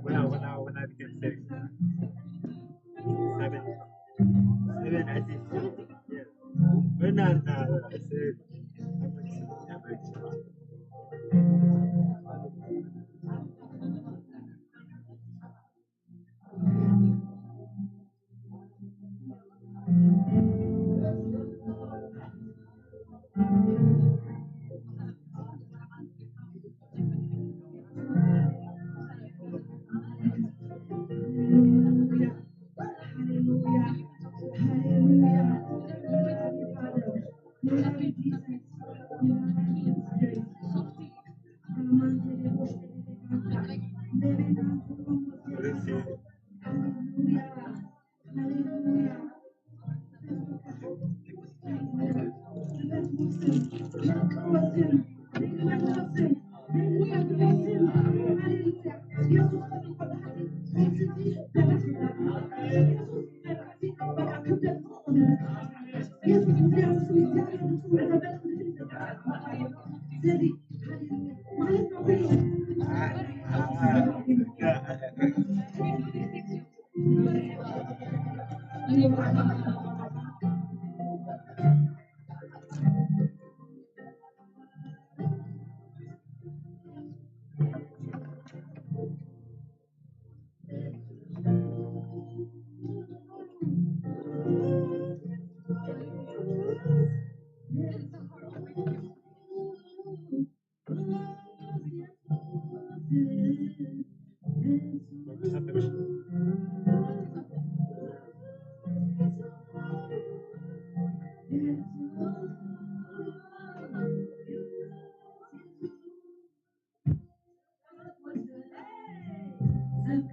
When I when I when I became seven, seven, seven, I think seven. Yeah. When I uh, I said, I'm going to, I'm going to. Hallelujah. Hallelujah. Hallelujah. We love you, Jesus. We love you, Jesus. Hallelujah. Hallelujah. Thank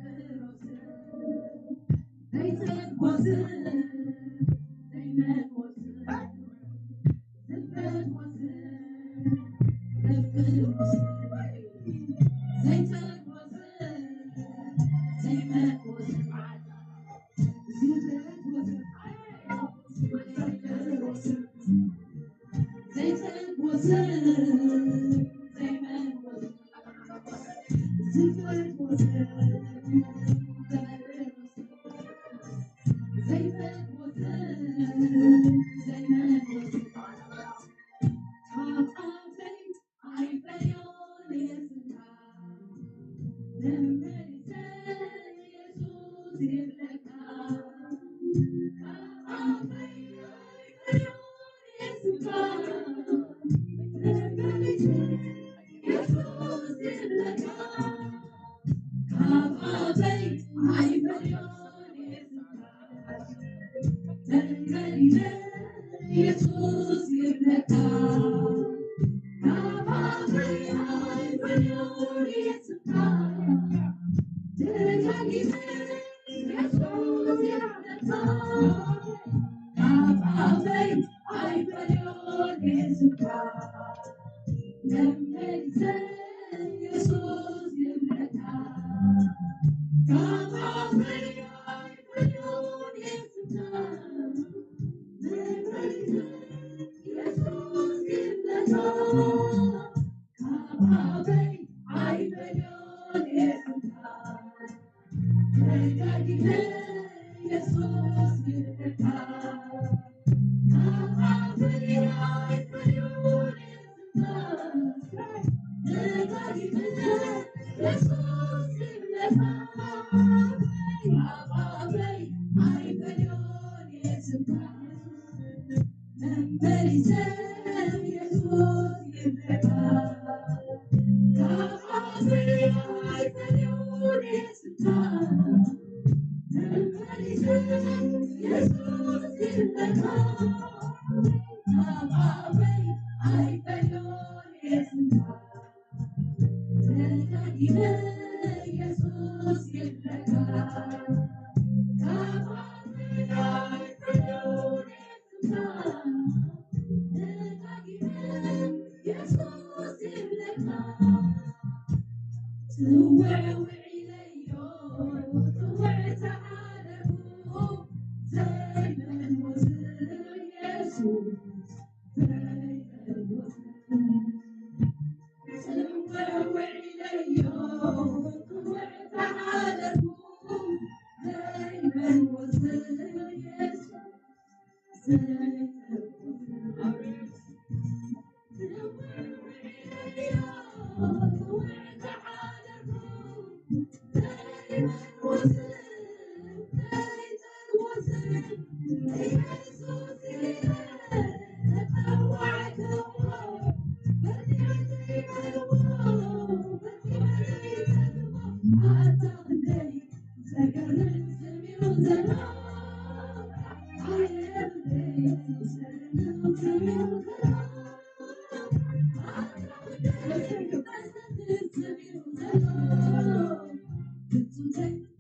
you.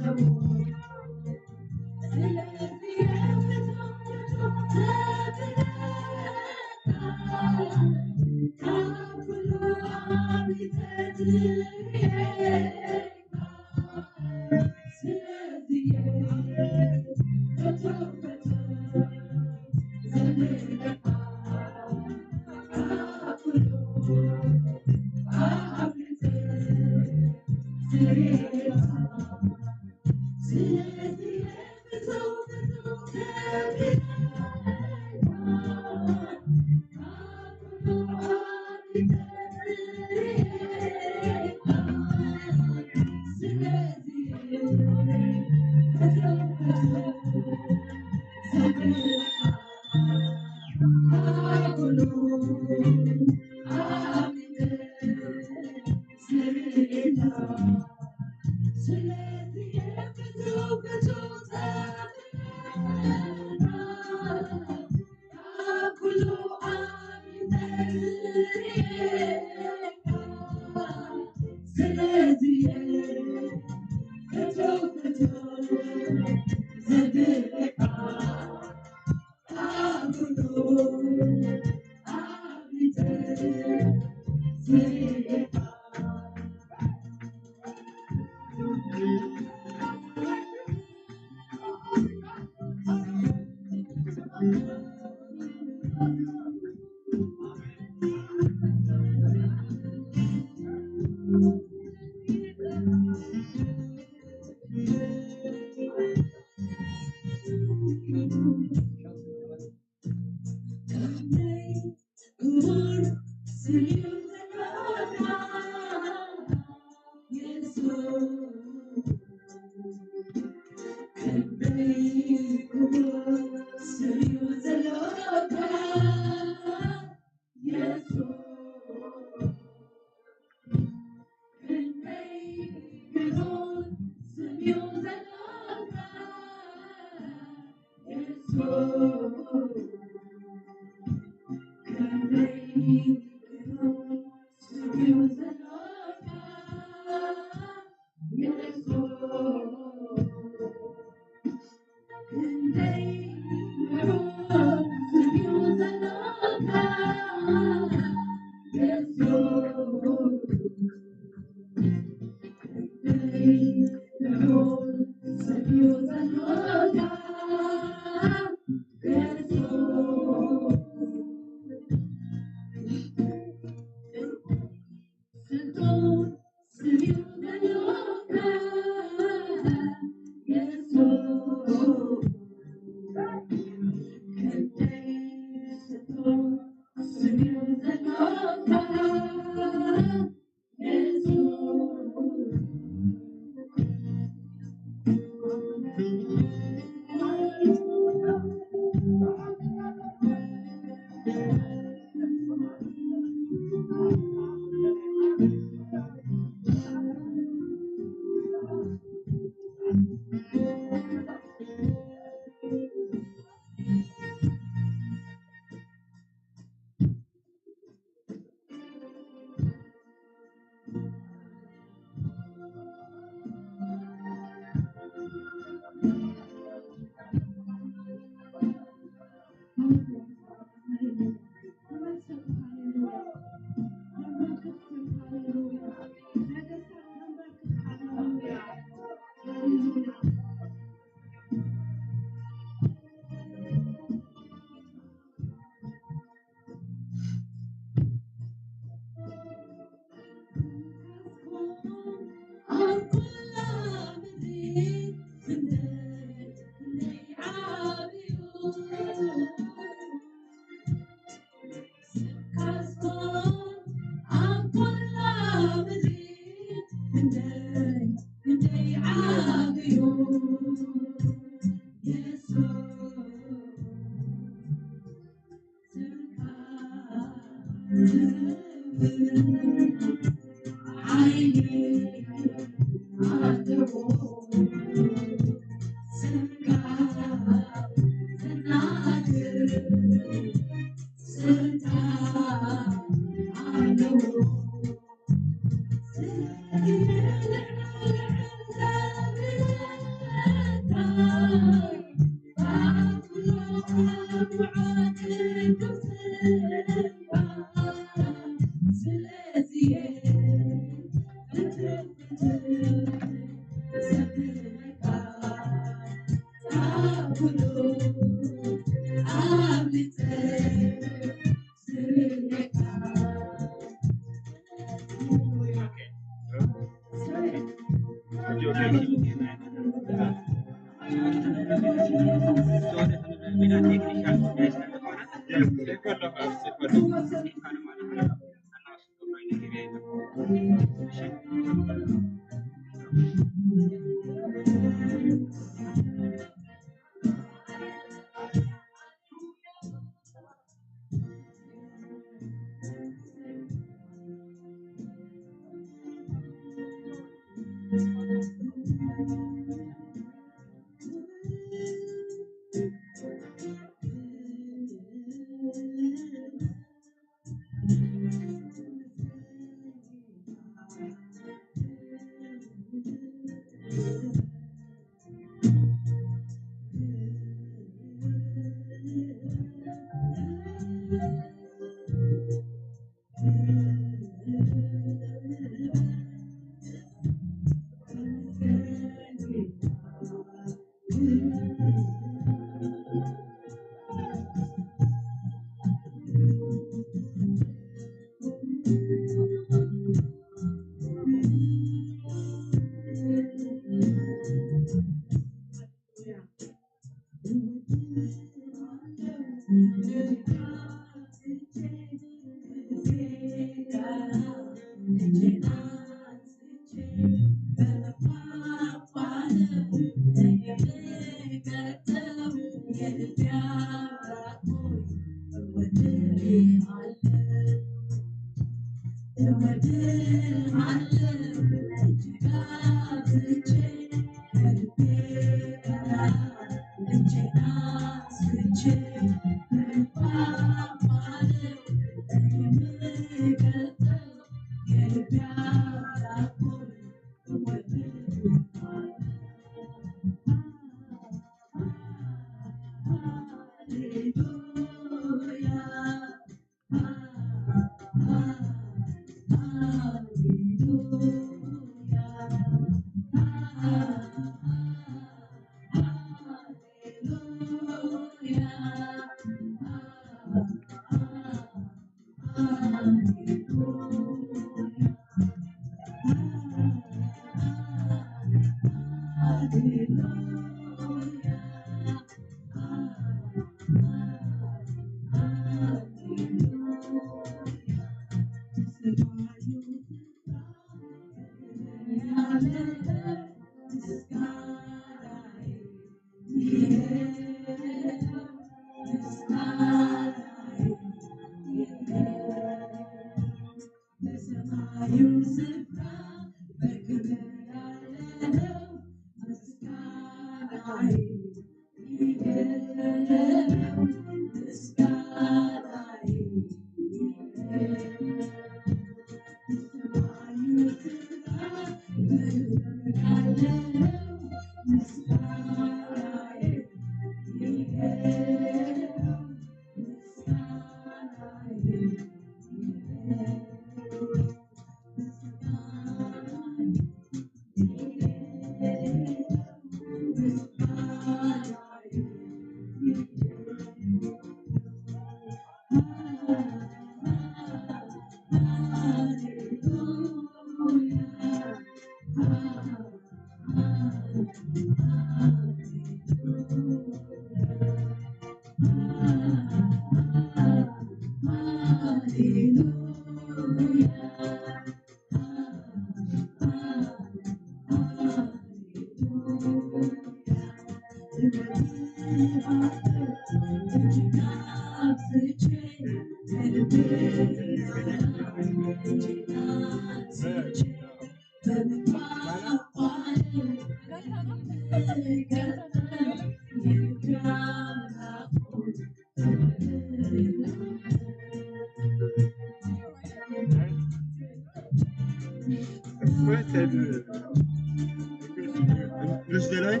English, did I?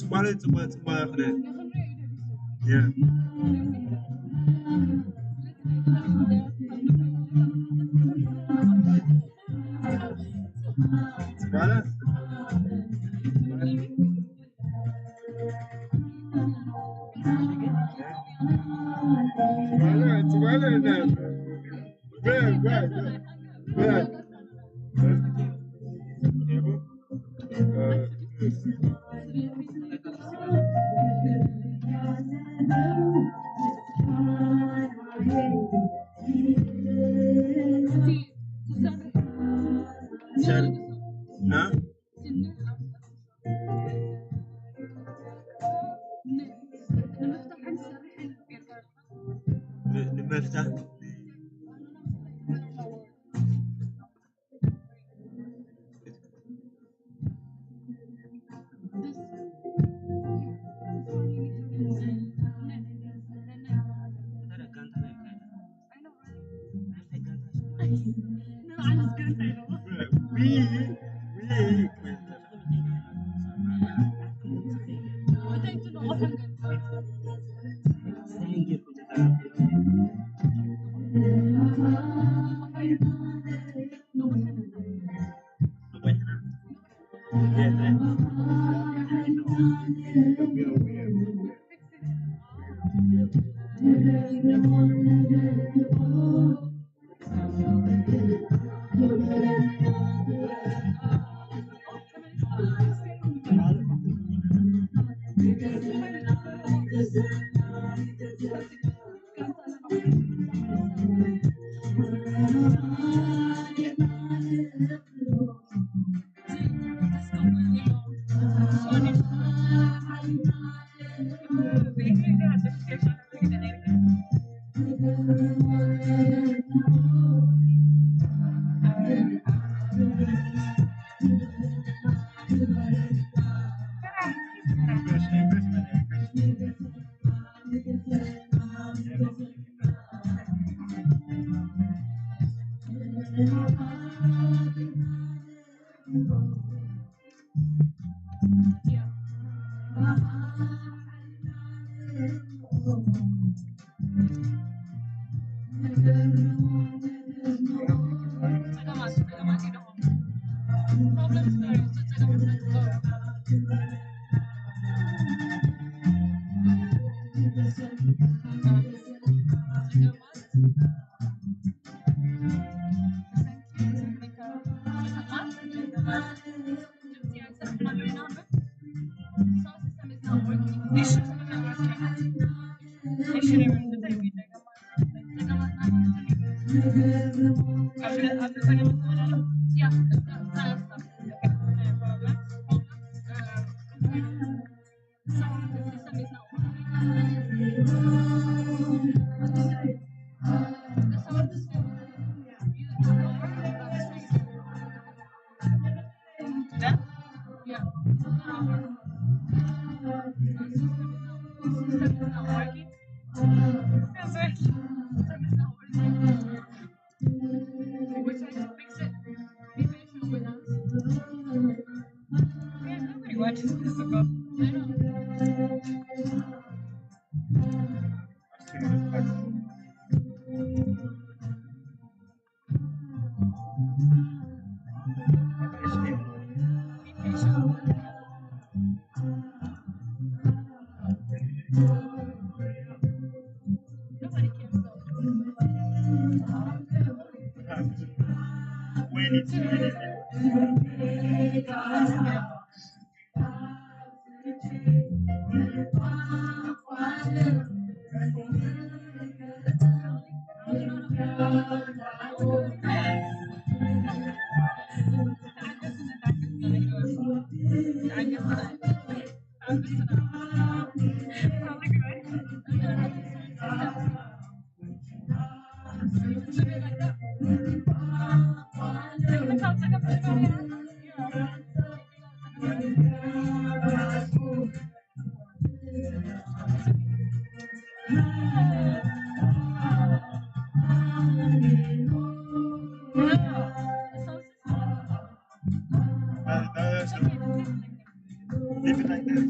ጽባለ ጽባ ጽባ ክደ። Yeah. ጽባለ። ጽባለ ጽባለ። Bad, bad, bad. ንምፍታሕ Leave it like that.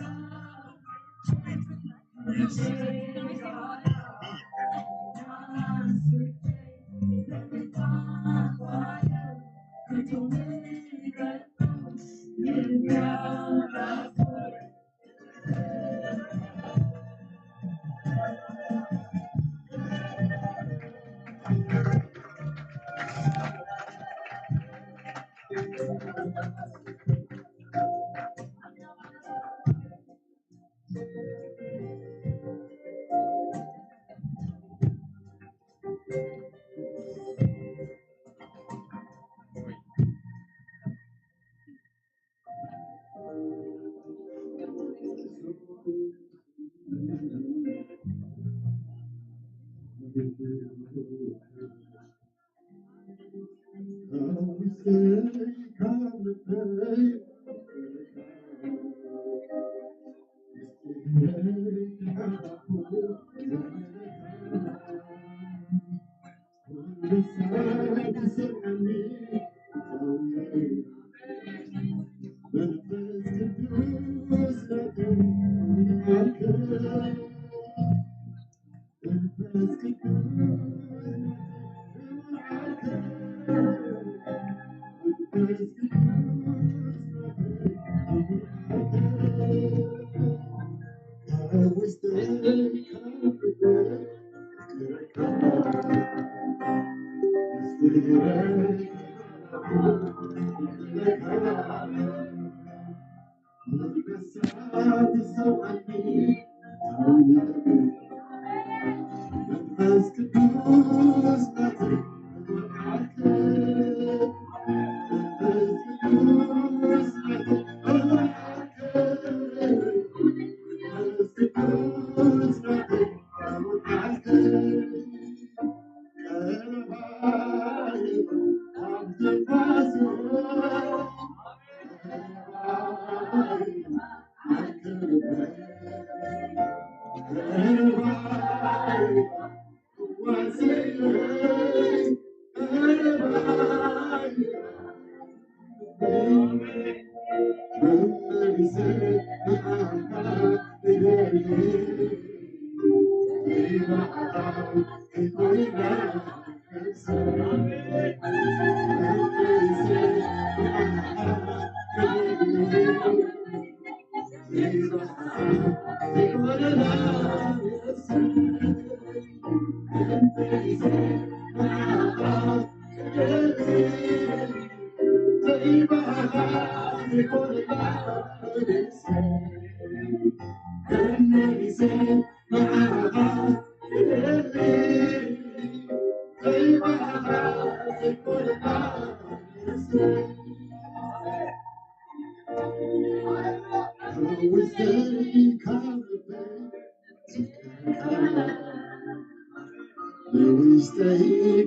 ውሽጠይ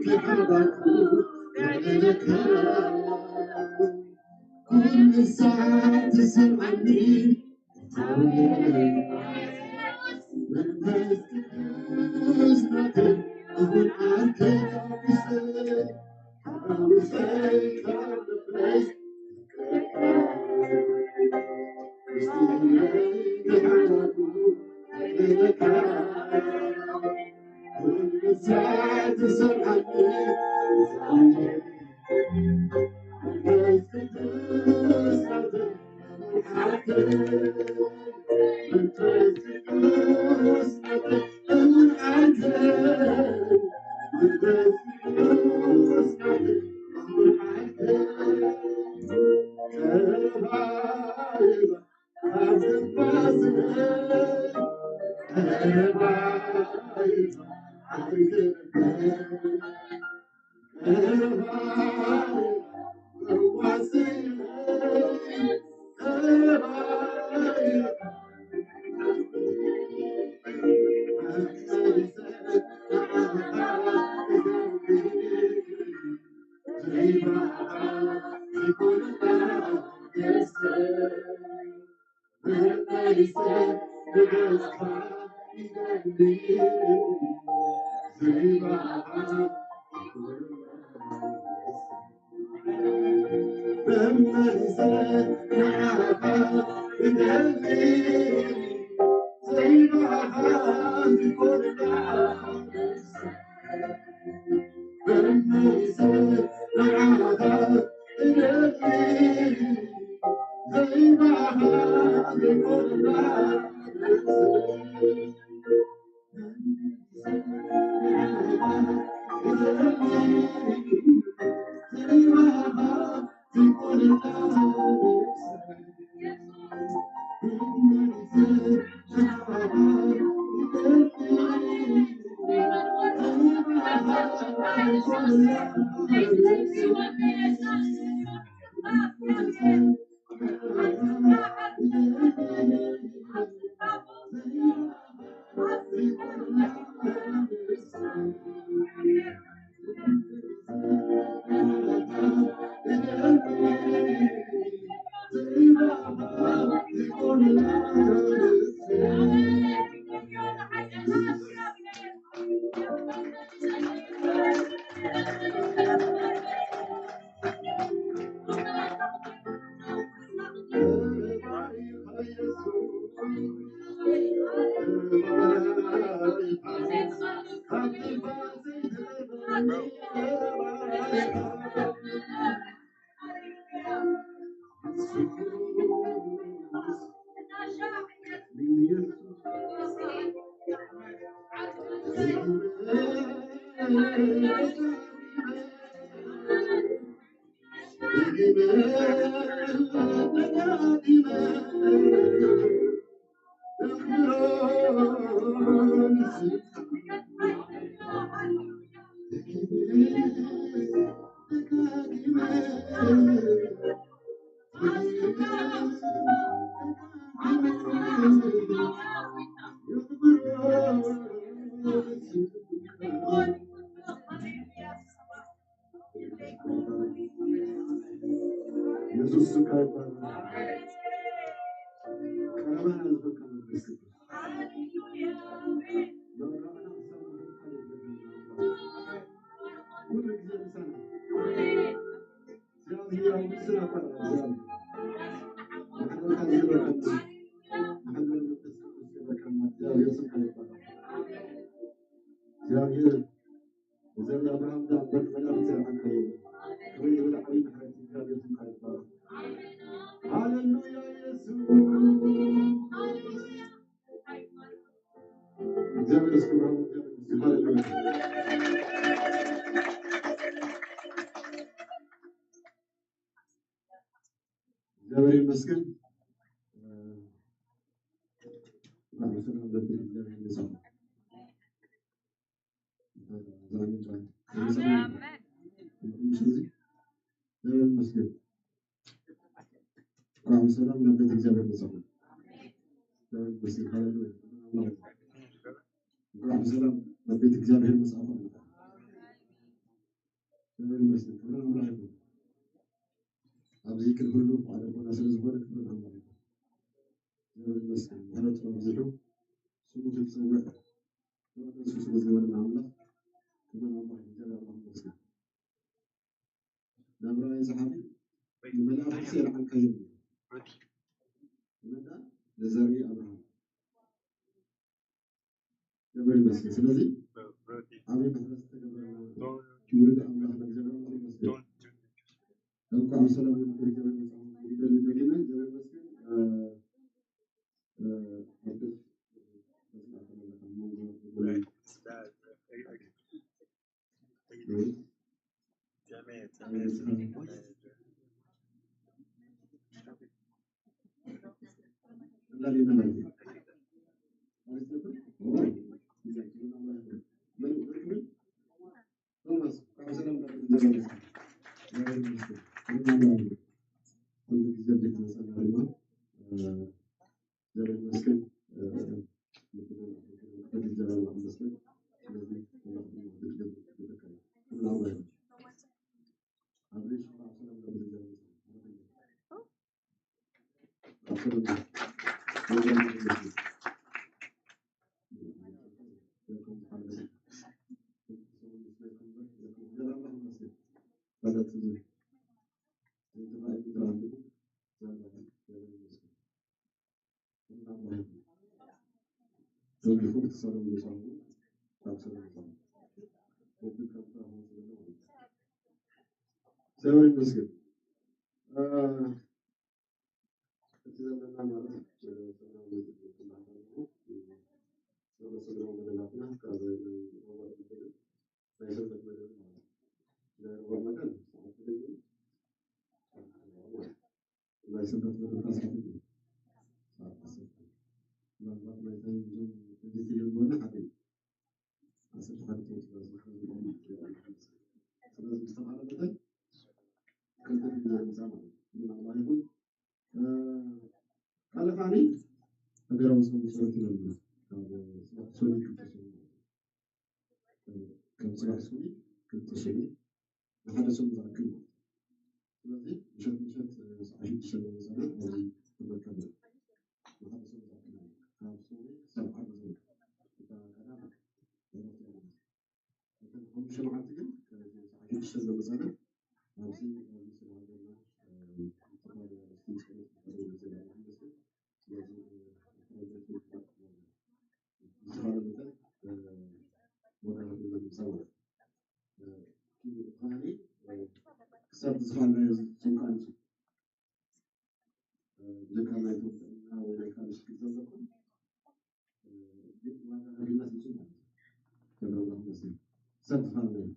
ከሓባኩ ያደረካ ኩሉ ሰዓት ትሰምዓኒ መንፈስ ቅዱስ ናተይ እውን ኣንተ ውሽጠይ ውሽጠይ ካብ ልበይ ኢየሱስ ስምካ ይባረክ። ቀረባና ዝበልካ መንፈስ ቅዱስ። መብራቕና ክሰማዕ ቃል ይገባና። ኩሉ ግዜ ምሳና። እግዚኣብሔር ኣብ ንስና እኳ እግዚኣብሔር። ማሕበርካ ዝገበረና። ማሕበር መንፈስ ቅዱስ ዝገበረና። እግዚኣብሔር ስምካ ይባረክ። እግዚኣብሔር እዘን ኣብርሃም ዝኣበን መላእክቲ ይረኣካ እዮም። ከመይ ዝበለ ዓብዪ ምሕረት እግዚኣብሔር ስምካ ይባረክ። ሃሌሉያ ኢየሱስ። እግዚኣብሔር እስኪ ብርሃኑ እግዚኣብሔር እስኪ ሃሌሉያ። እግዚኣብሔር ይመስገን። ብርሃኑ ሰላም ለቤት እግዚኣብሔር ይመስገን። ሰላም ይመስገን። እንኳዕ ሰላም ናብ ቤት እግዚኣብሔር መጻኹም። እንኳዕ ሰላም ናብ ቤት እግዚኣብሔር መጻኹም። ኣብዚ ክል ሁሉ ሓደ ቦታ ስለ ዝኾነ ክብርን ኣምላኽ ይኹን። እግዚኣብሔር ይመስገን። ምሕረቱ ኣብዚሑ ስሙ ክትጽውዕ ንሱ ስለ ዝገበረና ኣምላኽ ክብርን ኣምላኽ ይኹን። እግዚኣብሔር ኣምላኽ ይመስገን። ናብራ ጸሓፊ ንመልኣኽ ርሲ የልዓልካዮም እዩ። መዳ ለዘርኢ ኣብርሃም ገብረ ይመስገን። ስለዚ ዓብዪ ምሕረት ዝተገብረና ውሉድ ኣምላኽ እግዚኣብሔር ኣምላኽ ይመስገን። እንኳዕ ብሰላም መጣችሁ። እግዚኣብሔር ይመስገን። እ፣ እ፣ ደጊፉ ክትሰሩ ምሳኹ ካብ ሰሩ ምሳኹ ወዲ ካብ ሰሩ ስለ ማለት እዩ። እግዚኣብሔር ይመስገን። እ፣ እቲ ዘለና ማለት፣ እ፣ ሰላም ማለት ነው። ሰላም ማለት ነው። ሰላም ሰላም መደባትና ካብ ናይ ሰንበት መደብ ማለት ነው። ናይ ረቡዕ መደብ ሰዓት ትልቅ ማለት ነው። ናይ ሰንበት መደብ ሰዓት ትልቅ ሰዓት ዓሰርተ። ምናልባት ናይ ታይም ዞን እዚ ፊልም ጎና ሓደ እዩ። ዓሰርተ ሓደ ተወስዶ ስለዚ ዝተባለ መጠን ክልተ ፊልም ዘምፃ ማለት ነው። ግን ኣላህ ይኹን። እ፣ ካልእ ከዓኒ ሃገራዊ ጾም ጸሎት ኢና ንብሎ። ካብ ጽባሕ ሶኒ ክልተ ሶኒ ማለት እዩ። ከም ጽባሕ ሶኒ ክልተ ሶኒ ንሓደ ሶም ዝኣክል ማለት እዩ። ስለዚ ምሸት ምሸት፣ እ፣ ሰዓት ሽዱሽተ ንመጸና ኣብዚ ክመከብ እዩ። ንሓደ ሶም ዝኣክል ማለት እዩ። ካብ ሶኒ ክሳብ ዓርቢ ዘሎ እታ ቀዳም ዕረፍቲ እያ ማለት እዩ። እተን ሓሙሽተ መዓልቲ ግን፣ እ፣ ሰዓት ሽዱሽተ ዝመጸና ኣብዚ፣ ኣብዚ ስለ ሃገርና፣ እ፣ ዝተፈላለዩ ኣርእስቲ ጸሎት ክቐርቡ ይዘጋጀ ይመስል። ስለዚ፣ እ፣ ፕሮጀክት ይፍጠር፣ እ፣ ብዝተኻእለ መጠን፣ እ፣ ወደ ሃገርና ንምጻእ ማለት ነው። እ፣ እቲ ባህሊ፣ እ፣ ክሳብ ዝኸኣልናዮ ክንከኣል ብዘይካ ናይ ጥዕና ወይ ናይ ካልእ ሽግር ዘለኩም፣ እ፣ ግን ዋጋ ሃሊና ስልሱ ማለት እዩ። ክብሪ ኣምላኽ ይመስገን። ሰብ ዝፋል ናይ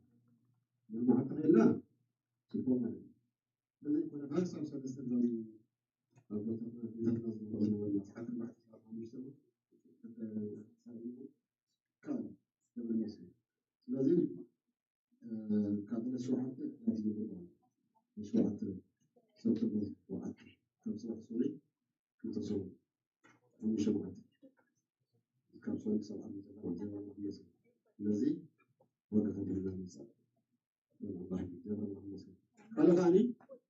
መማዕርቲ ከላ ጽቡቕ ማለት እዩ። ስለዚ ኮነ ካብ ክሳብ ሰለስተ እዞም ኣቦታትና ኣዴታትና ዝነበሩ ነበርና። ሰዓት ኣርባዕተ ሰዓት ሓሙሽተ እውን፣ እ፣ ሳቢቡ ካብ ክብሪ ይመስገን። ስለዚ ካብ ዕለት ሸውዓተ ዕለት ዝግበር ማለት እዩ። ሸውዓተ ሰብተምበር ሸውዓተ ካብ ጽባሕ ሶሪ ክልተ ሰሙን ሓሙሽተ መዓልቲ ካብ ሶሪ ክሳብ ዓመት ዘላ ማለት እዩ። ስለዚ ወደ ተደረገ ምንጻ ወደ ኣላህ ይገባል ማለት ነው። ካልእ ከዓኒ፣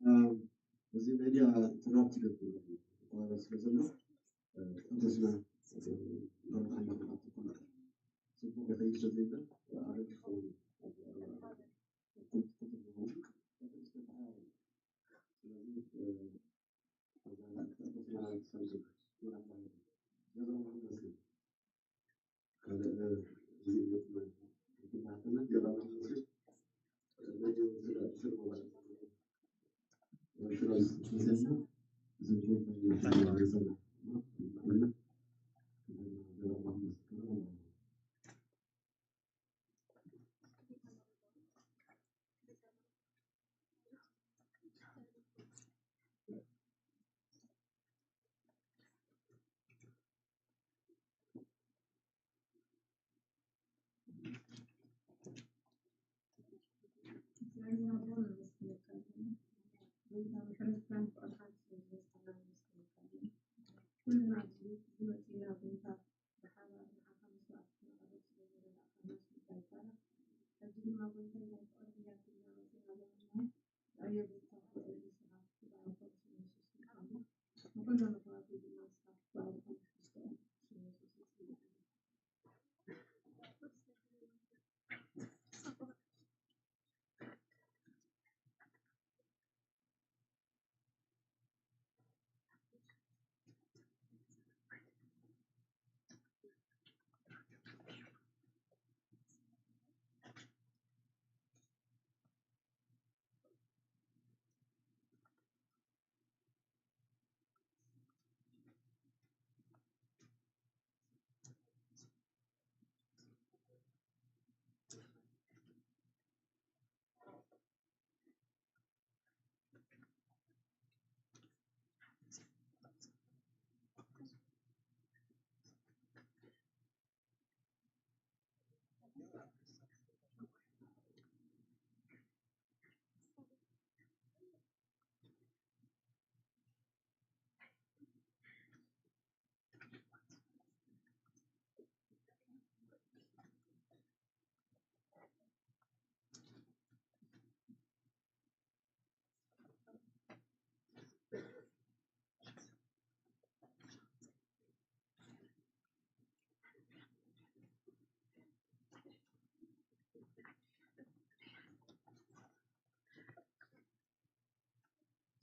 እ፣ እዚ ሜድያ ኢንተራፕት ይገብር ይቋረጽ ስለ ዘሎ፣ እ፣ ተጎስና፣ እ፣ ንረብሓ እንዳተባብዓት ትኮና። ጽቡቕ ይኸይድ ስለ ዘይብለን፣ ኣረጊ ክኸውን እዩ።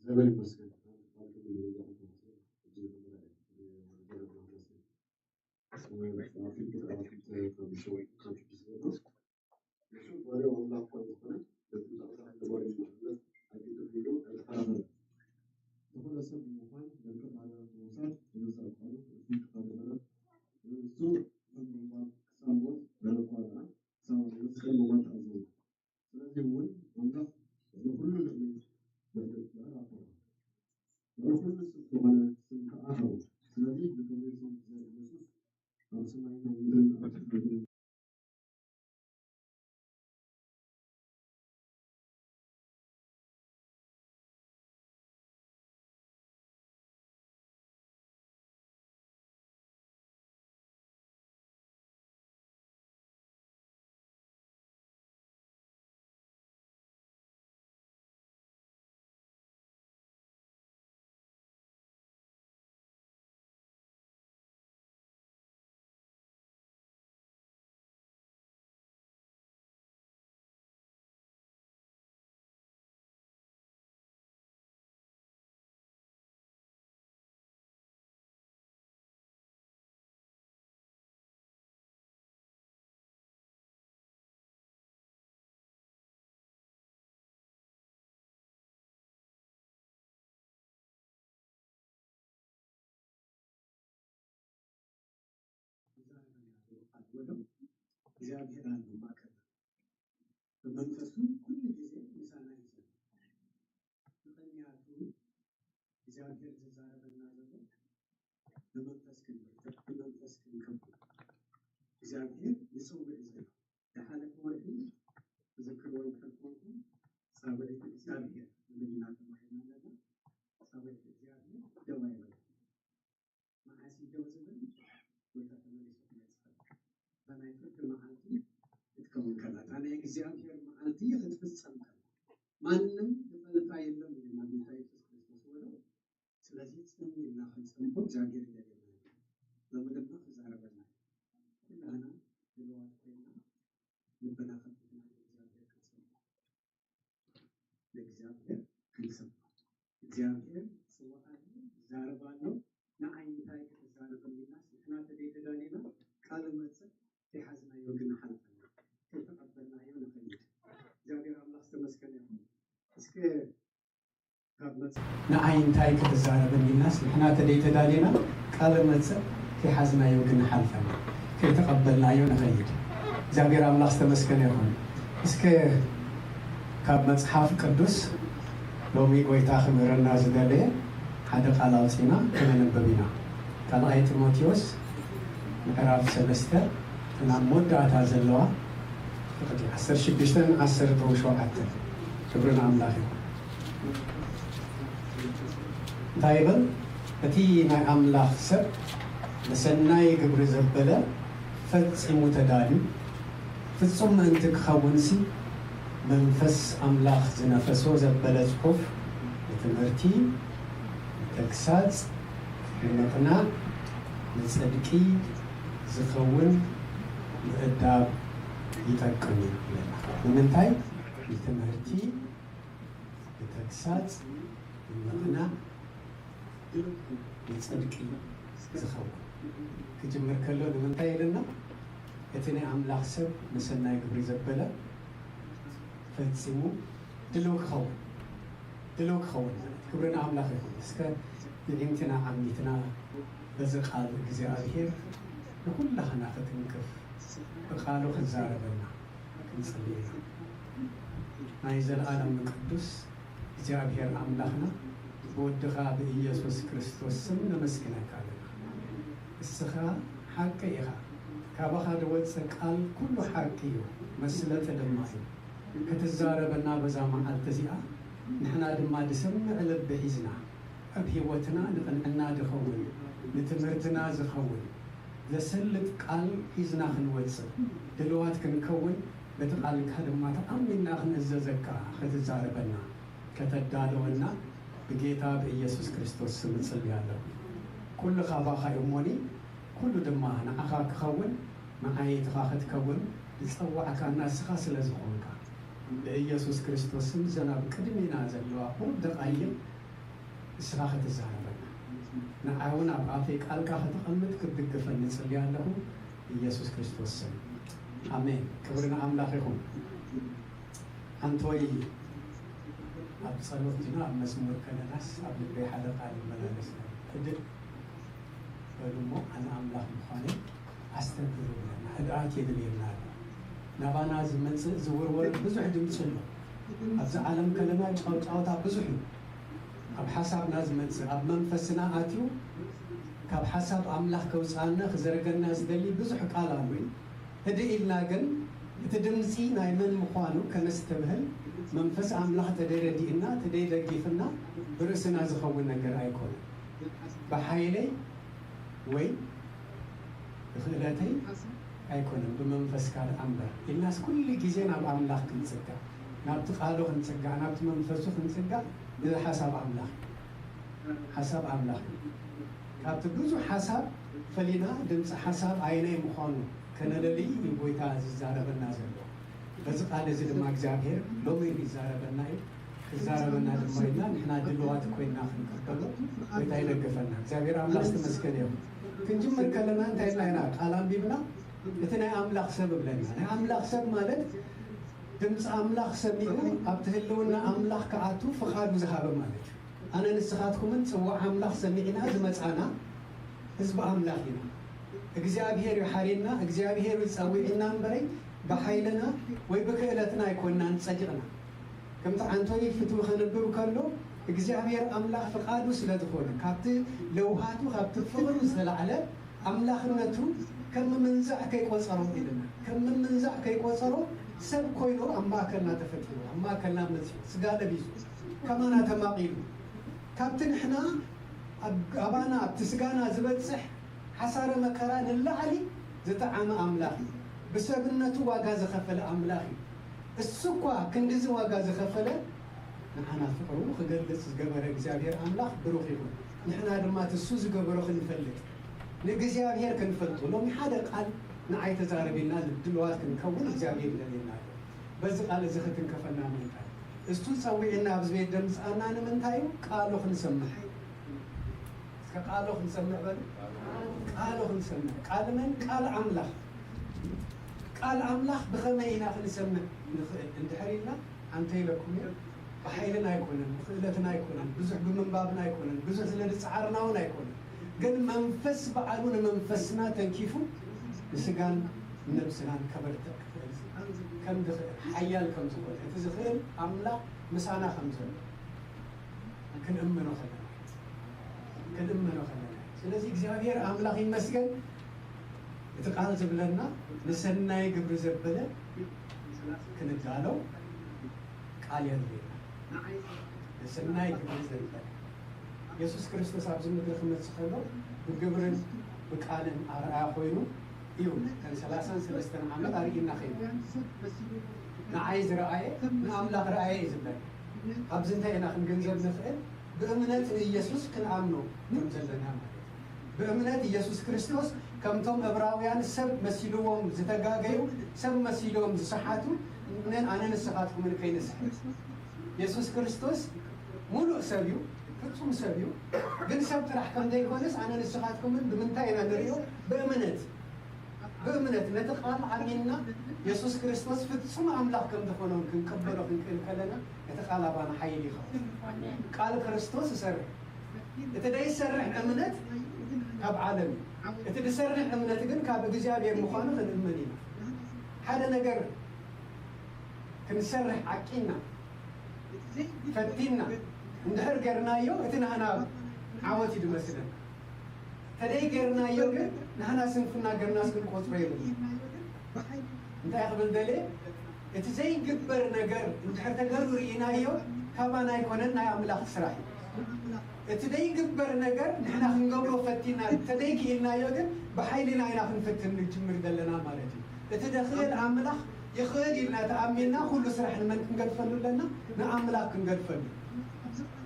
እግዚኣብሔር ይመስገን። ንሱ ባሪያው ኣምላኽ እኳ እንተኾነ፣ በቲ ብዛዕባ ተባሪኡ ማለት ኣይግድን ኢሉ ኣይተኸራኸረን። ዝኾነ ሰብ ንምዃን መልክዕ ማርያም ብምውሳድ ንገዛእ ቃሉ ርእሱ ክቐርብ ነበረ። ንሱ ከም ሕማም ክሳብ ሞት በለ እኳ ደኣ፣ ክሳብ ኣብ መስቀል ምዃን ተኣዘዘ። ስለዚ እውን ኣምላኽ ንኹሉ ልዕሊ ልዕሊ እትበሃል ኣቦና፣ ንኹሉ ስም ዝኾነ ስም ከኣ ሃቦ። ስለዚ ንክብሪ ስም እግዚኣብሔር ኢየሱስ ኣብ ሰማይን ኣብ ምድርን ኣብ ትሕቲ ምድርን እግዚኣብሔር ኣሎ ማእከልና። ብመንፈሱ ኩሉ ግዜ ምሳና እዩ ዘሎ። ምኽንያቱ እግዚኣብሔር ዝዛረበና ዘሎ ብመንፈስ ክንብል፣ ብመንፈስ ክንከውን እግዚኣብሔር ይጽውዕ እዩ ዘሎ። ዝሓለፈ ወርሒ ክዝክሮ ይፈትወኩም፣ ጻውዒት እግዚኣብሔር ንብል ኢና ተማሂርና ኣለና። ጻውዒት እግዚኣብሔር ደው ኣይበለን። መዓስ እዩ ደው ዝብል? ጎይታ ተመሊሱ ክመጽእ ከሎ። እታ ናይ ፍርዲ መዓልቲ ክትከውን ከላ፣ እታ ናይ እግዚኣብሔር መዓልቲ ክትፍጸም ከላ፣ ማንም ዝፈልጣ የለን ኢልና ጎይታ የሱስ ክርስቶስ ዝበሎ። ስለዚ ጽን ኢልና ክንጸንሖ እግዚኣብሔር ይደልየና እዩ። ሎሚ ድማ ክዛረበና እዩ። ኩላህና ድልዋት ኮይንና ልብና ከፊትና ንእግዚኣብሔር ክንሰምዖ፣ ንእግዚኣብሔር ክንሰምዖ። እግዚኣብሔር ይጽዋዕ ኣሎ፣ ይዛረብ ኣሎ። ንዓይ እንታይ ክትዛረበኒ ኢልናስ ንሕና ተደይተዳሊና ቃል መጽእ ከይሓዝናዮ ግን ንሓልፍ ኣለና። ከይተቐበልናዮ ንኸይድ። እግዚኣብሔር ኣምላኽ ዝተመስገነ ይኹን። እስከ ካብ መጽ- ንዓይ እንታይ ክትዛረበኒ ኢልናስ ንሕና ተደይተዳሊና ቃል መጽእ ከይሓዝናዮ ግን ንሓልፍ ኣለና። ከይተቐበልናዮ ንኸይድ። እግዚኣብሔር ኣምላኽ ዝተመስገነ ይኹን። እስከ ካብ መጽሓፍ ቅዱስ ሎሚ ጎይታ ክምህረና ዝደለየ ሓደ ቃል ኣውጺና ከነንብብ ኢና። ካልኣይ ጢሞቴዎስ ምዕራፍ ሰለስተ፣ እታ ኣብ መወዳእታ ዘለዋ ፍቕዲ ዓሰርተ ሽዱሽተን ዓሰርተ ሸውዓተን። ክብሪ ንኣምላኽ ይኹን። እንታይ ይብል? እቲ ናይ ኣምላኽ ሰብ ንሰናይ ግብሪ ዘበለ ፈጺሙ ተዳልዩ፣ ፍጹም ምእንቲ ክኸውንሲ፣ መንፈስ ኣምላኽ ዝነፈሶ ዘበለ ጽሑፍ ንትምህርቲ፣ ንተግሳጽ፣ ንምቕናዕ፣ ንጽድቂ ዝኸውን ምእዳብ ይጠቅም እዩ ይብለና። ንምንታይ? ንትምህርቲ፣ ንተግሳጽ፣ ንምቕናዕ፣ ንጽድቂ ዝኸውን ክጅምር ከሎ ንምንታይ ኢልና? እቲ ናይ ኣምላኽ ሰብ ንሰናይ ግብሪ ዘበለ ፈጺሙ ድሉው ክኸውን፣ ድሉው ክኸውን ማለት ክብሪ ንኣምላኽ ይኹን። እስከ ንዒንትና ዓሚትና በዚ ቃል እግዚኣብሔር ንኹላህና ክትንክፍ ብቃሉ ክዛረበና ክንጽሊ ኢና። ናይ ዘለኣለም ቅዱስ እግዚኣብሔር ኣምላኽና ብወድኻ ብኢየሱስ ክርስቶስ ስም ነመስግነካ ኣለና። እስኻ ሓቂ ኢኻ። ካባኻ ዝወጽእ ቃል ኩሉ ሓቂ እዩ፣ መስለጢ ድማ እዩ። ክትዛረበና በዛ መዓልቲ እዚኣ፣ ንሕና ድማ ዝሰምዕ ልቢ ሒዝና፣ ኣብ ህይወትና ንቕንዕና ዝኸውን፣ ንትምህርትና ዝኸውን፣ ዘሰልጥ ቃል ሒዝና ክንወጽእ ድልዋት ክንከውን፣ በቲ ቃልካ ድማ ተኣሚንና ክንእዘዘካ ክትዛረበና፣ ከተዳልወና ብጌታ ብኢየሱስ ክርስቶስ ስም እጽሊ ኣለኹ። ኩሉ ካባኻ እዩ እሞኒ፣ ኩሉ ድማ ንዓኻ ክኸውን፣ መዓይትኻ ክትከውን ዝጸዋዕካና ንስኻ ስለ ዝኾንካ፣ ብኢየሱስ ክርስቶስ ስም ዘን ኣብ ቅድሜና ዘለዋ ቁሩብ ደቓይቕ ንስኻ ክትዛረበና። ንዓውን ኣብ ኣፈይ ቃልካ ከተቐምጥ ክትድግፈኒ ጽልያ ኣለኹ። ኢየሱስ ክርስቶስ ስም ኣሜን። ክብሪ ንኣምላኽ ይኹን። ኣንቶይ ኣብ ጸሎት ዲና ኣብ መዝሙር ከለናስ ኣብ ልበይ ሓደ ቃል ይመላለስ። ህድእ በሉ እሞ ኣነ ኣምላኽ ምዃነይ ኣስተብህሉ ብለና። ህድኣት የድልየና ኣሎ። ናባና ዝመጽእ ዝውርወር ብዙሕ ድምፂ ኣሎ። ኣብዚ ዓለም ከለና ጫውጫውታ ብዙሕ እዩ። ኣብ ሓሳብና ዝመጽእ ኣብ መንፈስና ኣትዩ ካብ ሓሳብ ኣምላኽ ከውፅኣና ክዘርገና ዝደሊ ብዙሕ ቃል ኣሎ እዩ። ህድእ ኢልና ግን እቲ ድምፂ ናይ መን ምዃኑ ከነስተብህል መንፈስ ኣምላኽ ተደይ ረዲእና ተደይ ደጊፍና ብርእስና ዝኸውን ነገር ኣይኮነን። ብሓይለይ ወይ ብክእለተይ ኣይኮነን ብመንፈስካ ደኣ እምበር ኢልናስ ኩሉ ግዜ ናብ ኣምላኽ ክንጽጋዕ ናብቲ ቃሉ ክንጽጋዕ ናብቲ መንፈሱ ክንጽጋዕ እዚ ሓሳብ ኣምላኽ እዩ። ሓሳብ ኣምላኽ እዩ። ካብቲ ብዙሕ ሓሳብ ፈሊና ድምፂ ሓሳብ ኣየናይ ምዃኑ ከነለሊ እዩ ጎይታ ዝዛረበና ዘሎ። በዚ ቃል እዚ ድማ እግዚኣብሔር ሎሚ ይዛረበና እዩ። ክዛረበና ድማ ኢልና ንሕና ድልዋት ኮይና ክንቀበሎ ጎይታ ይደገፈና። እግዚኣብሔር ኣምላኽ ዝተመስገነ ይኹን። ክንጅምር ከለና እንታይ ኢልና ኢና ቃል ኣንቢብና? እቲ ናይ ኣምላኽ ሰብ እብለና። ናይ ኣምላኽ ሰብ ማለት ድምፂ ኣምላኽ ሰሚዑ ኣብቲ ህልውና ኣምላኽ ክኣቱ ፍቓዱ ዝሃበ ማለት እዩ። ኣነ ንስኻትኩምን ጽዋዕ ኣምላኽ ሰሚዕና ዝመጻና ህዝቢ ኣምላኽ ኢና። እግዚኣብሔር እዩ ሓርየና፣ እግዚኣብሔር እዩ ጸዊዕና እምበረይ ብሓይልና ወይ ብክእለትና ኣይኮንናን ጸዲቕና። ከምቲ ዓንቶይ ፍትዊ ከንብብ ከሎ እግዚኣብሔር ኣምላኽ ፍቓዱ ስለ ዝኾነ ካብቲ ለውሃቱ ካብቲ ፍቕሩ ዝተላዕለ ኣምላኽነቱ ከም ምምንዛዕ ከይቆጸሮ ኢልና ከም ምምንዛዕ ከይቆጸሮ ሰብ ኮይኑ ኣብ ማእከልና ተፈጢሩ ኣብ ማእከልና መጺኡ ስጋ ለቢሱ ከማና ተማቒሉ ካብቲ ንሕና ኣብ ኣባና ኣብቲ ስጋና ዝበጽሕ ሓሳረ መከራ ንላዕሊ ዝጠዓመ ኣምላኽ እዩ። ብሰብነቱ ዋጋ ዝኸፈለ ኣምላኽ እዩ። እሱ እኳ ክንድዚ ዋጋ ዝኸፈለ ንዓና ፍቕሩ ክገልጽ ዝገበረ እግዚኣብሔር ኣምላኽ ብሩኽ ይኹን። ንሕና ድማ እቲ እሱ ዝገበሮ ክንፈልጥ ንእግዚኣብሔር ክንፈልጦ ሎሚ ሓደ ቃል ንዓይ ተዛረብ ኢልና ድልዋት ክንከውን እግዚኣብሔር ይደልየና ኣሎ። በዚ ቃል እዚ ክትንከፈና ምእንታይ እሱ ጸዊዕና ኣብዚ ቤት ደምጽኣና ንምንታይ እዩ? ቃሉ ክንሰምዕ። እስከ ቃሉ ክንሰምዕ በሉ። ቃሉ ክንሰምዕ። ቃል መን? ቃል ኣምላኽ። ቃል ኣምላኽ ብኸመይ ኢና ክንሰምዕ ንኽእል እንድሕር ኢልና ኣንተ ኢለኩም እየ። ብሓይልና ኣይኮነን፣ ብክእለትና ኣይኮነን፣ ብዙሕ ብምንባብና ኣይኮነን፣ ብዙሕ ስለ ዝጸዓርና እውን ኣይኮነን። ግን መንፈስ በዓሉ ንመንፈስና ተንኪፉ ንስጋን ነብስናን ከበርትዕ ክኽእል ከም ዝኽእል ሓያል ከም ዝኾነ እቲ ዝኽእል ኣምላኽ ምሳና ከም ዘሎ ክንእምኖ ከለና ክንእምኖ ከለና ስለዚ እግዚኣብሔር ኣምላኽ ይመስገን እቲ ቃል ዝብለና ንሰናይ ግብሪ ዘበለ ክንዳለው ቃል የድልየና ንሰናይ ግብሪ ዘበለ የሱስ ክርስቶስ ኣብዚ ምድሪ ክመጽእ ከሎ ብግብርን ብቃልን ኣርኣያ ኮይኑ እዩ ከም ሰላሳን ሰለስተን ዓመት ኣርእና ከይዱ ንዓይ ዝረኣየ ንኣምላኽ ረኣየ እዩ ዝብለና ኣብዚ እንታይ ኢና ክንግንዘብ ንኽእል ብእምነት ንኢየሱስ ክንኣምኖ ከም ዘለና ማለት እዩ። ብእምነት ኢየሱስ ክርስቶስ ከምቶም ዕብራውያን ሰብ መሲልዎም ዝተጋገዩ ሰብ መሲልዎም ዝሰሓቱ እምነን ኣነ ንስኻትኩምን ከይንስሕት የሱስ ክርስቶስ ሙሉእ ሰብ እዩ፣ ፍጹም ሰብ እዩ። ግን ሰብ ጥራሕ ከም ዘይኮነስ ኣነ ንስኻትኩምን ብምንታይ ኢና ንርእዮ? ብእምነት ብእምነት ነቲ ቃል ኣሚንና የሱስ ክርስቶስ ፍጹም ኣምላኽ ከም ዝኾነ ክንቀበሎ ክንክእል ከለና እቲ ቃል ኣባና ሓይል ይኸውን። ቃል ክርስቶስ ይሰርሕ። እቲ ዘይሰርሕ እምነት ካብ ዓለም እዩ። እቲ ዝሰርሕ እምነት ግን ካብ እግዚኣብሔር ምዃኑ ክንእመን ኢና። ሓደ ነገር ክንሰርሕ ዓቂና ፈቲና እንድሕር ገርናዮ እቲ ናህና ዓወት እዩ ዝመስለና። ተደይ ገርናዮ ግን ንሕና ስንፍና ገርናስ ክንቆጽሮ የብልና። እንታይ ክብል ደልየ? እቲ ዘይግበር ነገር እንድሕር ተገሩ ርኢናዮ ካባና ኣይኮነን፣ ናይ ኣምላኽ ስራሕ እዩ። እቲ ዘይግበር ነገር ንሕና ክንገብሮ ፈቲና ተደይክኢልናዮ ግን ብሓይልና ኢና ክንፍትን ንጅምር ዘለና ማለት እዩ። እቲ ደኽእል ኣምላኽ ይኽእል ኢልና ተኣሚንና ኩሉ ስራሕ ንመን ክንገድፈሉ ኣለና? ንኣምላኽ ክንገድፈሉ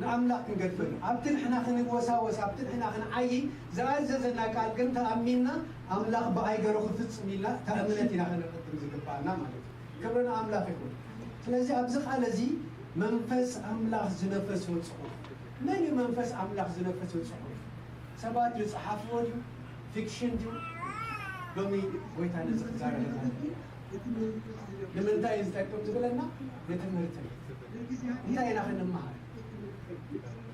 ንኣምላኽ ክንገድፈሉ ኣብቲ ንሕና ክንወሳወስ ኣብቲ ንሕና ክንዓይ ዝኣዘዘና ቃል ግን ተኣሚንና ኣምላኽ ብኣይ ገሩ ክፍጽም ኢልና እታ እምነት ኢና ከነቐድም ዝግባኣና ማለት እዩ። ክብሪ ንኣምላኽ ይኹን። ስለዚ ኣብዚ ቃል እዚ መንፈስ ኣምላኽ ዝነፈሶ ጽሑፍ መን እዩ? መንፈስ ኣምላኽ ዝነፈሶ ጽሑፍ ሰባት ዝጸሓፍዎ ድዩ? ፊክሽን ድዩ? ሎሚ ጎይታ ነዚ ክዛረበና። ንምንታይ እዩ ዝጠቅም ዝብለና? ንትምህርቲ። እንታይ ኢና ክንመሃር?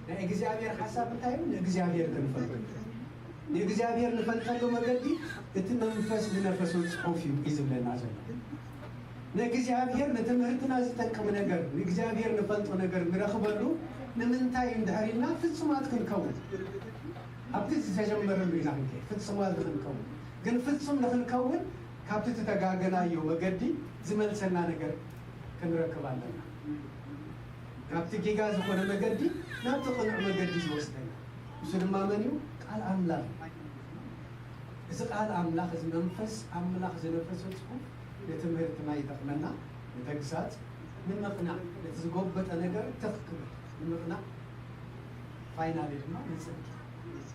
ናይ እግዚኣብሔር ሓሳብ እንታይ እዩ? ንእግዚኣብሔር ክንፈልጥ። ንእግዚኣብሔር ንፈልጠሉ መገዲ እቲ መንፈስ ዝነፈሱ ጽሑፍ እዩ እዩ ዝብለና ዘሎ። ንእግዚኣብሔር ንትምህርትና ዝጠቅም ነገር፣ ንእግዚኣብሔር ንፈልጦ ነገር ንረኽበሉ ንምንታይ እዩ እንድሕር ኢልና ፍጹማት ክንከውን። ኣብቲ ዝተጀመረሉ ኢና ክንከ ፍጹማት ንኽንከውን። ግን ፍጹም ንኽንከውን ካብቲ ዝተጋገናዮ መገዲ ዝመልሰና ነገር ክንረክብ ኣለና። ካብቲ ጌጋ ዝኾነ መገዲ ናብቲ ቅኑዕ መገዲ ዝወስደና። እሱ ድማ መን እዩ? ቃል ኣምላኽ እዩ። እዚ ቃል ኣምላኽ፣ እዚ መንፈስ ኣምላኽ ዝነፈሰ ጽሑፍ ንትምህርትና ይጠቕመና፣ ንተግሳጽ፣ ንምቕናዕ፣ ነቲ ዝጎበጠ ነገር ትኽ ክብል ንምቕናዕ፣ ፋይናሊ ድማ ንጽድቂ።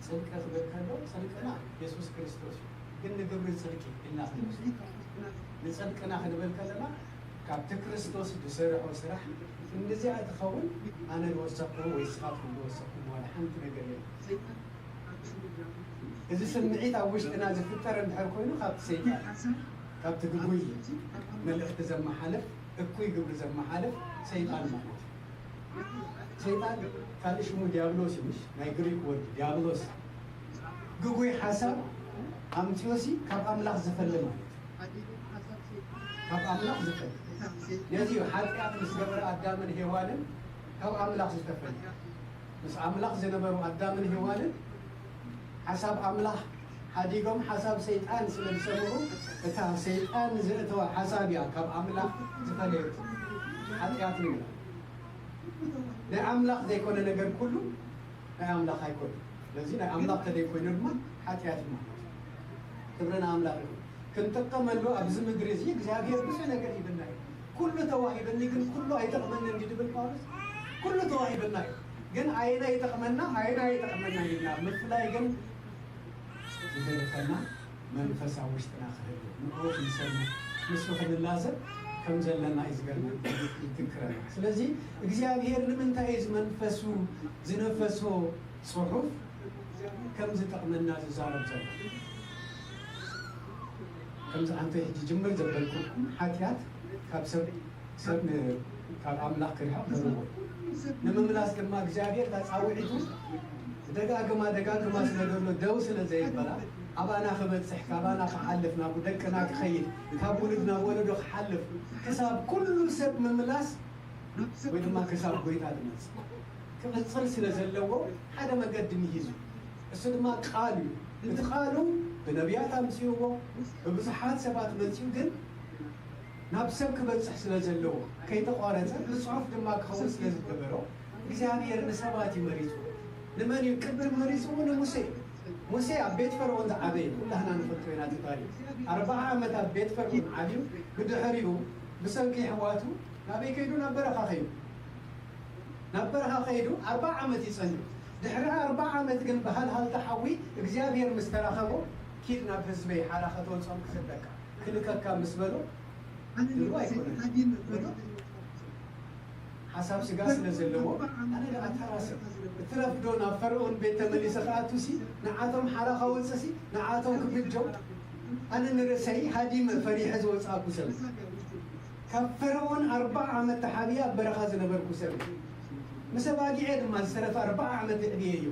ጽድቂ ክብል ከሎ ጽድቅና የሱስ ክርስቶስ እዩ። ግን ንግብሪ ጽድቂ ኢልና ክንወስድ፣ ንጽድቅና ክንብል ከለና ካብቲ ክርስቶስ ዝሰርሖ ስራሕ እንድዚኣ ትኸውን፣ ኣነ ዝወሰኽኩ ወይ ንስኻትኩም ዝወሰኽኩም ዋላ ሓንቲ ነገር የለን። እዚ ስምዒት ኣብ ውሽጥና ዝፍጠር እንድሕር ኮይኑ ካብቲ ሰይጣን፣ ካብቲ ግጉይ መልእኽቲ ዘመሓልፍ፣ እኩይ ግብሪ ዘመሓልፍ ሰይጣን ማለት እዩ። ሰይጣን ካልእ ሽሙ ዲያብሎስ እዩ፣ ምሽ? ናይ ግሪክ ወርድ ዲያብሎስ። ግጉይ ሓሳብ ኣምጺኦሲ ካብ ኣምላኽ ዝፈለ ማለት እዩ። ካብ ኣምላኽ ዝፈለ። ነዚ እዩ ሓጢኣት ምስ ገበረ ኣዳምን ሄዋንን ካብ ኣምላኽ ዝተፈለ። ምስ ኣምላኽ ዝነበሩ ኣዳምን ሄዋንን ሓሳብ ኣምላኽ ሓዲጎም ሓሳብ ሰይጣን ስለ ዝሰምዑ፣ እታ ሰይጣን ዘእተዋ ሓሳብ እያ ካብ ኣምላኽ ዝፈለየት ሓጢኣት ንብላ። ናይ ኣምላኽ ዘይኮነ ነገር ኩሉ ናይ ኣምላኽ ኣይኮነ። ስለዚ ናይ ኣምላኽ ተዘይኮይኑ ድማ ሓጢኣት እዩ ማለት እዩ። ክብሪ ንኣምላኽ ይኹን። ክንጥቀመሉ ኣብዚ ምድሪ እዚ እግዚኣብሔር ብዙሕ ነገር ሂብና እዩ። ኩሉ ተዋሂበኒ ግን ኩሉ ኣይጠቕመንን እንዲ ድብል ጳውሎስ፣ ኩሉ ተዋሂበና እዩ። ግን ኣይና ይጠቕመና፣ ኣይና ይጠቕመና ኢልና ምፍላይ ግን ዝደርፈና መንፈስ ኣብ ውሽጥና ክህሉ፣ ንዕኡ ክንሰምዕ፣ ንሱ ክንላዘብ ከም ዘለና እዩ ዝገርመና፣ ይትክረና። ስለዚ እግዚኣብሔር ንምንታይ እዩ ዝመንፈሱ ዝነፈሶ ጽሑፍ ከም ዝጠቕመና ዝዛረብ ዘሎ? ከምዚ ኣንተ ሕጂ ጅምር ዘበልኩኩም ሓጢኣት ካብ ሰብ ሰብ ን-፣ ካብ ኣምላኽ ክርሕቕ ዘለዎ። ንምምላስ ድማ እግዚኣብሔር እታ ጻውዒቱ ደጋግማ ደጋግማ ስለ ዘሎ ደው ስለ ዘየበላ፣ ኣባና ክበጽሕ፣ ካባና ክሓልፍ፣ ናብ ደቅና ክኸይድ፣ ካብ ውሉድ ናብ ወለዶ ክሓልፍ፣ ክሳብ ኩሉ ሰብ ምምላስ ወይ ድማ ክሳብ ጎይታ ዝመጽእ ክቕጽል ስለ ዘለዎ ሓደ መገዲ ምሂዙ። እሱ ድማ ቃል እዩ። እቲ ቃሉ ብነቢያት ኣምጽእዎ፣ ብብዙሓት ሰባት መጺኡ፣ ግን ናብ ሰብ ክበጽሕ ስለ ዘለዎ ከይተቋረጸ ብጽሑፍ ድማ ክኸውን ስለ ዝገበሮ እግዚኣብሔር ንሰባት እዩ መሪጹ። ንመን እዩ ቅድም መሪጹ? ንሙሴ። ሙሴ ኣብ ቤት ፈርዖን ዝዓበየ ኩላህና ንፈልጦ ኢና እቲ ታሪኽ። ኣርባዓ ዓመት ኣብ ቤት ፈርዖን ዓብዩ፣ ብድሕሪኡ ብሰንኪ የሕዋቱ ናበይ ከይዱ? ናብ በረኻ ከይዱ። ናብ በረኻ ከይዱ ኣርባዓ ዓመት ይጸንሕ። ድሕሪ ኣርባዓ ዓመት ግን ብሃልሃልታ ሓዊ እግዚኣብሔር ምስ ተራኸቦ፣ ኪድ ናብ ህዝበይ ሓራ ከተውጽኦም ክሰደካ ክልከካ ምስ በሎ፣ ድልዋ ኣይኮነን። ሓሳብ ስጋ ስለ ዘለዎ ኣነ ደኣ ተራ ሰብ እትረፍዶ ናብ ፈርዖን ቤት ተመሊሰ ክኣቱሲ ንዓቶም ሓራ ከወፅሲ ንዓቶም ክብጀው ኣነ ንርእሰይ ሃዲመ ፈሪሐ ዝወፃእኩ ሰብ ካብ ፈርዖን ኣርባዓ ዓመት ተሓቢኣ ኣብ በረኻ ዝነበርኩ ሰብ ምስ ኣባጊዐ ድማ ዝተረፈ ኣርባዓ ዓመት የዕብየ እዩ።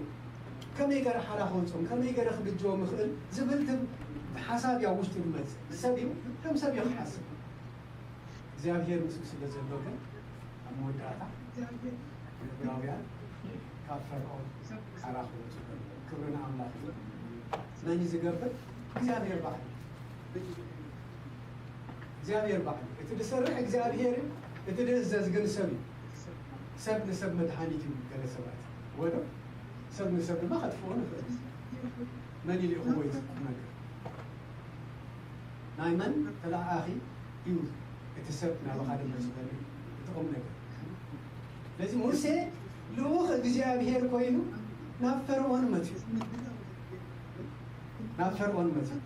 ከመይ ገረ ሓራ ከወፅኦም ከመይ ገረ ክብጀዎም ይኽእል ዝብል ትም ሓሳብ እያ ውሽጡ ዝመፅእ። ሰብ እዩ ከም ሰብ እዩ ክሓስብ። እግዚኣብሔር ምስኡ ስለ ዘሎ ግን ኣብ መወዳእታ ንዕብራውያን ካብ ፈርዖን ሓራ ክወፁ ገበረ። ክብሪ ንኣምላኽ ይኹን። መን እዩ ዝገብር? እግዚኣብሔር ባዕሉ። እግዚኣብሔር ባዕሉ። እቲ ዝሰርሕ እግዚኣብሔር እዩ፣ እቲ ዝእዘዝ ግን ሰብ እዩ። ሰብ ንሰብ መድሓኒት እዩ። ገለ ሰባት ወዶ ሰብ ንሰብ ድማ ከጥፍኦ ንኽእል። መን ይልእኽዎ እዩ ዝቁም ነገር ናይ መን ተለኣኣኺ እዩ እቲ ሰብ ናባኻ ድማ ዝበለ እቲ ቁም ነገር። ስለዚ ሙሴ ልኡኽ እግዚኣብሔር ኮይኑ ናብ ፈርዖን መፅዩ ናብ ፈርዖን መፅዩ።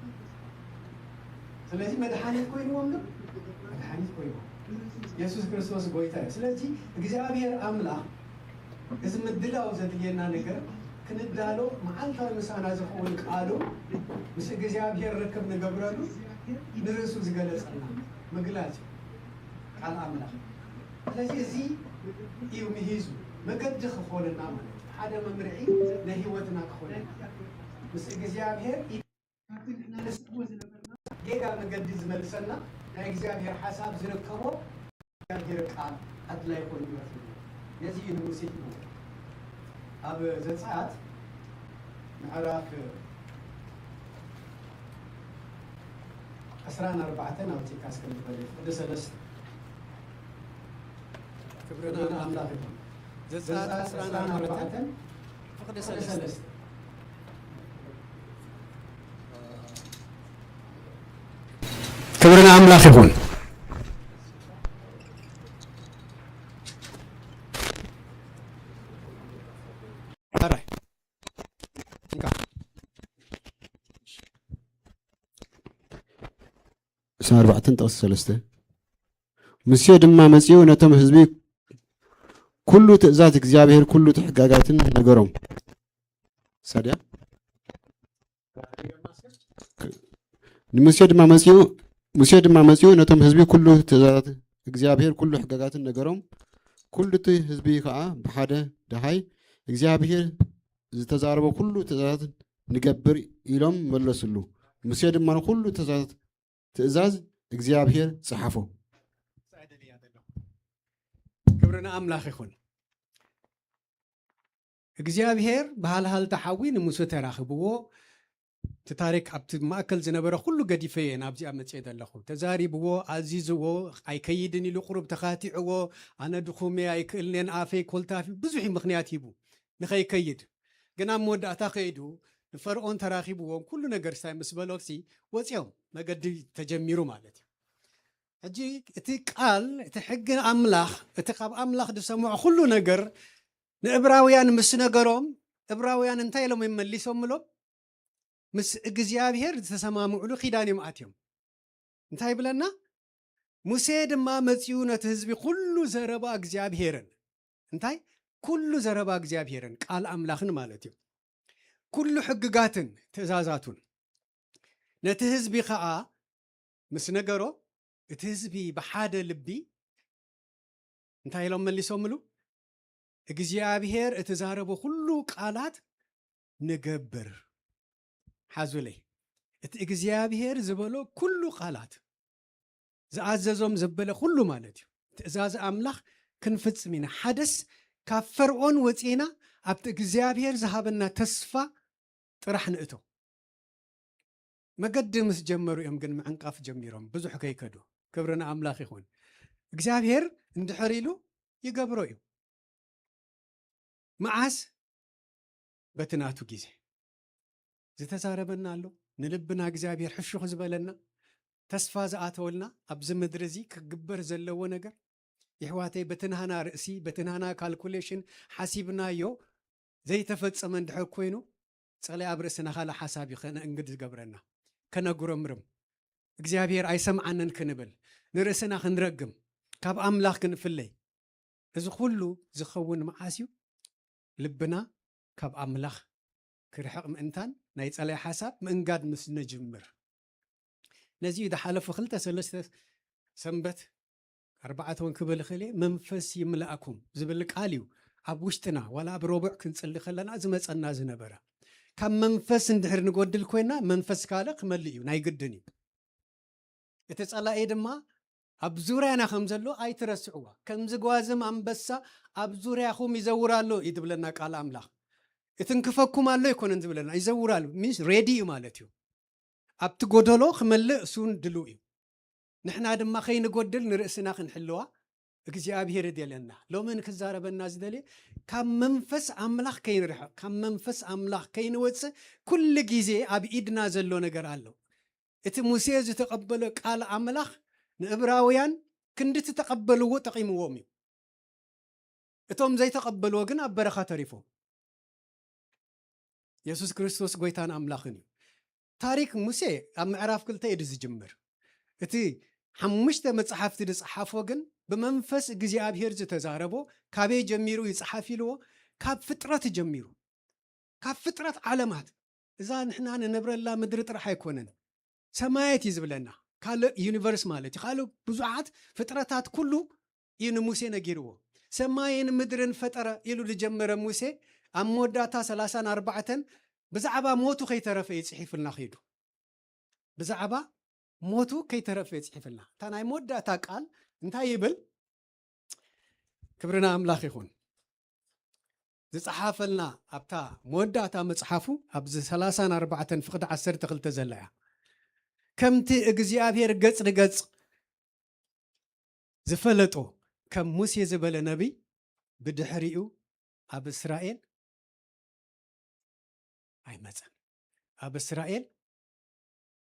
ስለዚ መድሓኒት ኮይንዎም ዶ? መድሓኒት ኮይንዎም። የሱስ ክርስቶስ ጎይታ እዩ። ስለዚ እግዚኣብሔር ኣምላኽ እዚ ምድላው ዘድልየና ነገር ክንዳሎ መዓልታዊ ምሳና ዝኸውን ቃሉ ምስ እግዚኣብሔር ርክብ ንገብረሉ ንርእሱ ዝገለጸልና ምግላጽ እዩ ቃል ኣምላኽ። ስለዚ እዚ እዩ ምሂዙ መገዲ ክኾንና ማለት እዩ። ሓደ መምርዒ ናይ ህይወትና ክኾንና ምስ እግዚኣብሔር ጌጋ መገዲ ዝመልሰና ናይ እግዚኣብሔር ሓሳብ ዝርከቦ እግዚኣብሔር ቃል ኣድላይ ኮይኑ ይረኽብ። ነዚ እዩ ንሙሴ ሂቡ። ኣብ ዘጸኣት ምዕራፍ ዕስራን ኣርባዕተን ኣብ ቲካስ ከም ዝበለ ፍቕዲ ሰለስተ ክብሪ ንኣምላኽ ይኹን። ዘጸኣት ዕስራን ኣርባዕተን ፍቕዲ ሰለስተ ክብሪ ንኣምላኽ ይኹን። ኣራይ እንካ ዕስራን ኣርባዕተን ጥቕሲ ሰለስተ። ሙሴ ድማ መጺኡ ነቶም ህዝቢ ኩሉ ትእዛዝ እግዚኣብሔር ኩሉ እቲ ሕጋጋትን ነገሮም። ሳድያ ንሙሴ ድማ መጺኡ ሙሴ ድማ መጺኡ ነቶም ህዝቢ ኩሉ ትእዛዛት እግዚኣብሔር ኩሉ ሕጋጋትን ነገሮም። ኩሉ እቲ ህዝቢ ከኣ ብሓደ ደሃይ እግዚኣብሔር ዝተዛረቦ ኩሉ ትእዛዛት ንገብር ኢሎም መለስሉ። ሙሴ ድማ ንኩሉ ትእዛዛት ትእዛዝ እግዚኣብሔር ጸሓፎ። ክብሪ ንኣምላኽ ይኹን። እግዚኣብሔር ብሃልሃልታ ሓዊ ንሙሴ ተራኽብዎ። እቲ ታሪክ ኣብቲ ማእከል ዝነበረ ኩሉ ገዲፈ እየ ናብዚኣ መጽኤ ዘለኹ። ተዛሪብዎ፣ ኣዚዝዎ፣ ኣይከይድን ኢሉ ቁሩብ ተኻቲዕዎ፣ ኣነ ድኹም እየ ኣይክእልንየን ኣፈይ ኮልታፊ ብዙሕ ምኽንያት ሂቡ ንኸይከይድ። ግን ኣብ መወዳእታ ከይዱ ንፈርኦን ተራኺብዎም ኩሉ ነገር ስታይ ምስ በሎሲ ወጽኦም መገዲ ተጀሚሩ ማለት እዩ። ሕጂ እቲ ቃል እቲ ሕጊ ኣምላኽ እቲ ካብ ኣምላኽ ዝሰምዖ ኩሉ ነገር ንእብራውያን ምስ ነገሮም እብራውያን እንታይ ኢሎም እዮም መሊሶምሎም? ምስ እግዚኣብሔር ዝተሰማምዕሉ ኪዳን እዮም ኣትዮም። እንታይ ይብለና? ሙሴ ድማ መጺኡ ነቲ ህዝቢ ኩሉ ዘረባ እግዚኣብሔርን እንታይ ኩሉ ዘረባ እግዚኣብሔርን ቃል ኣምላኽን ማለት እዩ ኩሉ ሕግጋትን ትእዛዛቱን ነቲ ህዝቢ ኸዓ ምስ ነገሮ እቲ ህዝቢ ብሓደ ልቢ እንታይ ኢሎም መሊሶምሉ እግዚኣብሔር እቲ ዛረቦ ኩሉ ቃላት ንገብር ሓዙለይ እቲ እግዚኣብሔር ዝበሎ ኩሉ ቃላት ዝኣዘዞም ዘበለ ኩሉ ማለት እዩ ትእዛዝ ኣምላኽ ክንፍጽም ኢና ሓደስ ካብ ፈርዖን ወፂእና ኣብቲ እግዚኣብሔር ዝሃበና ተስፋ ጥራሕ ንእቶ መገዲ ምስ ጀመሩ እዮም ግን ምዕንቃፍ ጀሚሮም ብዙሕ ከይከዱ ክብሪ ንኣምላኽ ይኹን እግዚኣብሔር እንድሕር ኢሉ ይገብሮ እዩ መዓስ በቲ ናቱ ግዜ ዝተዛረበና ኣሎ ንልብና እግዚኣብሔር ሕሹኽ ዝበለና ተስፋ ዝኣተወልና ኣብዚ ምድሪ እዚ ክግበር ዘለዎ ነገር ይሕዋተይ በቲ ናህና ርእሲ በቲ ናህና ካልኩሌሽን ሓሲብናዮ ዘይተፈጸመ እንድሕር ኮይኑ ጸለይ ኣብ ርእስና ካልእ ሓሳብ እዩ ከነእንግድ ዝገብረና ከነጉረምርም እግዚኣብሔር ኣይሰምዓንን ክንብል ንርእስና ክንረግም ካብ ኣምላኽ ክንፍለይ እዚ ኩሉ ዝኸውን መዓስ እዩ ልብና ካብ ኣምላኽ ክርሕቕ ምእንታን ናይ ጸላይ ሓሳብ ምእንጋድ ምስ ነጅምር ነዚ እዩ ዝሓለፉ ክልተ ሰለስተ ሰንበት ኣርባዕተ እውን ክብል ይኽእል እየ መንፈስ ይምልኣኩም ዝብል ቃል እዩ ኣብ ውሽጥና ዋላ ኣብ ረቡዕ ክንጽሊ ከለና ዝመጸና ዝነበረ ካብ መንፈስ እንድሕር ንጎድል ኮይና መንፈስ ካልእ ክመልእ እዩ ናይ ግድን እዩ እቲ ጸላኢ ድማ ኣብ ዙርያና ከም ዘሎ ኣይትረስዕዋ ከም ዝጓዝም ኣንበሳ ኣብ ዙርያኹም ይዘውር ኣሎ እዩ ዝብለና ቃል ኣምላኽ እትንክፈኩም ኣሎ ኣይኮነን ዝብለና ይዘውር ኣሎ ሚንስ ሬዲ እዩ ማለት እዩ ኣብቲ ጎደሎ ክመልእ እሱን ድልው እዩ ንሕና ድማ ከይንጎድል ንርእስና ክንሕልዋ እግዚኣብሔር ይደልየና ሎሚ ንክዛረበና ዝደልየ ካብ መንፈስ ኣምላኽ ከይንርሕቕ ካብ መንፈስ ኣምላኽ ከይንወፅእ ኩሉ ግዜ ኣብ ኢድና ዘሎ ነገር ኣሎ እቲ ሙሴ ዝተቐበሎ ቃል ኣምላኽ ንእብራውያን ክንዲ ዝተቐበልዎ ጠቒምዎም እዩ እቶም ዘይተቐበልዎ ግን ኣብ በረኻ ተሪፎም የሱስ ክርስቶስ ጎይታን ኣምላኽን እዩ ታሪክ ሙሴ ኣብ ምዕራፍ ክልተ እዩ ዝጅምር እቲ ሓሙሽተ መጽሓፍቲ ዝጸሓፎ ግን ብመንፈስ እግዚኣብሔር ዝተዛረቦ ካበይ ጀሚሩ ይጸሓፍ ኢልዎ ካብ ፍጥረት ጀሚሩ ካብ ፍጥረት ዓለማት፣ እዛ ንሕና ንነብረላ ምድሪ ጥራሕ ኣይኮነን፣ ሰማያት እዩ ዝብለና። ካልእ ዩኒቨርስ ማለት እዩ። ካልእ ብዙሓት ፍጥረታት ኩሉ እዩ ንሙሴ ነጊርዎ። "ሰማይን ምድርን ፈጠረ" ኢሉ ዝጀመረ ሙሴ፣ ኣብ መወዳእታ ሰላሳን ኣርባዕተን ብዛዕባ ሞቱ ከይተረፈ እዩ ጽሒፍልና ኸይዱ። ብዛዕባ ሞቱ ከይተረፈ እዩ ጽሒፍልና። እታ ናይ መወዳእታ ቃል እንታይ ይብል? ክብሪ ንኣምላኽ ይኹን። ዝጸሓፈልና ኣብታ መወዳእታ መጽሓፉ፣ ኣብዚ ሰላሳን ኣርባዕተን ፍቕዲ ዓሰርተ ክልተ ዘላ እያ። "ከምቲ እግዚኣብሔር ገጽ ንገጽ ዝፈለጦ፣ ከም ሙሴ ዝበለ ነቢይ ብድሕሪኡ ኣብ እስራኤል ኣይመጸን፣ ኣብ እስራኤል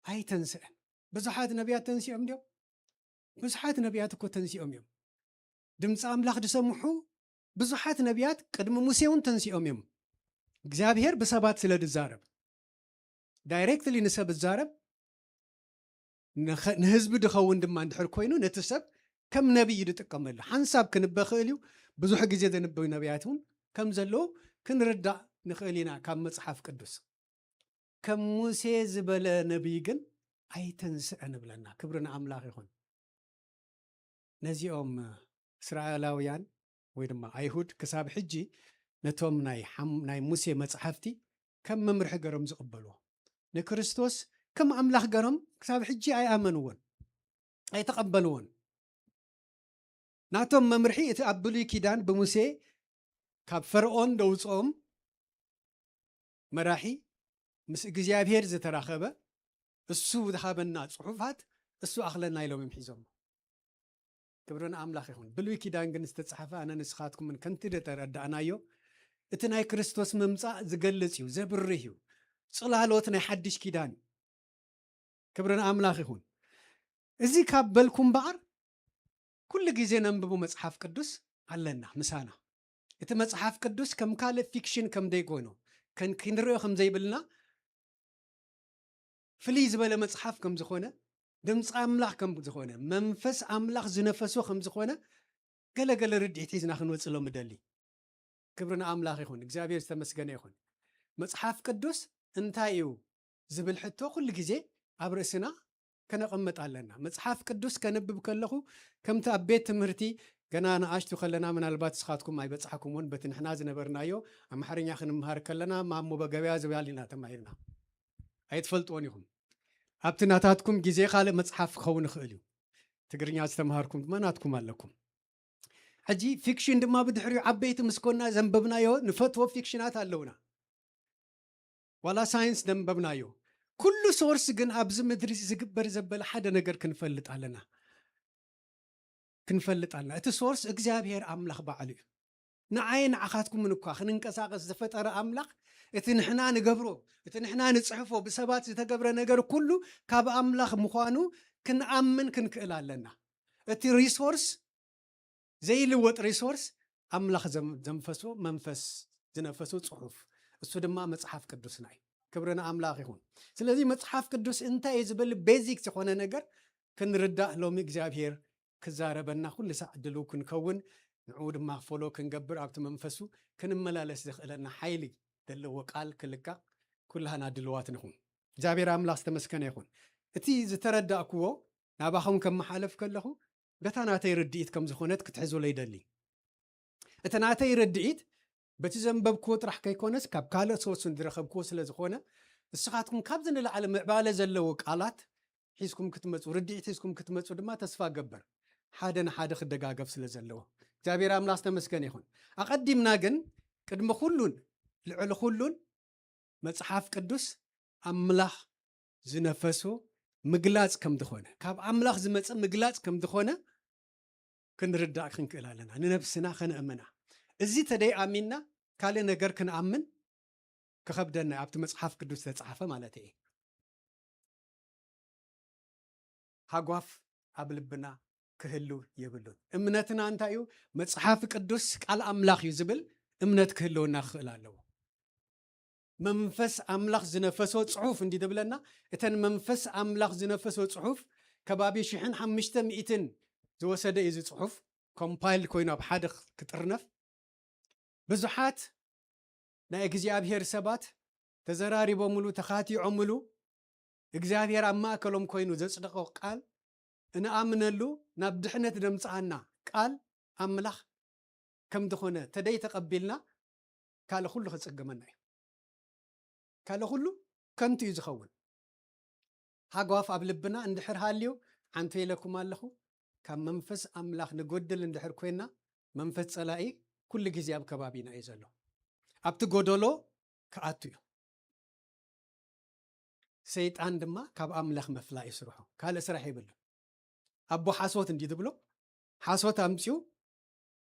ኣይተንስአን።" ብዙሓት ነቢያት ተንሲኦም ድዮም? ብዙሓት ነቢያት እኮ ተንሲኦም እዮም። ድምፂ ኣምላኽ ዝሰምሑ ብዙሓት ነቢያት ቅድሚ ሙሴ እውን ተንሲኦም እዮም። እግዚኣብሔር ብሰባት ስለ ዝዛረብ፣ ዳይሬክትሊ ንሰብ ዝዛረብ፣ ንኸ-፣ ንህዝቢ ድኸውን ድማ እንድሕር ኮይኑ፣ ነቲ ሰብ ከም ነቢይ እዩ ዝጥቀመሉ። ሓንሳብ ክንበ ክእል እዩ። ብዙሕ ግዜ ዘንበዩ ነቢያት እውን ከም ዘለዉ ክንርዳእ ንኽእል ኢና ካብ መጽሓፍ ቅዱስ። "ከም ሙሴ ዝበለ ነቢይ ግን ኣይተንስአን" እብለና። ክብሪ ንኣምላኽ ይኹን። ነዚኦም እስራኤላውያን ወይ ድማ ኣይሁድ ክሳብ ሕጂ ነቶም ናይ ሓም-፣ ናይ ሙሴ መጽሓፍቲ ከም መምርሒ ገሮም ዝቕበልዎ፣ ንክርስቶስ ከም ኣምላኽ ገሮም ክሳብ ሕጂ ኣይኣመንዎን፣ ኣይተቐበልዎን። ናቶም መምርሒ እቲ ኣብ ብሉይ ኪዳን ብሙሴ ካብ ፈርዖን ደውፅኦም መራሒ፣ ምስ እግዚኣብሔር ዝተራኸበ፣ እሱ ዝሃበና ጽሑፋት እሱ ኣኽለና ኢሎም እዮም ሒዞሞ። ክብሪ ንኣምላኽ ይኹን። ብሉይ ኪዳን ግን ዝተጻሕፈ ኣነ ንስኻትኩምን ከምቲ ዝተረዳእናዮ እቲ ናይ ክርስቶስ ምምጻእ ዝገልጽ እዩ፣ ዘብርህ እዩ። ጽላሎት ናይ ሓድሽ ኪዳን እዩ። ክብሪ ንኣምላኽ ይኹን። እዚ ካብ በልኩ እምበኣር ኩሉ ግዜ ነንብቡ መጽሓፍ ቅዱስ ኣለና ምሳና። እቲ መጽሓፍ ቅዱስ ከም ካልእ ፊክሽን ከም ዘይኮይኑ፣ ከን-፣ ክንሪኦ ከም ዘይብልና፣ ፍልይ ዝበለ መጽሓፍ ከም ዝኾነ፣ ድምፂ ኣምላኽ ከም ዝኾነ፣ መንፈስ ኣምላኽ ዝነፈሶ ከም ዝኾነ፣ ገለ ገለ ርድኢት ሒዝና ክንወፅእ ሎም እደሊ። ክብሪ ንኣምላኽ ይኹን፣ እግዚኣብሔር ዝተመስገነ ይኹን። መጽሓፍ ቅዱስ እንታይ እዩ ዝብል ሕቶ ኩሉ ግዜ ኣብ ርእስና ከነቐምጥ ኣለና። መጽሓፍ ቅዱስ ከንብብ ከለኹ፣ ከምቲ ኣብ ቤት ትምህርቲ ገና ንኣሽቱ ከለና፣ ምናልባት ንስኻትኩም ኣይበጻሕኩምዎን፣ በቲ ንሕና ዝነበርናዮ ኣምሓርኛ ክንምሃር ከለና፣ ማሞ በገበያ ዝባል ኢና ተማሂርና። ኣይትፈልጥዎን ኢኹም። ኣብቲ ናታትኩም ግዜ ካልእ መጽሓፍ ክኸውን ይኽእል እዩ። ትግርኛ ዝተምሃርኩም ድማ ናትኩም ኣለኩም። ሕጂ ፊክሽን ድማ ብድሕሪኡ ዓበይቲ ምስ ኮና ዘንበብናዮ ንፈትዎ ፊክሽናት ኣለውና። ዋላ ሳይንስ ዘንበብናዮ። ኩሉ ሶርስ ግን ኣብዚ ምድሪ ዝግበር ዘበለ ሓደ ነገር ክንፈልጥ ኣለና። ክንፈልጥ ኣለና። እቲ ሶርስ እግዚኣብሔር ኣምላኽ ባዕሉ እዩ። ንዓይ ንዓኻትኩምን እኳ ክንንቀሳቐስ ዝፈጠረ ኣምላኽ፣ እቲ ንሕና ንገብሮ፣ እቲ ንሕና ንጽሕፎ፣ ብሰባት ዝተገብረ ነገር ኩሉ ካብ ኣምላኽ ምዃኑ ክንኣምን ክንክእል ኣለና። እቲ ሪሶርስ፣ ዘይልወጥ ሪሶርስ፣ ኣምላኽ ዘም-፣ ዘንፈሶ መንፈስ ዝነፈሶ ጽሑፍ፣ እሱ ድማ መጽሓፍ ቅዱስና እዩ። ክብሪ ንኣምላኽ ይኹን። ስለዚ መጽሓፍ ቅዱስ እንታይ እዩ ዝብል ቤዚክ ዝኾነ ነገር ክንርዳእ ሎሚ እግዚኣብሔር ክዛረበና ኩሉ ሳዕ ድልው ክንከውን፣ ንዕኡ ድማ ፎሎ ክንገብር፣ ኣብቲ መንፈሱ ክንመላለስ ዘኽእለና ሓይሊ ዘለዎ ቃል ክልቃቕ ኩላህና ድልዋት ንኹን። እግዚኣብሔር ኣምላኽ ዝተመስገነ ይኹን። እቲ ዝተረዳእክዎ ናባኹም ከመሓለፍ ከለኹ፣ በታ ናተይ ርድኢት ከም ዝኾነት ክትሕዙለይ ይደሊ። እቲ ናተይ ርድኢት በቲ ዘንበብክዎ ጥራሕ ከይኮነስ፣ ካብ ካልእ ሶርስን ዝረኸብክዎ ስለ ዝኾነ፣ ንስኻትኩም ካብዚ ንላዕሊ ምዕባለ ዘለዎ ቃላት ሒዝኩም ክትመጹ፣ ርድኢት ሒዝኩም ክትመጹ ድማ ተስፋ እገብር። ሓደ ንሓደ ክደጋገፍ ስለ ዘለዎ። እግዚኣብሔር ኣምላኽ ዝተመስገነ ይኹን። ኣቐዲምና ግን፣ ቅድሚ ኩሉን ልዕሊ ኩሉን፣ መጽሓፍ ቅዱስ ኣምላኽ ዝነፈሶ ምግላጽ ከም ዝኾነ፣ ካብ ኣምላኽ ዝመጸ ምግላጽ ከም ዝኾነ ክንርዳእ ክንክእል ኣለና፣ ንነብስና ከነእምና። እዚ ተደይ ኣሚንና ካልእ ነገር ክንኣምን ክኸብደና እዩ፣ ኣብቲ መጽሓፍ ቅዱስ ዝተጻሕፈ ማለት እየ። ሃጓፍ ኣብ ልብና ክህሉ የብሉን። እምነትና እንታይ እዩ? መጽሓፍ ቅዱስ ቃል ኣምላኽ እዩ ዝብል እምነት ክህልወና ክኽእል ኣለዎ። መንፈስ ኣምላኽ ዝነፈሶ ጽሑፍ እንዲ ዝብለና፣ እተን መንፈስ ኣምላኽ ዝነፈሶ ጽሑፍ ከባቢ ሽሕን ሓሙሽተ ሚእትን ዝወሰደ እዩ። እዚ ጽሑፍ ኮምፓይል ኮይኑ ኣብ ሓደ ክጥርነፍ ብዙሓት ናይ እግዚኣብሔር ሰባት ተዘራሪቦምሉ፣ ተኻቲዖምሉ፣ እግዚኣብሔር ኣብ ማእከሎም ኮይኑ ዘጽደቖ ቃል እንኣምነሉ፣ ናብ ድሕነት ዘምጽኣና ቃል ኣምላኽ ከም ዝኾነ ተደይ ተቐቢልና፣ ካልእ ኩሉ ከጸግመና እዩ። ካልእ ኩሉ ከንቱ እዩ ዝኸውን። ሃጓፍ ኣብ ልብና እንድሕር ሃልዩ፣ ዓንቶ ኢለኩም ኣለኹ፣ ካብ መንፈስ ኣምላኽ ንጎድል እንድሕር ኮይና፣ መንፈስ ጸላኢ ኩሉ ግዜ ኣብ ከባቢና እዩ ዘሎ። ኣብቲ ጎደሎ ክኣቱ እዩ። ሰይጣን ድማ ካብ ኣምላኽ ምፍላይ እዩ ስርሑ። ካልእ ስራሕ የብሉን። ኣቦ ሓሶት እንዲ ትብሎ፣ ሓሶት ኣምጺኡ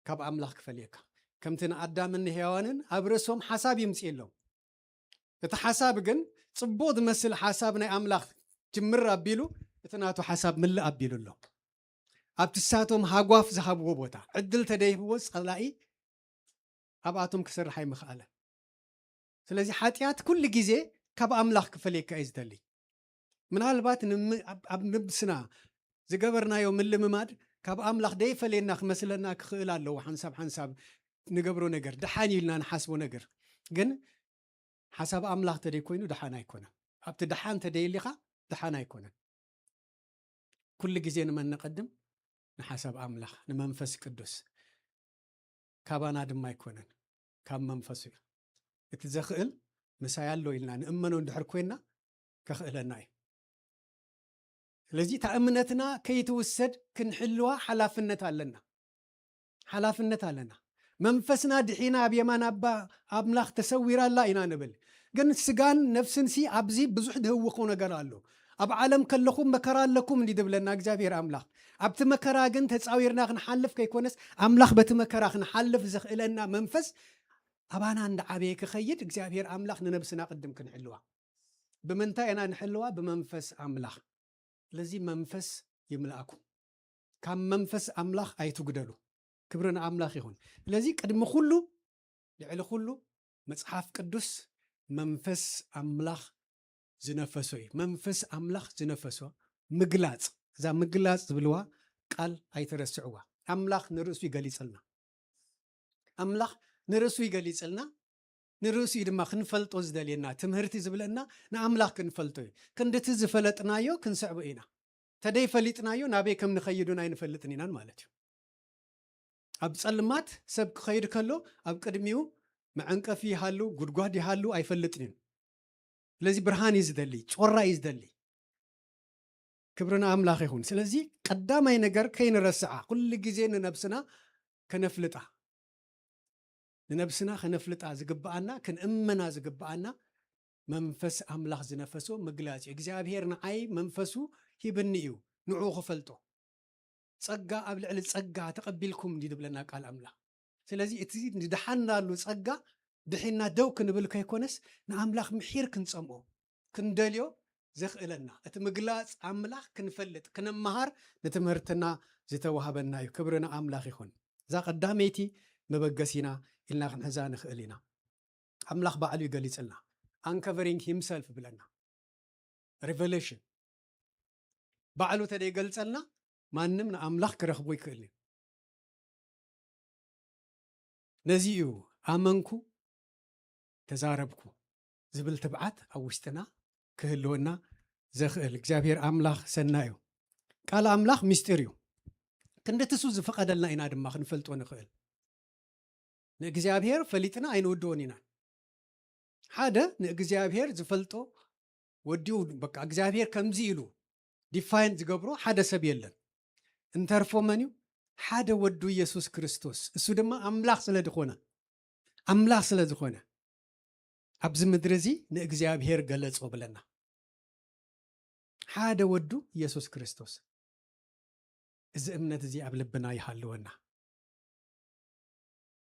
ካብ ኣምላኽ ክፈልየካ። ከምቲ ንኣዳምን ንሄዋንን ኣብ ርእሶም ሓሳብ ይምጽእ የሎም። እቲ ሓሳብ ግን ጽቡቕ ዝመስል ሓሳብ ናይ ኣምላኽ ጅምር ኣቢሉ፣ እቲ ናቱ ሓሳብ ምልእ ኣቢሉ ኣሎ። ኣብቲ ሳቶም ሃጓፍ ዝሃብዎ ቦታ ዕድል ተደይብዎ፣ ጸላኢ ኣብኣቶም ክሰርሕ ኣይምኽኣለን። ስለዚ ሓጢኣት ኩሉ ግዜ ካብ ኣምላኽ ክፈልየካ እዩ ዝደሊ። ምናልባት ንም-፣ ኣብ፣ ኣብ ነብስና ዝገበርናዮ ምልምማድ ካብ ኣምላኽ ደይፈለየና ክመስለና ክኽእል ኣለዎ። ሓንሳብ ሓንሳብ ንገብሮ ነገር፣ ደሓን ኢልና ንሓስቦ ነገር ግን ሓሳብ ኣምላኽ ተደይ ኮይኑ ደሓን ኣይኮነን። ኣብቲ ደሓን ተደይሊኻ ደሓን ኣይኮነን። ኩሉ ግዜ ንመን ነቐድም? ንሓሳብ ኣምላኽ፣ ንመንፈስ ቅዱስ። ካባና ድማ ኣይኮነን፣ ካብ መንፈሱ እዩ። እቲ ዘኽእል ምሳይ ኣሎ ኢልና ንእመኖ እንድሕር ኮይንና ከኽእለና እዩ። ስለዚ እታ እምነትና ከይትውሰድ ክንሕልዋ ሓላፍነት ኣለና። ሓላፍነት ኣለና። መንፈስና ድሒና ኣብ የማን ኣባ ኣምላኽ ተሰዊራ ኣላ ኢና ንብል። ግን ስጋን ነፍስንሲ ኣብዚ ብዙሕ ድህውኾ ነገር ኣሎ። ኣብ ዓለም ከለኹም መከራ ኣለኩም እንዲ ዝብለና እግዚኣብሔር ኣምላኽ። ኣብቲ መከራ ግን ተጻዊርና ክንሓልፍ ከይኮነስ፣ ኣምላኽ በቲ መከራ ክንሓልፍ ዘኽእለና መንፈስ ኣባና እንዳዓበየ ክኸይድ እግዚኣብሔር ኣምላኽ ንነብስና ቅድም ክንሕልዋ። ብምንታይ ኢና ንሕልዋ? ብመንፈስ ኣምላኽ። ስለዚ መንፈስ ይምላእኩም። ካብ መንፈስ ኣምላኽ ኣይትጉደሉ። ክብሪ ንኣምላኽ ይኹን። ስለዚ ቅድሚ ኩሉ፣ ልዕሊ ኩሉ መጽሓፍ ቅዱስ መንፈስ ኣምላኽ ዝነፈሶ እዩ። መንፈስ ኣምላኽ ዝነፈሶ ምግላጽ፣ እዛ ምግላጽ ዝብልዋ ቃል ኣይትረስዕዋ። ኣምላኽ ንርእሱ ይገሊጽልና። ኣምላኽ ንርእሱ ይገሊጽልና። ንርእሱ እዩ ድማ ክንፈልጦ ዝደልየና። ትምህርቲ ዝብለና ንኣምላኽ ክንፈልጦ እዩ። ክንድቲ ዝፈለጥናዮ ክንስዕቦ ኢና። ተደይ ፈሊጥናዮ ናበይ ከም ንኸይዱን ኣይንፈልጥን ኢናን ማለት እዩ። ኣብ ጸልማት ሰብ ክኸይድ ከሎ ኣብ ቅድሚኡ መዐንቀፊ ይሃሉ፣ ጉድጓድ ይሃሉ ኣይፈልጥን እዩ። ስለዚ ብርሃን እዩ ዝደሊ፣ ጮራ እዩ ዝደሊ። ክብሪ ንኣምላኽ ይኹን። ስለዚ ቀዳማይ ነገር ከይንረስዓ፣ ኩሉ ግዜ ንነብስና ከነፍልጣ፣ ንነብስና ከነፍልጣ ዝግብኣና፣ ክንእመና ዝግብኣና መንፈስ ኣምላኽ ዝነፈሶ ምግላጽ እዩ። እግዚኣብሔር ንዓይ መንፈሱ ሂብኒ እዩ፣ ንዕኡ ክፈልጦ። ጸጋ ኣብ ልዕሊ ጸጋ ተቐቢልኩም እንዲ ዝብለና ቃል ኣምላኽ። ስለዚ እቲ ንደሓናሉ ጸጋ ድሒና ደው ክንብል ከይኮነስ፣ ንኣምላኽ ምሒር ክንጸምኦ፣ ክንደልዮ ዘኽእለና፣ እቲ ምግላጽ ኣምላኽ ክንፈልጥ፣ ክንመሃር ንትምህርትና ዝተዋህበና እዩ። ክብሪ ንኣምላኽ ይኹን። እዛ ቀዳመይቲ መበገሲና ኢልና ክንሕዛ ንኽእል ኢና። ኣምላኽ ባዕሉ ይገሊጽልና። Uncovering himself ይብለና። ሪቨሌሽን። ባዕሉ ተደይገልጸልና ማንም ንኣምላኽ ክረኽቦ ይክእል እዩ። ነዚ እዩ ኣመንኩ፣ ተዛረብኩ ዝብል ትብዓት ኣብ ውሽጥና ክህልወና ዘኽእል። እግዚኣብሔር ኣምላኽ ሰናይ እዩ። ቃል ኣምላኽ ምስጢር እዩ። ክንድቲ እሱ ዝፈቐደልና ኢና ድማ ክንፈልጦ ንኽእል። ንእግዚኣብሔር ፈሊጥና ኣይንውድኦን ኢና። ሓደ ንእግዚኣብሔር ዝፈልጦ ወዲኡ፣ በቃ እግዚኣብሔር ከምዚ ኢሉ ዲፋይን ዝገብሮ ሓደ ሰብ የለን። እንተርፎ መን እዩ? ሓደ ወዱ ኢየሱስ ክርስቶስ። እሱ ድማ ኣምላኽ ስለ ዝኾነ፣ ኣምላኽ ስለ ዝኾነ ኣብዚ ምድሪ እዚ ንእግዚኣብሔር ገለጾ ብለና። ሓደ ወዱ ኢየሱስ ክርስቶስ። እዚ እምነት እዚ ኣብ ልብና ይሃልወና።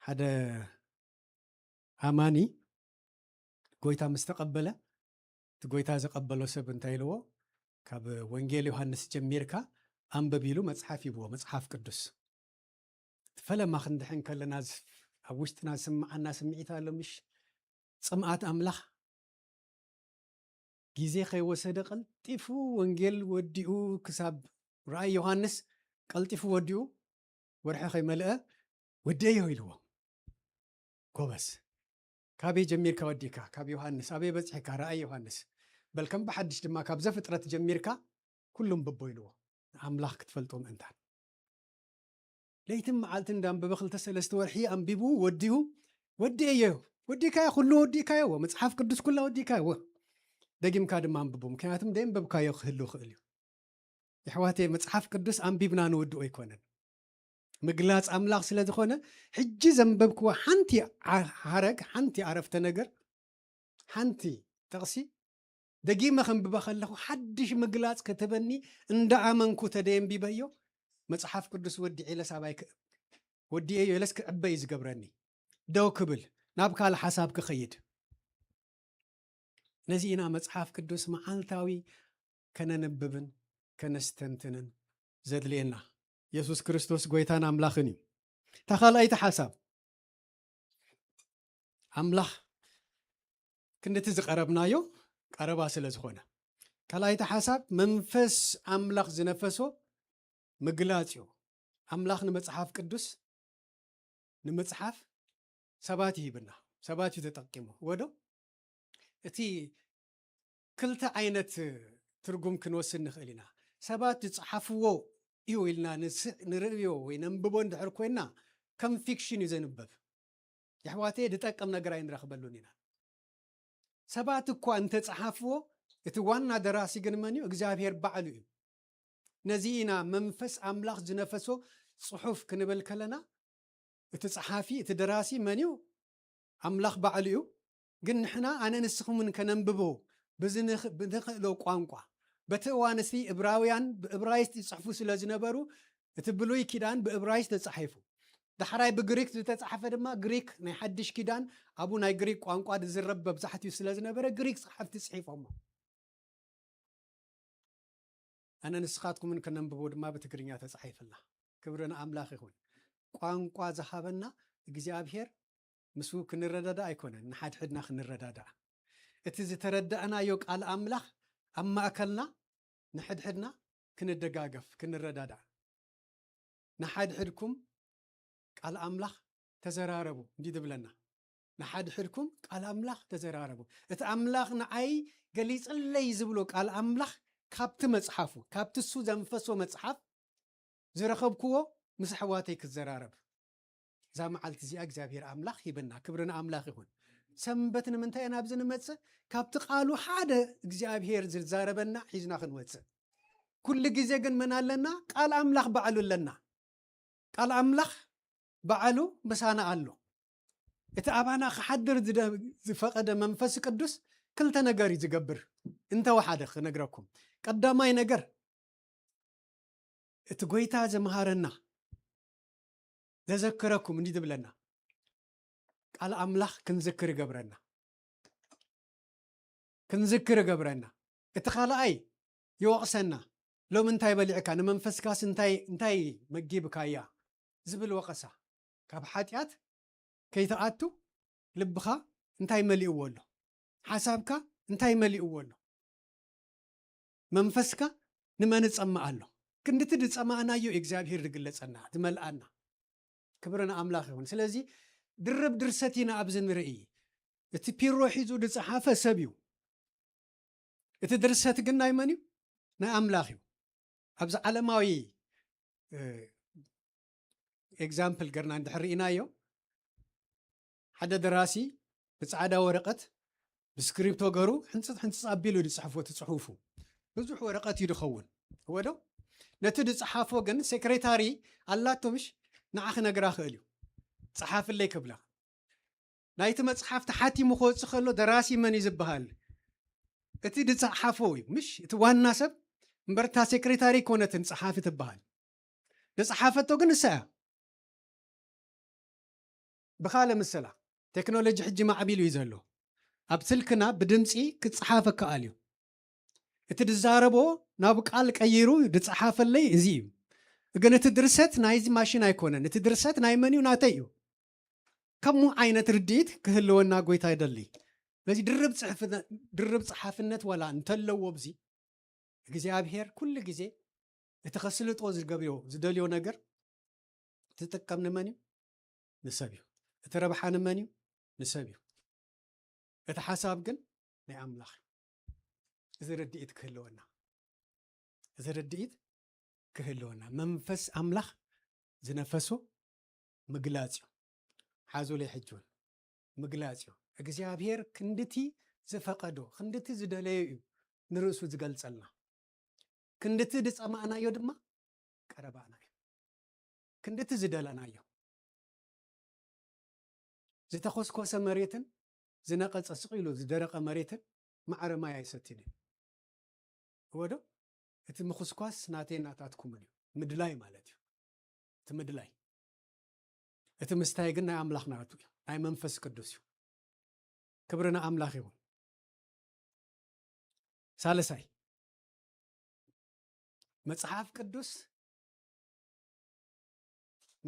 ሓደ ኣማኒ ጎይታ ምስ ተቐበለ፣ እቲ ጎይታ ዘቐበሎ ሰብ እንታይ ኢልዎ? ካብ ወንጌል ዮሃንስ ጀሚርካ ኣንብብ ኢሉ መጽሓፍ ይብዎ፣ መጽሓፍ ቅዱስ። ፈለማ ክንድሕን ከለና ዝ-፣ ኣብ ውሽጥና ዝስምዓና ስምዒት ኣሎ፣ ምሽ? ጽምኣት ኣምላኽ። ግዜ ከይወሰደ ቀልጢፉ ወንጌል ወዲኡ፣ ክሳብ ራእይ ዮሃንስ ቀልጢፉ ወዲኡ፣ ወርሒ ከይመልአ ወዲአዮ ኢልዎ። ጎበዝ። ካበይ ጀሚርካ ወዲእካ? ካብ ዮሃንስ። ኣበይ በጺሕካ? ራእይ ዮሃንስ። በል ከም ብሓድሽ ድማ ካብ ዘፍጥረት ጀሚርካ ኩሉ ኣንብቦ ኢልዎ፣ ንኣምላኽ ክትፈልጦ ምእንታን። ለይትን መዓልትን እንዳንበበ ክልተ ሰለስተ ወርሒ ኣንቢቡ ወዲኡ፣ ወዲኤዮ። ወዲእካዮ፣ ኩሉ ወዲእካዮ፣ መጽሓፍ ቅዱስ ኩላ ወዲእካዮ። ደጊምካ ድማ ኣንብቦ፣ ምክንያቱም ደንበብካዮ ክህሉ ይኽእል እዩ። የሕዋተይ፣ መጽሓፍ ቅዱስ ኣንቢብና ንውድኦ ኣይኮነን። ምግላጽ ኣምላኽ ስለ ዝኾነ፣ ሕጂ ዘንበብክዋ ሓንቲ ዓ-፣ ሓረግ፣ ሓንቲ ኣረፍተ ነገር፣ ሓንቲ ጥቕሲ ደጊመ ከንብባ ከለኹ፣ ሓድሽ ምግላጽ ክትበኒ እንዳኣመንኩ ተደየንቢበዮ፣ መጽሓፍ ቅዱስ ወዲዐ ኢለስ ኣባይ ክእብ-፣ ወዲኤዮ ኢለስ ክዕበ እዩ ዝገብረኒ። ደው ክብል፣ ናብ ካልእ ሓሳብ ክኸይድ። ነዚ ኢና መጽሓፍ ቅዱስ መዓልታዊ ከነንብብን ከነስተንትንን ዘድልየና። የሱስ ክርስቶስ ጎይታን ኣምላኽን እዩ። እታ ካልኣይቲ ሓሳብ፣ ኣምላኽ ክንድቲ ዝቐረብናዮ ቀረባ ስለ ዝኾነ፣ ካልኣይቲ ሓሳብ መንፈስ ኣምላኽ ዝነፈሶ ምግላጽ እዩ። ኣምላኽ ንመጽሓፍ ቅዱስ ንምጽሓፍ ሰባት ይሂብና፣ ሰባት እዩ ተጠቂሙ። ወዶ እቲ ክልተ ዓይነት ትርጉም ክንወስድ ንኽእል ኢና። ሰባት ዝጸሓፍዎ እዩ ኢልና ንስ-፣ ንርእዮ ወይ ነንብቦ እንድሕር ኮይና፣ ከም ፊክሽን እዩ ዘንበብ። የሕዋተይ፣ ዝጠቅም ነገር ኣይንረኽበሉን ኢና። ሰባት እኳ እንተጸሓፍዎ፣ እቲ ዋና ደራሲ ግን መን እዩ? እግዚኣብሔር ባዕሉ እዩ። ነዚ ኢና መንፈስ ኣምላኽ ዝነፈሶ ጽሑፍ ክንብል ከለና፣ እቲ ጸሓፊ፣ እቲ ደራሲ መን እዩ? ኣምላኽ ባዕሉ እዩ። ግን ንሕና ኣነ ንስኹምን ከነንብቦ ብዝንኽ-፣ ብንኽእሎ ቋንቋ፣ በቲ እዋን እቲ እብራውያን ብእብራይስጥ ይጽሕፉ ስለ ዝነበሩ፣ እቲ ብሉይ ኪዳን ብእብራይስጥ ተጻሒፉ። ዳሕራይ ብግሪክ ዝተጻሕፈ ድማ፣ ግሪክ ናይ ሓድሽ ኪዳን ኣብኡ ናይ ግሪክ ቋንቋ ዝዝረብ መብዛሕትኡ ስለ ዝነበረ፣ ግሪክ ጸሓፍቲ ጽሒፎሞ። ኣነ ንስኻትኩምን ከነንብቦ ድማ ብትግርኛ ተጻሒፍላ። ክብሪ ንኣምላኽ ይኹን። ቋንቋ ዝሃበና እግዚኣብሔር ምስኡ ክንረዳዳእ ኣይኮነን፣ ንሓድሕድና ክንረዳዳእ። እቲ ዝተረዳእናዮ ቃል ኣምላኽ ኣብ ማእከልና ንሕድሕድና ክንደጋገፍ፣ ክንረዳዳእ። ንሓድሕድኩም ቃል ኣምላኽ ተዘራረቡ እንዲ ዝብለና። ንሓድሕድኩም ቃል ኣምላኽ ተዘራረቡ። እቲ ኣምላኽ ንዓይ ገሊጽለይ ዝብሎ ቃል ኣምላኽ ካብቲ መጽሓፉ፣ ካብቲ እሱ ዘንፈሶ መጽሓፍ ዝረኸብክዎ ምስ ኣሕዋተይ ክዘራረብ። እዛ መዓልቲ እዚኣ እግዚኣብሔር ኣምላኽ ሂበና። ክብሪ ንኣምላኽ ይኹን። ሰንበት ንምንታይ ኢና ኣብዚ ንመጽእ? ካብቲ ቃሉ ሓደ እግዚኣብሔር ዝዛረበና ሒዝና ክንወጽእ። ኩሉ ግዜ ግን መን ኣለና? ቃል ኣምላኽ ባዕሉ ኣለና። ቃል ኣምላኽ ባዕሉ ምሳና ኣሎ። እቲ ኣባና ክሓድር ዝደ-፣ ዝፈቐደ መንፈስ ቅዱስ ክልተ ነገር እዩ ዝገብር። እንተወሓደ ክነግረኩም። ቀዳማይ ነገር፣ እቲ ጎይታ ዘምሃረና፣ ዘዘክረኩም እንዲ ዝብለና፣ ቃል ኣምላኽ ክንዝክር ይገብረና። ክንዝክር ይገብረና። እቲ ካልኣይ ይወቕሰና። ሎሚ እንታይ በሊዕካ? ንመንፈስካስ እንታይ፣ እንታይ መጊብካያ? ዝብል ወቐሳ። ካብ ሓጢኣት ከይትኣቱ ልብኻ እንታይ መሊእዎ ኣሎ? ሓሳብካ እንታይ መሊእዎ ኣሎ? መንፈስካ ንመን ጸማእ ኣሎ? ክንድቲ ዝጸማእናዮ እግዚኣብሔር ዝግለጸና፣ ዝመልኣና። ክብሪ ንኣምላኽ ይኹን። ስለዚ ድርብ ድርሰት ኢና ኣብዚ ንርኢ። እቲ ፒሮ ሒዙ ዝጸሓፈ ሰብ እዩ። እቲ ድርሰት ግን ናይ መን እዩ? ናይ ኣምላኽ እዩ። ኣብዚ ዓለማዊ፣ እ፣ ኤግዛምፕል ገርና እንድሕር ርኢናዮ፣ ሓደ ደራሲ ብጻዕዳ ወረቐት ብስክሪፕቶ ገሩ ሕንጽጽ ሕንጽጽ ኣቢሉ ዝጽሕፎ እቲ ጽሑፉ። ብዙሕ ወረቐት እዩ ዝኸውን። እወ ዶ? ነቲ ዝጸሓፎ ግን ሴክሬታሪ ኣላቶ ምሽ? ንዓ ክነግራ ክእል እዩ። ጸሓፍለይ ክብላ። ናይቲ መጽሓፍ ተሓቲሙ ክወጽእ ከሎ ደራሲ መን እዩ ዝበሃል? እቲ ዝጸሓፎ እዩ፣ ምሽ? እቲ ዋና ሰብ እምበር እታ ሴክሬታሪ ኣይኮነትን ጸሓፊ ትበሃል። ዝጸሓፈቶ ግን ንሳ እያ። ብኻልእ ምሰላ፣ ቴክኖሎጂ ሕጂ ማዕቢሉ እዩ ዘሎ። ኣብ ስልክና ብድምጺ ክጸሓፍ ይከኣል እዩ። እቲ ዝዛረቦ ናብ ቃል ቀይሩ ዝጸሓፈለይ እዚ እዩ። ግን እቲ ድርሰት ናይዚ ማሽን ኣይኮነን። እቲ ድርሰት ናይ መን እዩ? ናተይ እዩ። ከምኡ ዓይነት ርድኢት ክህልወና ጎይታ ይደሊ። ስለዚ ድርብ ጽሕፍነ-፣ ድርብ ጸሓፍነት ዋላ እንተለዎ፣ ኣብዚ እግዚኣብሔር ኩሉ ግዜ እቲ ከስልጦ ዝገብዮ፣ ዝደልዮ ነገር ዝጥቀም ንመን እዩ? ንሰብ እዩ። እቲ ረብሓ ንመን እዩ? ንሰብ እዩ። እቲ ሓሳብ ግን ናይ ኣምላኽ እዩ። እዚ ርድኢት ክህልወና፣ እዚ ርድኢት ክህልወና፣ መንፈስ ኣምላኽ ዝነፈሶ ምግላጽ እዩ። ሓዙለይ ሕጂ እውን ምግላጽ እዩ። እግዚኣብሔር ክንድቲ ዝፈቐዶ፣ ክንድቲ ዝደለዮ እዩ ንርእሱ ዝገልጸልና። ክንድቲ ዝጸማእናዮ ድማ ቀረባና እዩ። ክንድቲ ዝደለናዮ። ዝተኾስኮሰ መሬትን ዝነቐጸ ስቕ ኢሉ ዝደረቐ መሬትን ማዕረ ማይ ኣይሰትዩን እዩ። እወ ዶ? እቲ ምኹስኳስ ናተይ ናታትኩምን እዩ። ምድላይ ማለት እዩ። እቲ ምድላይ። እቲ ምስታይ ግን ናይ ኣምላኽ ናቱ እዩ። ናይ መንፈስ ቅዱስ እዩ። ክብሪ ንኣምላኽ ይኹን። ሳልሳይ፣ መጽሓፍ ቅዱስ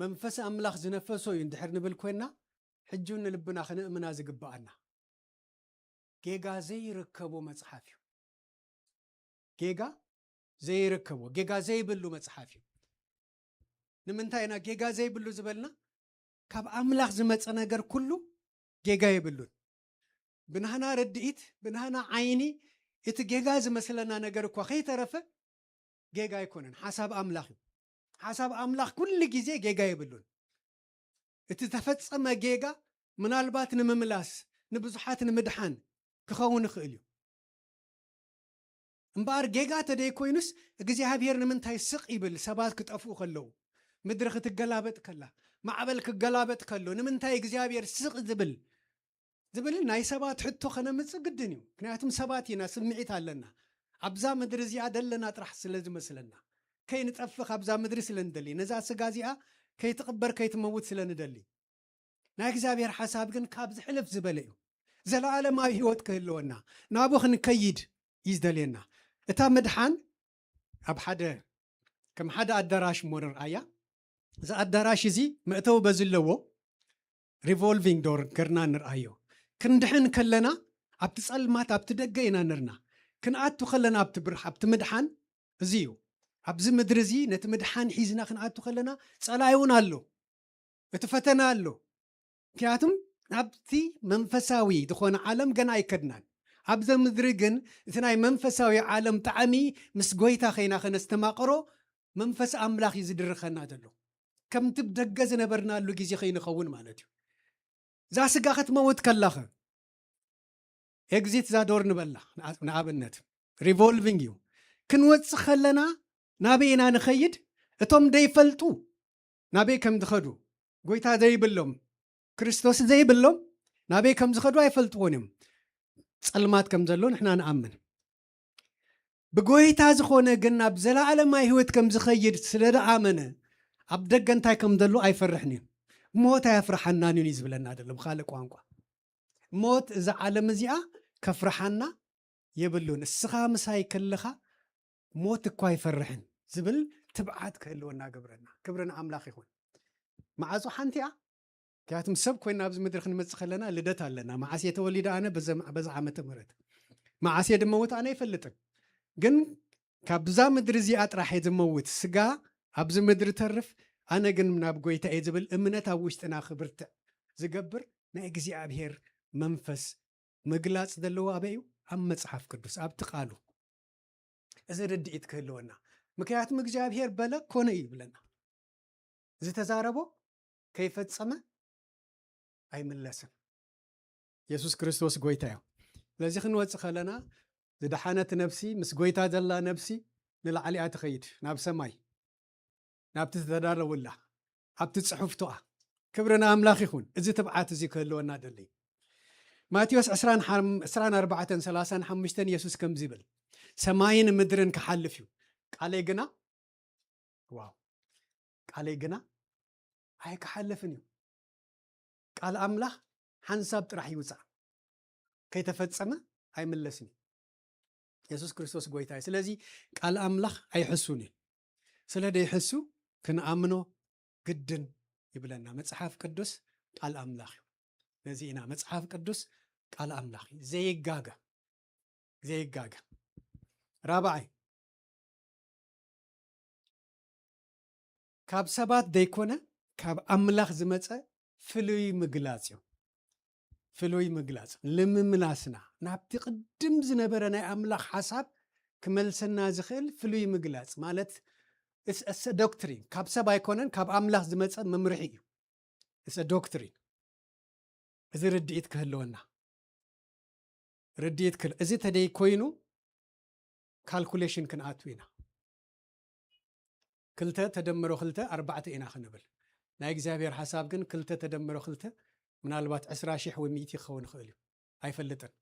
መንፈስ ኣምላኽ ዝነፈሶ እዩ እንድሕር ንብል ኮይንና፣ ሕጂ እውን ንልብና ክነእምና ዝግብኣና፣ ጌጋ ዘይርከቦ መጽሓፍ እዩ። ጌጋ ዘይርከቦ፣ ጌጋ ዘይብሉ መጽሓፍ እዩ። ንምንታይ ኢና ጌጋ ዘይብሉ ዝበልና? ካብ ኣምላኽ ዝመጸ ነገር ኩሉ ጌጋ የብሉን። ብናህና ርድኢት፣ ብናህና ዓይኒ፣ እቲ ጌጋ ዝመስለና ነገር እኳ ከይተረፈ ጌጋ ኣይኮነን። ሓሳብ ኣምላኽ እዩ። ሓሳብ ኣምላኽ ኩሉ ግዜ ጌጋ የብሉን። እቲ ዝተፈጸመ ጌጋ ምናልባት ንምምላስ፣ ንብዙሓት ንምድሓን ክኸውን ይኽእል እዩ። እምበኣር ጌጋ ተደይኮይኑስ እግዚኣብሔር ንምንታይ ስቕ ይብል? ሰባት ክጠፍኡ ከለዉ፣ ምድሪ ክትገላበጥ ከላ፣ ማዕበል ክገላበጥ ከሎ ንምንታይ እግዚኣብሔር ስቕ ዝብል? ዝብል ናይ ሰባት ሕቶ ከነምጽእ ግድን እዩ። ምክንያቱም ሰባት ኢና፣ ስምዒት ኣለና። ኣብዛ ምድሪ እዚኣ ደለና ጥራሕ ስለ ዝመስለና፣ ከይንጠፍእ ካብዛ ምድሪ ስለ ንደሊ፣ ነዛ ስጋ እዚኣ ከይትቕበር ከይትመውት ስለ ንደሊ። ናይ እግዚኣብሔር ሓሳብ ግን ካብ ዝሕልፍ ዝበለ እዩ። ዘለኣለማዊ ህይወት ክህልወና፣ ናብኡ ክንከይድ እዩ ዝደልየና። እታ ምድሓን ኣብ ሓደ፣ ከም ሓደ ኣዳራሽ እሞ ንርኣያ። እዚ ኣዳራሽ እዚ መእተዊ በዚ ኣለዎ። ሪቮልቪንግ ዶር ገርና ንርኣዮ። ክንድሕን ከለና ኣብቲ ጸልማት፣ ኣብቲ ደገ ኢና ነርና። ክንኣቱ ከለና ኣብቲ ብርሃ-፣ ኣብቲ ምድሓን እዚ እዩ። ኣብዚ ምድሪ እዚ ነቲ ምድሓን ሒዝና ክንኣቱ ከለና ጸላኢ እውን ኣሎ። እቲ ፈተና ኣሎ። ምክንያቱም ናብቲ መንፈሳዊ ዝኾነ ዓለም ገና ኣይከድናን። ኣብዘ ምድሪ ግን እቲ ናይ መንፈሳዊ ዓለም ጣዕሚ ምስ ጎይታ ኸይና ከነስተማቕሮ መንፈስ ኣምላኽ እዩ ዝድርኸና ዘሎ። ከምቲ ብደገ ዝነበርናሉ ግዜ ከይንኸውን ማለት እዩ። እዛ ስጋ ክትመውት ከላኸ ኤግዚት ዛዶር ንበላ፣ ንኣብነት ሪቮልቪንግ እዩ። ክንወጽእ ከለና ናበይ ኢና ንኸይድ? እቶም ደይፈልጡ ናበይ ከም ዝኸዱ፣ ጎይታ ዘይብሎም፣ ክርስቶስ ዘይብሎም ናበይ ከም ዝኸዱ ኣይፈልጥዎን እዮም። ጸልማት ከም ዘሎ ንሕና ንኣምን። ብጎይታ ዝኾነ ግን ናብ ዘለኣለማዊ ህይወት ከም ዝኸይድ ስለ ደኣመነ፣ ኣብ ደገ እንታይ ከም ዘሎ ኣይፈርሕን እዩ። ሞት ኣየፍርሓናን እዩ ዝብለና ዘሎ ብኻልእ ቋንቋ። ሞት እዛ ዓለም እዚኣ ከፍርሓና የብሉን። እስኻ ምሳይ ከለኻ ሞት እኳ ኣይፈርሕን ዝብል ትብዓት ክህልወና ገብረና። ክብሪ ንኣምላኽ ይኹን። መዓጹ ሓንቲ እያ። ምክንያቱም ሰብ ኮይና ኣብዚ ምድሪ ክንመጽእ ከለና ልደት ኣለና። መዓስ እየ ተወሊደ ኣነ በዘ-፣ በዛ ዓመተ ምህረት። መዓስ እየ ድመውት ኣነ ኣይፈልጥን። ግን ካብዛ ምድሪ እዚኣ ጥራሕ እየ ዝመውት። ስጋ ኣብዚ ምድሪ ተርፍ፣ ኣነ ግን ናብ ጎይታ እየ ዝብል እምነት ኣብ ውሽጥና ክብርትዕ ዝገብር ናይ እግዚኣብሔር መንፈስ ምግላጽ ዘለዎ ኣበይ እዩ? ኣብ መጽሓፍ ቅዱስ፣ ኣብቲ ቃሉ። እዚ ርድኢት ክህልወና። ምክንያቱም እግዚኣብሔር በለ ኮነ እዩ ይብለና። ዝተዛረቦ ከይፈጸመ ኣይምለስን። የሱስ ክርስቶስ ጎይታ እዩ። ስለዚ ክንወጽእ ከለና ዝደሓነት ነፍሲ፣ ምስ ጎይታ ዘላ ነፍሲ ንላዕሊ እያ ትኸይድ፣ ናብ ሰማይ፣ ናብቲ ዝተዳለወላ፣ ኣብቲ ጽሑፍቶኣ። ክብሪ ንኣምላኽ ይኹን። እዚ ትብዓት እዚ ክህልወና ደሊ። ማቴዎስ ዕስራን ሓም-፣ ዕስራን ኣርባዕተን ሰላሳን ሓሙሽተን የሱስ ከምዚ ይብል፣ "ሰማይን ምድርን ክሓልፍ እዩ፣ ቃለይ ግና," ዋው፣ "ቃለይ ግና ኣይክሓልፍን እዩ። ቃል ኣምላኽ ሓንሳብ ጥራሕ ይውጻእ፣ ከይተፈጸመ ኣይምለስን እዩ። የሱስ ክርስቶስ ጎይታ እዩ። ስለዚ ቃል ኣምላኽ ኣይሕሱን እዩ። ስለ ደይሕሱ ክንኣምኖ ግድን ይብለና። መጽሓፍ ቅዱስ ቃል ኣምላኽ እዩ። ነዚ ኢና መጽሓፍ ቅዱስ ቃል ኣምላኽ እዩ። ዘይጋገ፣ ዘይጋገ። ራብዓይ፣ ካብ ሰባት ዘይኮነ ካብ ኣምላኽ ዝመጸ ፍሉይ ምግላጽ እዩ። ፍሉይ ምግላጽ ንምምላስና ናብቲ ቅድም ዝነበረ ናይ ኣምላኽ ሓሳብ ክመልሰና ዝኽእል ፍሉይ ምግላጽ ማለት እሰ ዶክትሪን ካብ ሰብ ኣይኮነን፣ ካብ ኣምላኽ ዝመጸ መምርሒ እዩ። እሰ ዶክትሪን እዚ ርድኢት ክህልወና ርድኢት ክል እዚ ተደይ ኮይኑ ካልኩሌሽን ክንኣቱ ኢና። ክልተ ተደምሮ ክልተ ኣርባዕተ ኢና ክንብል። ናይ እግዚኣብሔር ሓሳብ ግን ክልተ ተደምሮ ክልተ ምናልባት ዕስራ ሺሕ ወይ ሚእቲ ክኸውን ይኽእል እዩ። ኣይፈልጥን።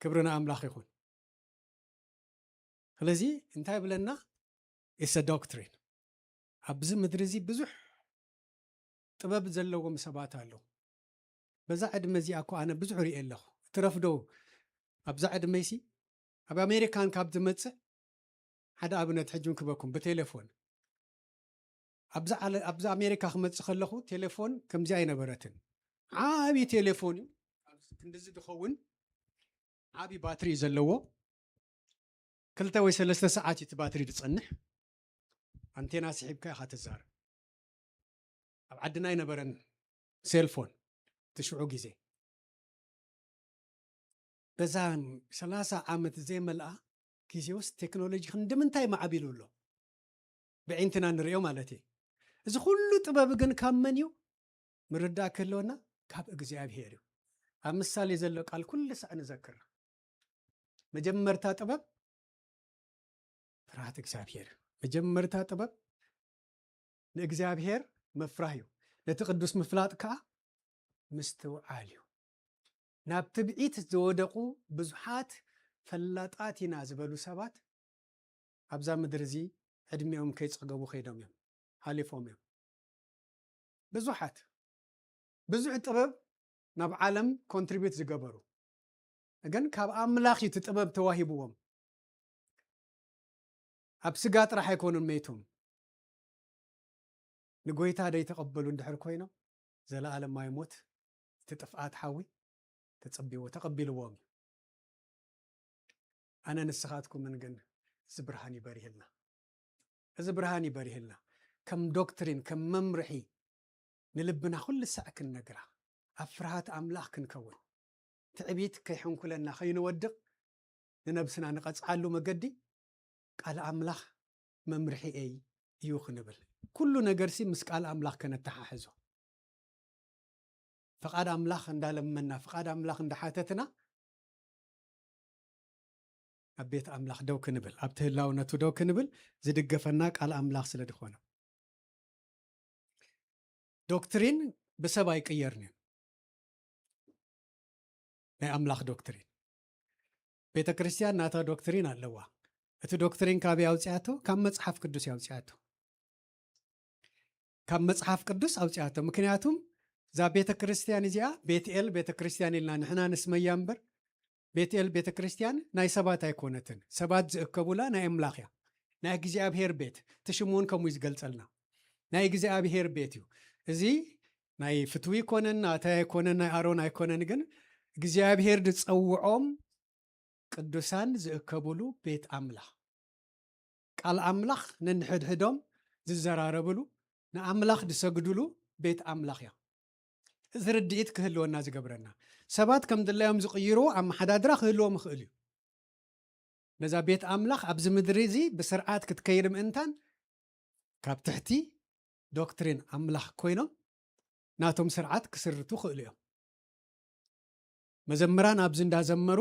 ክብሪ ንኣምላኽ ይኹን። ስለዚ እንታይ ይብለና? ኢሰ ዶክትሪን ኣብዚ ምድሪ እዚ ብዙሕ ጥበብ ዘለዎም ሰባት ኣለዉ። በዛ ዕድመ እዚኣ እኮ ኣነ ብዙሕ ሪኤ ኣለኹ። እትረፍዶ ኣብዛ ዕድመይሲ ኣብ ኣሜሪካን ካብ ዝመጽእ ሓደ ኣብነት ሕጂ ክበኩም ብቴሌፎን ኣብዚ ኣሜሪካ ክመጽእ ከለኹ ቴሌፎን ከምዚ ኣይነበረትን። ዓቢ ቴሌፎን እዩ። ክንድዚ ዝኸውን ዓቢ ባትሪ እዩ ዘለዎ። ክልተ ወይ ሰለስተ ሰዓት እዩ እቲ ባትሪ ዝጸንሕ። ኣንቴና ስሒብካ ኢኻ ትዛረብ። ኣብ ዓድና ኣይነበረን ሴልፎን ትሽዑ ግዜ። በዛ ሰላሳ ዓመት ዘይመልኣ ግዜ ውስጥ ቴክኖሎጂ ክንዲ ምንታይ ማዕቢሉ ኣሎ ብዒንትና ንሪኦ ማለት እዩ። እዚ ኩሉ ጥበብ ግን ካብ መን እዩ? ምርዳእ ክህልወና ካብ እግዚኣብሔር እዩ። ኣብ ምሳሌ ዘሎ ቃል ኩሉ ሳዕ ንዘክር። መጀመርታ ጥበብ ፍርሃት እግዚኣብሔር። መጀመርታ ጥበብ ንእግዚኣብሔር ምፍራህ እዩ። ነቲ ቅዱስ ምፍላጥ ከዓ ምስትውዓል እዩ። ናብ ትብዒት ዝወደቑ ብዙሓት ፈላጣት ኢና ዝበሉ ሰባት ኣብዛ ምድሪ እዚ ዕድሚኦም ከይጸገቡ ከይዶም እዮም፣ ሓሊፎም እዮም። ብዙሓት ብዙሕ ጥበብ ናብ ዓለም ኮንትሪቢዩት ዝገበሩ ግን ካብ ኣምላኽ እዩ እቲ ጥበብ ተዋሂብዎም። ኣብ ስጋ ጥራሕ ኣይኮኑን መይቶም። ንጎይታ ደይተቐበሉ እንድሕር ኮይኖም ዘለኣለማዊ ሞት እቲ ጥፍኣት ሓዊ ተጸቢዎ ተቐቢልዎም እዩ። ኣነ ንስኻትኩምን ግን እዚ ብርሃን ይበርህልና። እዚ ብርሃን ይበርህልና። ከም ዶክትሪን ከም መምርሒ ንልብና ኩሉ ሳዕ ክንነግራ ኣብ ፍርሃት ኣምላኽ ክንከውን ትዕቢት ከይሕንኩለና ከይንወድቕ ንነብስና ንቐጽዓሉ መገዲ ቃል ኣምላኽ መምርሒኤይ እዩ ክንብል ኩሉ ነገርሲ ምስ ቃል ኣምላኽ ከነተሓሕዞ ፍቓድ ኣምላኽ እንዳለመና ፍቓድ ኣምላኽ እንዳሓተትና ኣብ ቤት ኣምላኽ ደው ክንብል ኣብቲ ህላውነቱ ደው ክንብል ዝድገፈና ቃል ኣምላኽ ስለ ዝኾነ ዶክትሪን ብሰብ ኣይቅየርን እዩ። ናይ ኣምላኽ ዶክትሪን ቤተ ክርስቲያን ናታ ዶክትሪን ኣለዋ። እቲ ዶክትሪን ካበይ ኣውፅያቶ? ካብ መፅሓፍ ቅዱስ ኣውፅያቶ። ካብ መፅሓፍ ቅዱስ ኣውፅያቶ። ምክንያቱም እዛ ቤተ ክርስቲያን እዚኣ ቤትኤል ቤተ ክርስቲያን ኢልና ንሕና ንስመያ እምበር ቤትኤል ቤተ ክርስቲያን ናይ ሰባት ኣይኮነትን። ሰባት ዝእከቡላ ናይ ኣምላኽ እያ። ናይ እግዚኣብሔር ቤት እቲ ሽሙ እውን ከምኡ እዩ ዝገልጸልና። ናይ እግዚኣብሔር ቤት እዩ። እዚ ናይ ፍትዊ ኣይኮነን፣ ናታይ ኣይኮነን፣ ናይ ኣሮን ኣይኮነን፣ ግን እግዚኣብሔር ዝጸውዖም ቅዱሳን ዝእከቡሉ ቤት ኣምላኽ። ቃል ኣምላኽ ነንሕድሕዶም ዝዘራረብሉ ንኣምላኽ ዝሰግድሉ ቤት ኣምላኽ እያ። እዚ ርድኢት ክህልወና ዝገብረና ሰባት ከም ድላዮም ዝቕይርዎ ኣመሓዳድራ ክህልዎም ይኽእል እዩ። ነዛ ቤት ኣምላኽ ኣብዚ ምድሪ እዚ ብስርዓት ክትከይድ ምእንታን ካብ ትሕቲ ዶክትሪን ኣምላኽ ኮይኖም ናቶም ስርዓት ክስርቱ ክእሉ እዮም። መዘምራን ኣብዚ እንዳዘመሩ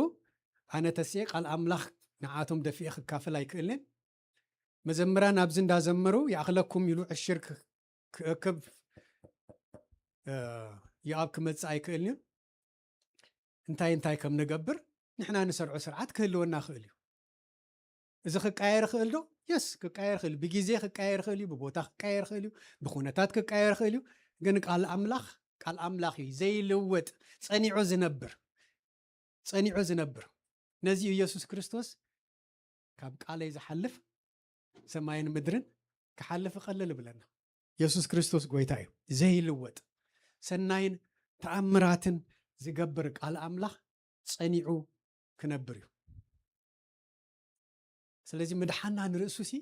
ኣነ ተስኤ ቃል ኣምላኽ ንዓቶም ደፊኤ ክካፈል ኣይክእልን። መዘምራን ኣብዚ እንዳዘመሩ ይኣኽለኩም ኢሉ ዕሽር ክእክብ ይኣብ ክመጽእ ኣይክእልን እዩ። እንታይ እንታይ ከም ንገብር ንሕና ንሰርዖ ስርዓት ክህልወና ክእል እዩ። እዚ ክቃየር ይኽእል ዶ? የስ ክቃየር ይኽእል፣ ብግዜ ክቃየር ይኽእል እዩ፣ ብቦታ ክቃየር ይኽእል እዩ፣ ብኩነታት ክቃየር ይኽእል እዩ። ግን ቃል ኣምላኽ ቃል ኣምላኽ እዩ፣ ዘይልወጥ፣ ጸኒዑ ዝነብር፣ ጸኒዑ ዝነብር። ነዚ እዩ ኢየሱስ ክርስቶስ ካብ ቃለይ ዝሓልፍ ሰማይን ምድርን ክሓልፍ እቐልል ይብለና። የሱስ ክርስቶስ ጎይታ እዩ፣ ዘይልወጥ ሰናይን ተኣምራትን ዝገብር ቃል ኣምላኽ ጸኒዑ ክነብር እዩ። ስለዚ ምድሓና ንርእሱ ሲ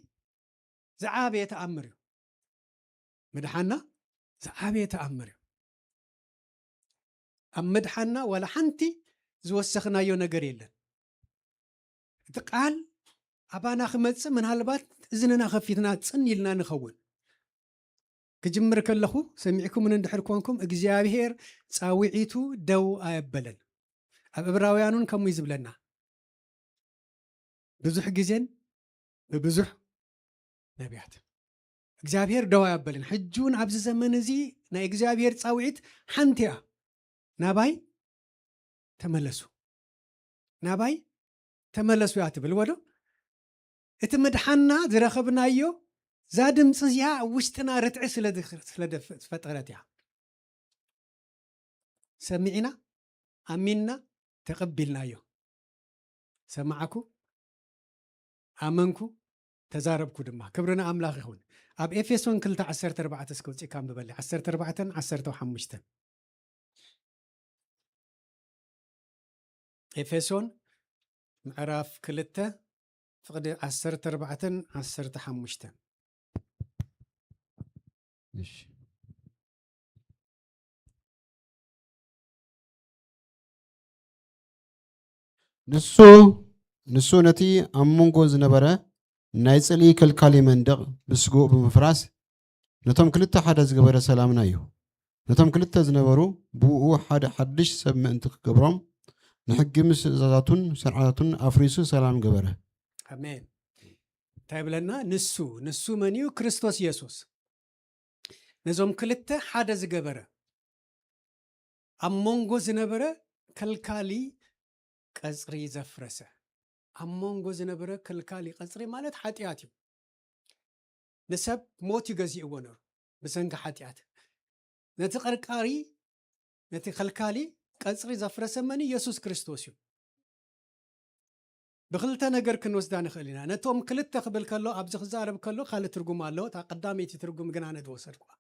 ዝዓበየ ተኣምር እዩ። ምድሓና ዝዓበየ ተኣምር እዩ። ኣብ ምድሓንና ዋላ ሓንቲ ዝወሰኽናዮ ነገር የለን። እቲ ቃል ኣባና ክመጽእ ምናልባት እዝንና ከፊትና ጽን ኢልና ንኸውን። ክጅምር ከለኹ ሰሚዕኩምን እንድሕር ኮንኩም፣ እግዚኣብሔር ጻውዒቱ ደው ኣየበለን። ኣብ ዕብራውያን እውን ከምኡ እዩ ዝብለና። ብዙሕ ግዜን ብብዙሕ ነቢያት እግዚኣብሔር ደው ኣየበለን። ሕጂ እውን ኣብዚ ዘመን እዚ ናይ እግዚኣብሔር ጻውዒት ሓንቲ እያ። ናባይ ተመለሱ፣ ናባይ ተመለሱ እያ ትብል። ወዶ እቲ ምድሓና ዝረኸብናዮ እዛ ድምፂ እዚኣ ኣብ ውሽጥና ርትዒ ስለ ዝኽ-፣ ስለ ደፍ-፣ ዝፈጠረት እያ። ሰሚዕና፣ ኣሚንና፣ ተቐቢልናዮ። ሰማዕኩ፣ ኣመንኩ፣ ተዛረብኩ ድማ። ክብሪ ንኣምላኽ ይኹን። ኣብ ኤፌሶን ክልተ ዓሰርተ ኣርባዕተ እስከ ውፅኢካ ኣንብበለይ። ዓሰርተ ኣርባዕተን ዓሰርተ ሓሙሽተን። ኤፌሶን ምዕራፍ ክልተ ፍቕዲ ዓሰርተ ኣርባዕተን ዓሰርተ ሓሙሽተን። እሺ። ንሱ፣ ንሱ ነቲ ኣብ መንጎ ዝነበረ ናይ ጽልኢ ከልካሊ መንደቕ ብስግኡ ብምፍራስ፣ ነቶም ክልተ ሓደ ዝገበረ ሰላምና እዩ። ነቶም ክልተ ዝነበሩ ብኡ ሓደ ሓድሽ ሰብ ምእንቲ ክገብሮም፣ ንሕጊ ምስ ትእዛዛቱን ስርዓታቱን ኣፍሪሱ ሰላም ገበረ። ኣሜን። እንታይ ይብለና? ንሱ፣ ንሱ መን እዩ? ክርስቶስ የሱስ። ነዞም ክልተ ሓደ ዝገበረ፣ ኣብ መንጎ ዝነበረ ከልካሊ ቀጽሪ ዘፍረሰ። ኣብ መንጎ ዝነበረ ከልካሊ ቀጽሪ ማለት ሓጢኣት እዩ። ንሰብ ሞት እዩ ገዚእዎ ነሩ ብሰንኪ ሓጢኣት። ነቲ ቀርቃሪ፣ ነቲ ከልካሊ ቀጽሪ ዘፍረሰ መን እዩ? የሱስ ክርስቶስ እዩ። ብክልተ ነገር ክንወስዳ ንኽእል ኢና። ነቶም ክልተ ክብል ከሎ፣ ኣብዚ ክዛረብ ከሎ ካልእ ትርጉም ኣሎ። እታ ቀዳመይቲ ትርጉም ግን ኣነ ዝወሰድኩዋ።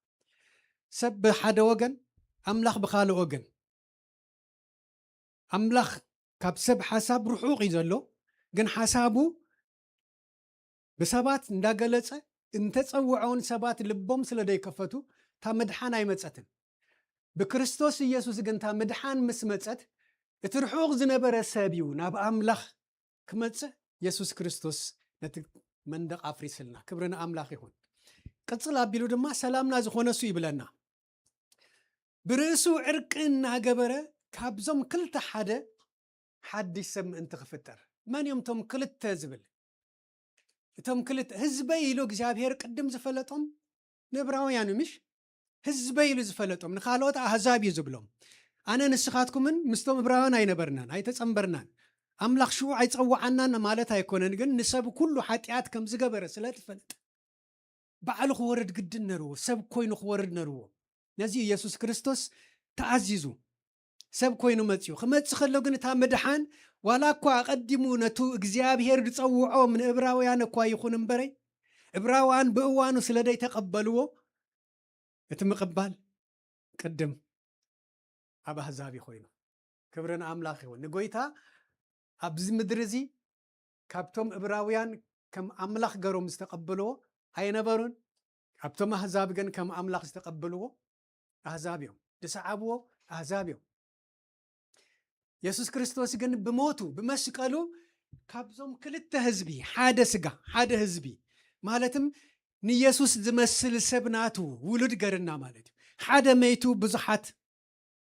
ሰብ ብሓደ ወገን፣ ኣምላኽ ብኻልእ ወገን። ኣምላኽ ካብ ሰብ ሓሳብ ርሑቕ እዩ ዘሎ፣ ግን ሓሳቡ ብሰባት እንዳገለጸ እንተጸውዖን ሰባት ልቦም ስለ ዘይከፈቱ፣ እታ ምድሓን ኣይመጸትን። ብክርስቶስ ኢየሱስ ግን እታ ምድሓን ምስ መጸት፣ እቲ ርሑቕ ዝነበረ ሰብ እዩ ናብ ኣምላኽ ክመጽእ፣ የሱስ ክርስቶስ ነቲ መንደቕ ኣፍሪስልና። ክብሪ ንኣምላኽ ይኹን። ቅጽል ኣቢሉ ድማ፣ "ሰላምና ዝኾነ እሱ" ይብለና። ብርእሱ ዕርቂ እናገበረ ካብዞም ክልተ ሓደ ሓድሽ ሰብ ምእንቲ ክፍጠር። መን እዮም እቶም ክልተ ዝብል? እቶም ክልተ ህዝበይ ኢሉ እግዚኣብሔር ቅድም ዝፈለጦም ንዕብራውያን እዩ፣ ምሽ? ህዝበይ ኢሉ ዝፈለጦም፣ ንኻልኦት ኣህዛብ እዩ ዝብሎም። ኣነ ንስኻትኩምን ምስቶም ዕብራውያን ኣይነበርናን፣ ኣይተጸንበርናን። ኣምላኽ ሽዑ ኣይጸውዓናን ማለት ኣይኮነን፣ ግን ንሰብ ኩሉ ሓጢኣት ከም ዝገበረ ስለ ትፈልጥ፣ ባዕሉ ክወርድ ግድን ነርዎ፣ ሰብ ኮይኑ ክወርድ ነርዎ። ነዚ ኢየሱስ ክርስቶስ ተኣዚዙ ሰብ ኮይኑ መጺኡ። ክመጽእ ከሎ ግን እታ ምድሓን፣ ዋላ እኳ ኣቐዲሙ ነቱ እግዚኣብሔር ዝጸውዖም ንዕብራውያን እኳ ይኹን እምበረይ፣ ዕብራውያን ብእዋኑ ስለ ዘይተቐበልዎ፣ እቲ ምቕባል ቅድም ኣብ ኣህዛብ እዩ ኮይኑ። ክብሪ ንኣምላኽ ይኹን። ንጎይታ ኣብዚ ምድሪ እዚ ካብቶም ዕብራውያን ከም ኣምላኽ ገሮም ዝተቐበልዎ ኣይነበሩን። ካብቶም ኣህዛብ ግን ከም ኣምላኽ ዝተቐበልዎ ኣህዛብ እዮም። ዝሰዓብዎ ኣህዛብ እዮም። የሱስ ክርስቶስ ግን ብሞቱ፣ ብመስቀሉ፣ ካብዞም ክልተ ህዝቢ ሓደ ስጋ፣ ሓደ ህዝቢ፣ ማለትም ንየሱስ ዝመስል ሰብ ናቱ ውሉድ ገርና ማለት እዩ። ሓደ መይቱ ብዙሓት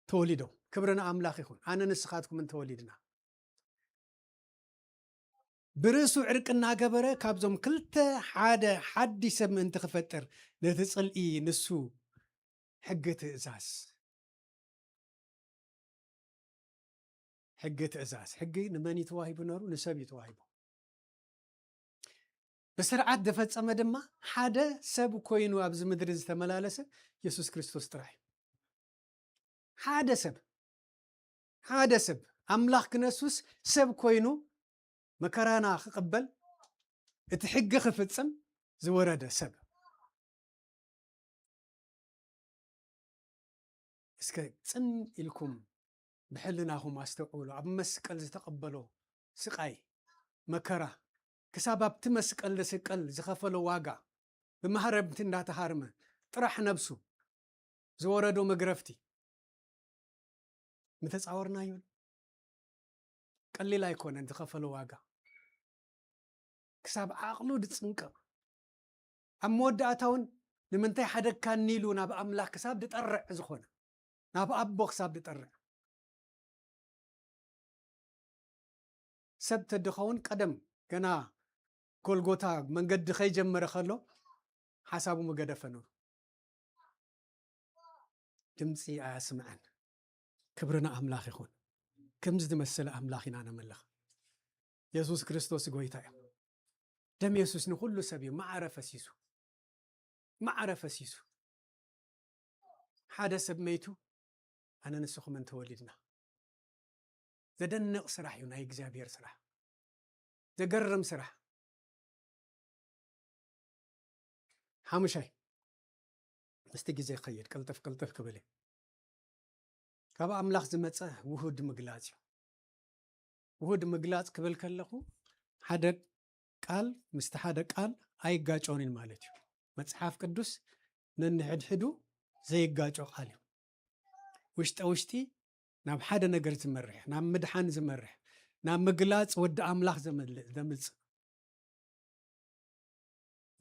ተወሊዶም። ክብሪ ንኣምላኽ ይኹን። ኣነ ንስኻትኩምን ተወሊድና። ብርእሱ ዕርቂ እናገበረ ካብዞም ክልተ ሓደ ሓድሽ ሰብ ምእንቲ ክፈጥር፣ ነቲ ጽልኢ ንሱ ሕጊ ትእዛዝ፣ ሕጊ ትእዛዝ፣ ሕጊ ንመን እዩ ተዋሂቡ ነሩ? ንሰብ እዩ ተዋሂቡ። ብስርዓት ዝፈጸመ ድማ ሓደ ሰብ ኮይኑ ኣብዚ ምድሪ ዝተመላለሰ የሱስ ክርስቶስ ጥራሕ እዩ። ሓደ ሰብ፣ ሓደ ሰብ ኣምላኽ ክነሱስ ሰብ ኮይኑ መከራና ክቕበል፣ እቲ ሕጊ ክፍጽም ዝወረደ ሰብ። እስከ ጽን ኢልኩም ብሕልናኹም ኣስተውዕሉ። ኣብ መስቀል ዝተቐበሎ ስቓይ፣ መከራ፣ ክሳብ ኣብቲ መስቀል ዝስቀል ዝኸፈሎ ዋጋ፣ ብማህረምቲ እንዳተሃርመ፣ ጥራሕ ነብሱ ዝወረዶ መግረፍቲ። ምተጻወርናዮን ቀሊል ኣይኮነን ዝኸፈሎ ዋጋ። ክሳብ ዓቕሉ ዝጽንቀቕ፣ ኣብ መወዳእታ እውን ንምንታይ ሓደግካኒ ኢሉ ናብ ኣምላኽ ክሳብ ዝጠርዕ ዝኾነ፣ ናብ ኣቦ ክሳብ ዝጠርዕ። ሰብ ተድኸውን ቀደም ገና ጎልጎታ መንገዲ ከይጀመረ ከሎ ሓሳቡ ምገደፈ ነሩ። ድምፂ ኣያስምዐን። ክብሪ ንኣምላኽ ይኹን። ከምዚ ዝመሰለ ኣምላኽ ኢና ነመልኽ። የሱስ ክርስቶስ ጎይታ እዩ። ደም የሱስ ንኹሉ ሰብ እዩ ማዕረ ፈሲሱ፣ ማዕረ ፈሲሱ። ሓደ ሰብ መይቱ ኣነ ንስኹምን ተወሊድና። ዘደንቕ ስራሕ እዩ ናይ እግዚኣብሔር ስራሕ። ዘገርም ስራሕ። ሓሙሻይ፣ ምስቲ ግዜ ክኸይድ ቅልጥፍ ቅልጥፍ ክብል እየ። ካብ ኣምላኽ ዝመጸ ውሁድ ምግላጽ እዩ። ውሁድ ምግላጽ ክብል ከለኹ ሓደ ቃል ምስቲ ሓደ ቃል ኣይጋጮን እዩ ማለት እዩ። መጽሓፍ ቅዱስ ነንሕድሕዱ ዘይጋጮ ቃል እዩ። ውሽጠ ውሽጢ ናብ ሓደ ነገር ዝመርሕ፣ ናብ ምድሓን ዝመርሕ፣ ናብ ምግላጽ ወዲ ኣምላኽ ዘመል-፣ ዘምጽእ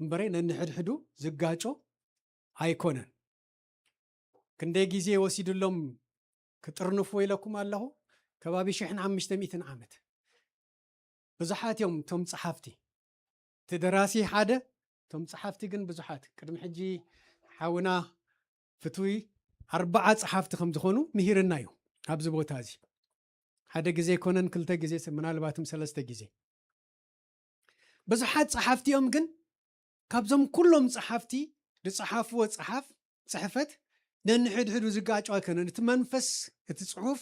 እምበረይ ነንሕድሕዱ ዝጋጮ ኣይኮነን። ክንደይ ግዜ ወሲድሎም ክጥርንፍዎ ኢለኩም ኣለኹ? ከባቢ ሽሕን ሓሙሽተ ሚእትን ዓመት። ብዙሓት እዮም እቶም ጸሓፍቲ። እቲ ደራሲ ሓደ፣ እቶም ጸሓፍቲ ግን ብዙሓት። ቅድሚ ሕጂ ሓውና ፍትዊ ኣርባዓ ጸሓፍቲ ከም ዝኾኑ ምሂርና እዩ ኣብዚ ቦታ እዚ። ሓደ ግዜ ኣይኮነን፣ ክልተ ግዜ፣ ምናልባትም ሰለስተ ግዜ። ብዙሓት ጸሓፍቲ እዮም፣ ግን ካብዞም ኩሎም ጸሓፍቲ ዝጸሓፍዎ ጸሓፍ-፣ ጽሕፈት ነንሕድሕዱ ዝጋጮ ኣይኮነን። እቲ መንፈስ እቲ ጽሑፍ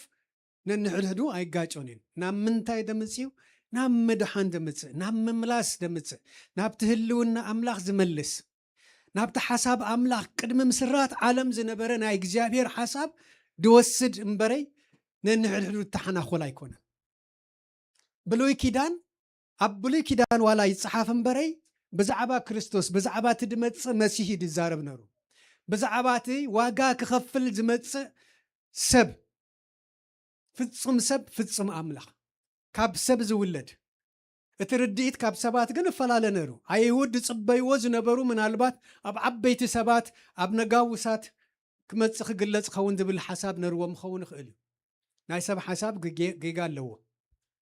ነንሕድሕዱ ኣይጋጮን እዩ። ናብ ምንታይ ደምጽእ እዩ? ናብ ምድሓን ደምጽእ፣ ናብ ምምላስ ደምጽእ፣ ናብቲ ህልውና ኣምላኽ ዝመልስ፣ ናብቲ ሓሳብ ኣምላኽ ቅድሚ ምስራት ዓለም ዝነበረ ናይ እግዚኣብሔር ሓሳብ ድወስድ እምበረይ ነንሕድሕዱ እተሓናኾል ኣይኮነን። ብሉይ ኪዳን፣ ኣብ ብሉይ ኪዳን ዋላ ይጸሓፍ እምበረይ ብዛዕባ ክርስቶስ፣ ብዛዕባ እቲ ድመጽእ መሲህ እዩ ዝዛረብ ነሩ። ብዛዕባ እቲ ዋጋ ክኸፍል ዝመጽእ ሰብ፣ ፍጹም ሰብ፣ ፍጹም ኣምላኽ፣ ካብ ሰብ ዝውለድ። እቲ ርድኢት ካብ ሰባት ግን እፈላለ ነሩ። ኣይሁድ ዝጽበይዎ ዝነበሩ ምናልባት ኣብ ዓበይቲ ሰባት፣ ኣብ ነጋውሳት ክመጽእ ክግለጽ ኸውን ዝብል ሓሳብ ነርዎም ክኸውን ይኽእል እዩ። ናይ ሰብ ሓሳብ ግጌ-፣ ጌጋ ኣለዎ።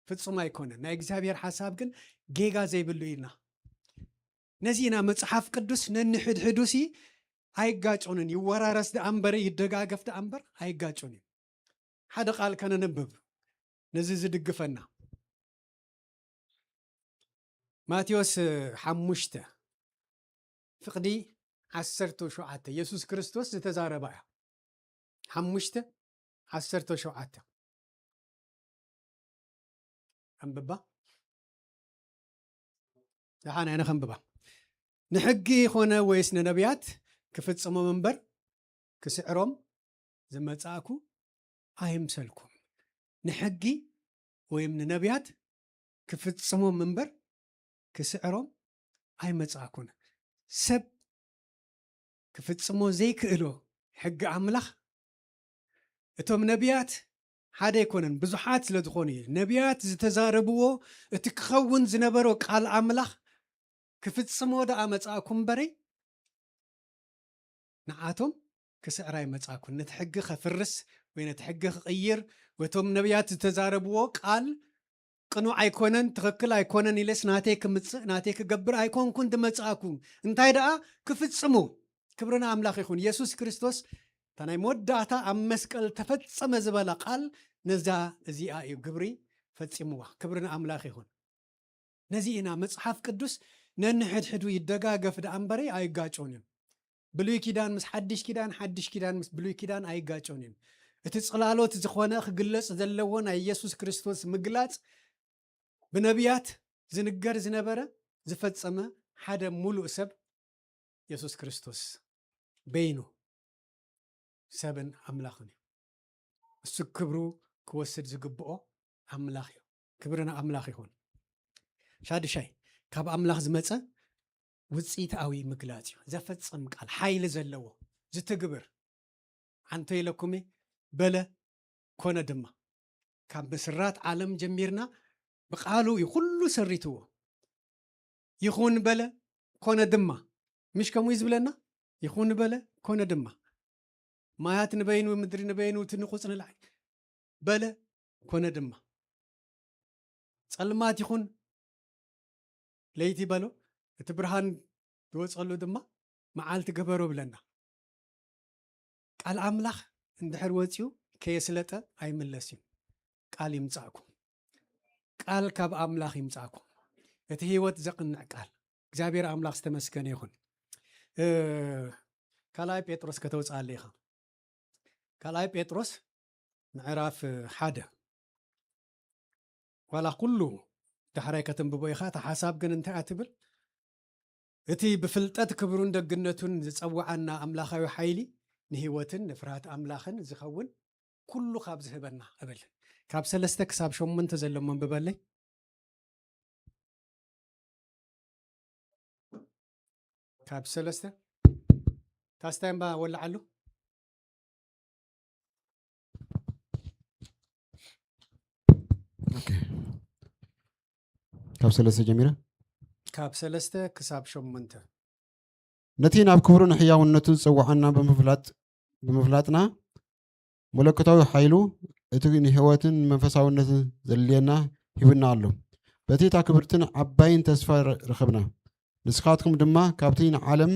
ፍጹም ኣይኮነን። ናይ እግዚኣብሔር ሓሳብ ግን ጌጋ ዘይብሉ ኢና። ነዚ ኢና መጽሓፍ ቅዱስ ነንሕድሕዱሲ ኣይጋጮንን፣ ይወራረስ ደኣ እምበር፣ ይደጋገፍ ደኣ እምበር ኣይጋጮን እዩ። ሓደ ቃል ከነንብብ ነዚ ዝድግፈና። ማቴዎስ ሓሙሽተ ፍቕዲ ዓሰርተ ሸውዓተ የሱስ ክርስቶስ ዝተዛረባ እያ። ሓሙሽተ ዓሰርተ ሸውዓተ። ኣንብባ። ደሓን፣ ኣነ ከንብባ። ንሕጊ ኾነ ወይስ ንነቢያት ክፍጽሞም እምበር ክስዕሮም ዝመጻእኩ ኣይምሰልኩም። ንሕጊ ወይም ንነቢያት ክፍጽሞም እምበር ክስዕሮም ኣይመጻእኩን። ሰብ ክፍጽሞ ዘይክእሎ ሕጊ ኣምላኽ፣ እቶም ነቢያት ሓደ ኣይኮነን፣ ብዙሓት ስለ ዝኾኑ እዩ። ነቢያት ዝተዛረብዎ፣ እቲ ክኸውን ዝነበሮ ቃል ኣምላኽ ክፍጽሞ ደኣ መጻእኩ እምበረይ፣ ንዓቶም ክስዕር ኣይመጻእኩን። ነቲ ሕጊ ከፍርስ ወይ ነቲ ሕጊ ክቕይር፣ ወይ እቶም ነቢያት ዝተዛረብዎ ቃል ቅኑዕ ኣይኮነን፣ ትኽክል ኣይኮነን ኢለስ ናተይ ክምጽእ፣ ናተይ ክገብር ኣይኮንኩን ዝመጻእኩ። እንታይ ደኣ ክፍጽሙ። ክብሪ ንኣምላኽ ይኹን። የሱስ ክርስቶስ እታ ናይ መወዳእታ ኣብ መስቀል ተፈጸመ ዝበላ ቃል ነዛ እዚኣ እዩ ግብሪ ፈጺምዋ። ክብሪ ንኣምላኽ ይኹን። ነዚ ኢና መጽሓፍ ቅዱስ ነንሕድሕዱ ይደጋገፍ ደኣ እምበረይ ኣይጋጮን እዩ። ብሉይ ኪዳን ምስ ሓድሽ ኪዳን፣ ሓድሽ ኪዳን ምስ ብሉይ ኪዳን ኣይጋጮን እዩ። እቲ ጽላሎት ዝኾነ ክግለጽ ዘለዎ ናይ የሱስ ክርስቶስ ምግላጽ ብነቢያት ዝንገር ዝነበረ ዝፈጸመ ሓደ ሙሉእ ሰብ የሱስ ክርስቶስ በይኑ ሰብን ኣምላኽን እዩ። እሱ ክብሩ ክወስድ ዝግብኦ ኣምላኽ እዩ። ክብሪ ንኣምላኽ ይኹን። ሻድሻይ፣ ካብ ኣምላኽ ዝመጸ ውጽኢታዊ ምግላጽ እዩ። ዘፈጽም ቃል፣ ሓይሊ ዘለዎ፣ ዝትግብር። ኣንተ ኢለኩም እየ፣ በለ፣ ኮነ ድማ። ካብ ምስራት ዓለም ጀሚርና ብቃሉ እዩ ኩሉ ሰሪትዎ። ይኹን በለ፣ ኮነ ድማ። ምሽ ከምኡ እዩ ዝብለና? ይኹን በለ፣ ኮነ ድማ። ማያት ንበይኑ፣ ምድሪ ንበይኑ፣ እቲ ንቑጽ ንላዕሊ በለ፣ ኮነ ድማ። ጸልማት ይኹን ለይቲ በሎ፣ እቲ ብርሃን ዝወጸሉ ድማ መዓልቲ ገበሮ ብለና። ቃል ኣምላኽ እንድሕር ወጺኡ ከየስለጠ ኣይምለስ እዩ። ቃል ይምጻእኩም። ቃል ካብ ኣምላኽ ይምጻእኩም። እቲ ህይወት ዘቕንዕ ቃል። እግዚኣብሔር ኣምላኽ ዝተመስገነ ይኹን። እ፣ ካልኣይ ጴጥሮስ ከተውጽኣለ ኢኻ። ካልኣይ ጴጥሮስ ምዕራፍ ሓደ። ዋላ ኩሉ ዳሕራይ ከተንብቦ ኢኻ፣ እታ ሓሳብ ግን እንታይ እያ ትብል? እቲ ብፍልጠት ክብሩን ደግነቱን ዝጸውዓና ኣምላኻዊ ሓይሊ ንህይወትን ንፍርሃት ኣምላኽን ዝኸውን ኩሉ ካብ ዝህበና እብል። ካብ ሰለስተ ክሳብ ሸሞንተ ዘሎ መንብበለይ። ካብ ሰለስተ ታስታይ እምባ ወላዓሉ። ኦኬ። ካብ ሰለስተ ጀሚረ። ካብ ሰለስተ ክሳብ ሸሞንተ። ነቲ ናብ ክብሩን ሕያውነቱን ዝጸውዓና ብምፍላጥ፣ ብምፍላጥና መለኮታዊ ሓይሉ እቲ ንህይወትን መንፈሳውነትን ዘድልየና ሂቡና ኣሎ። በቲ እታ ክብርትን ዓባይን ተስፋ ረ-፣ ረኸብና። ንስኻትኩም ድማ ካብቲ ንዓለም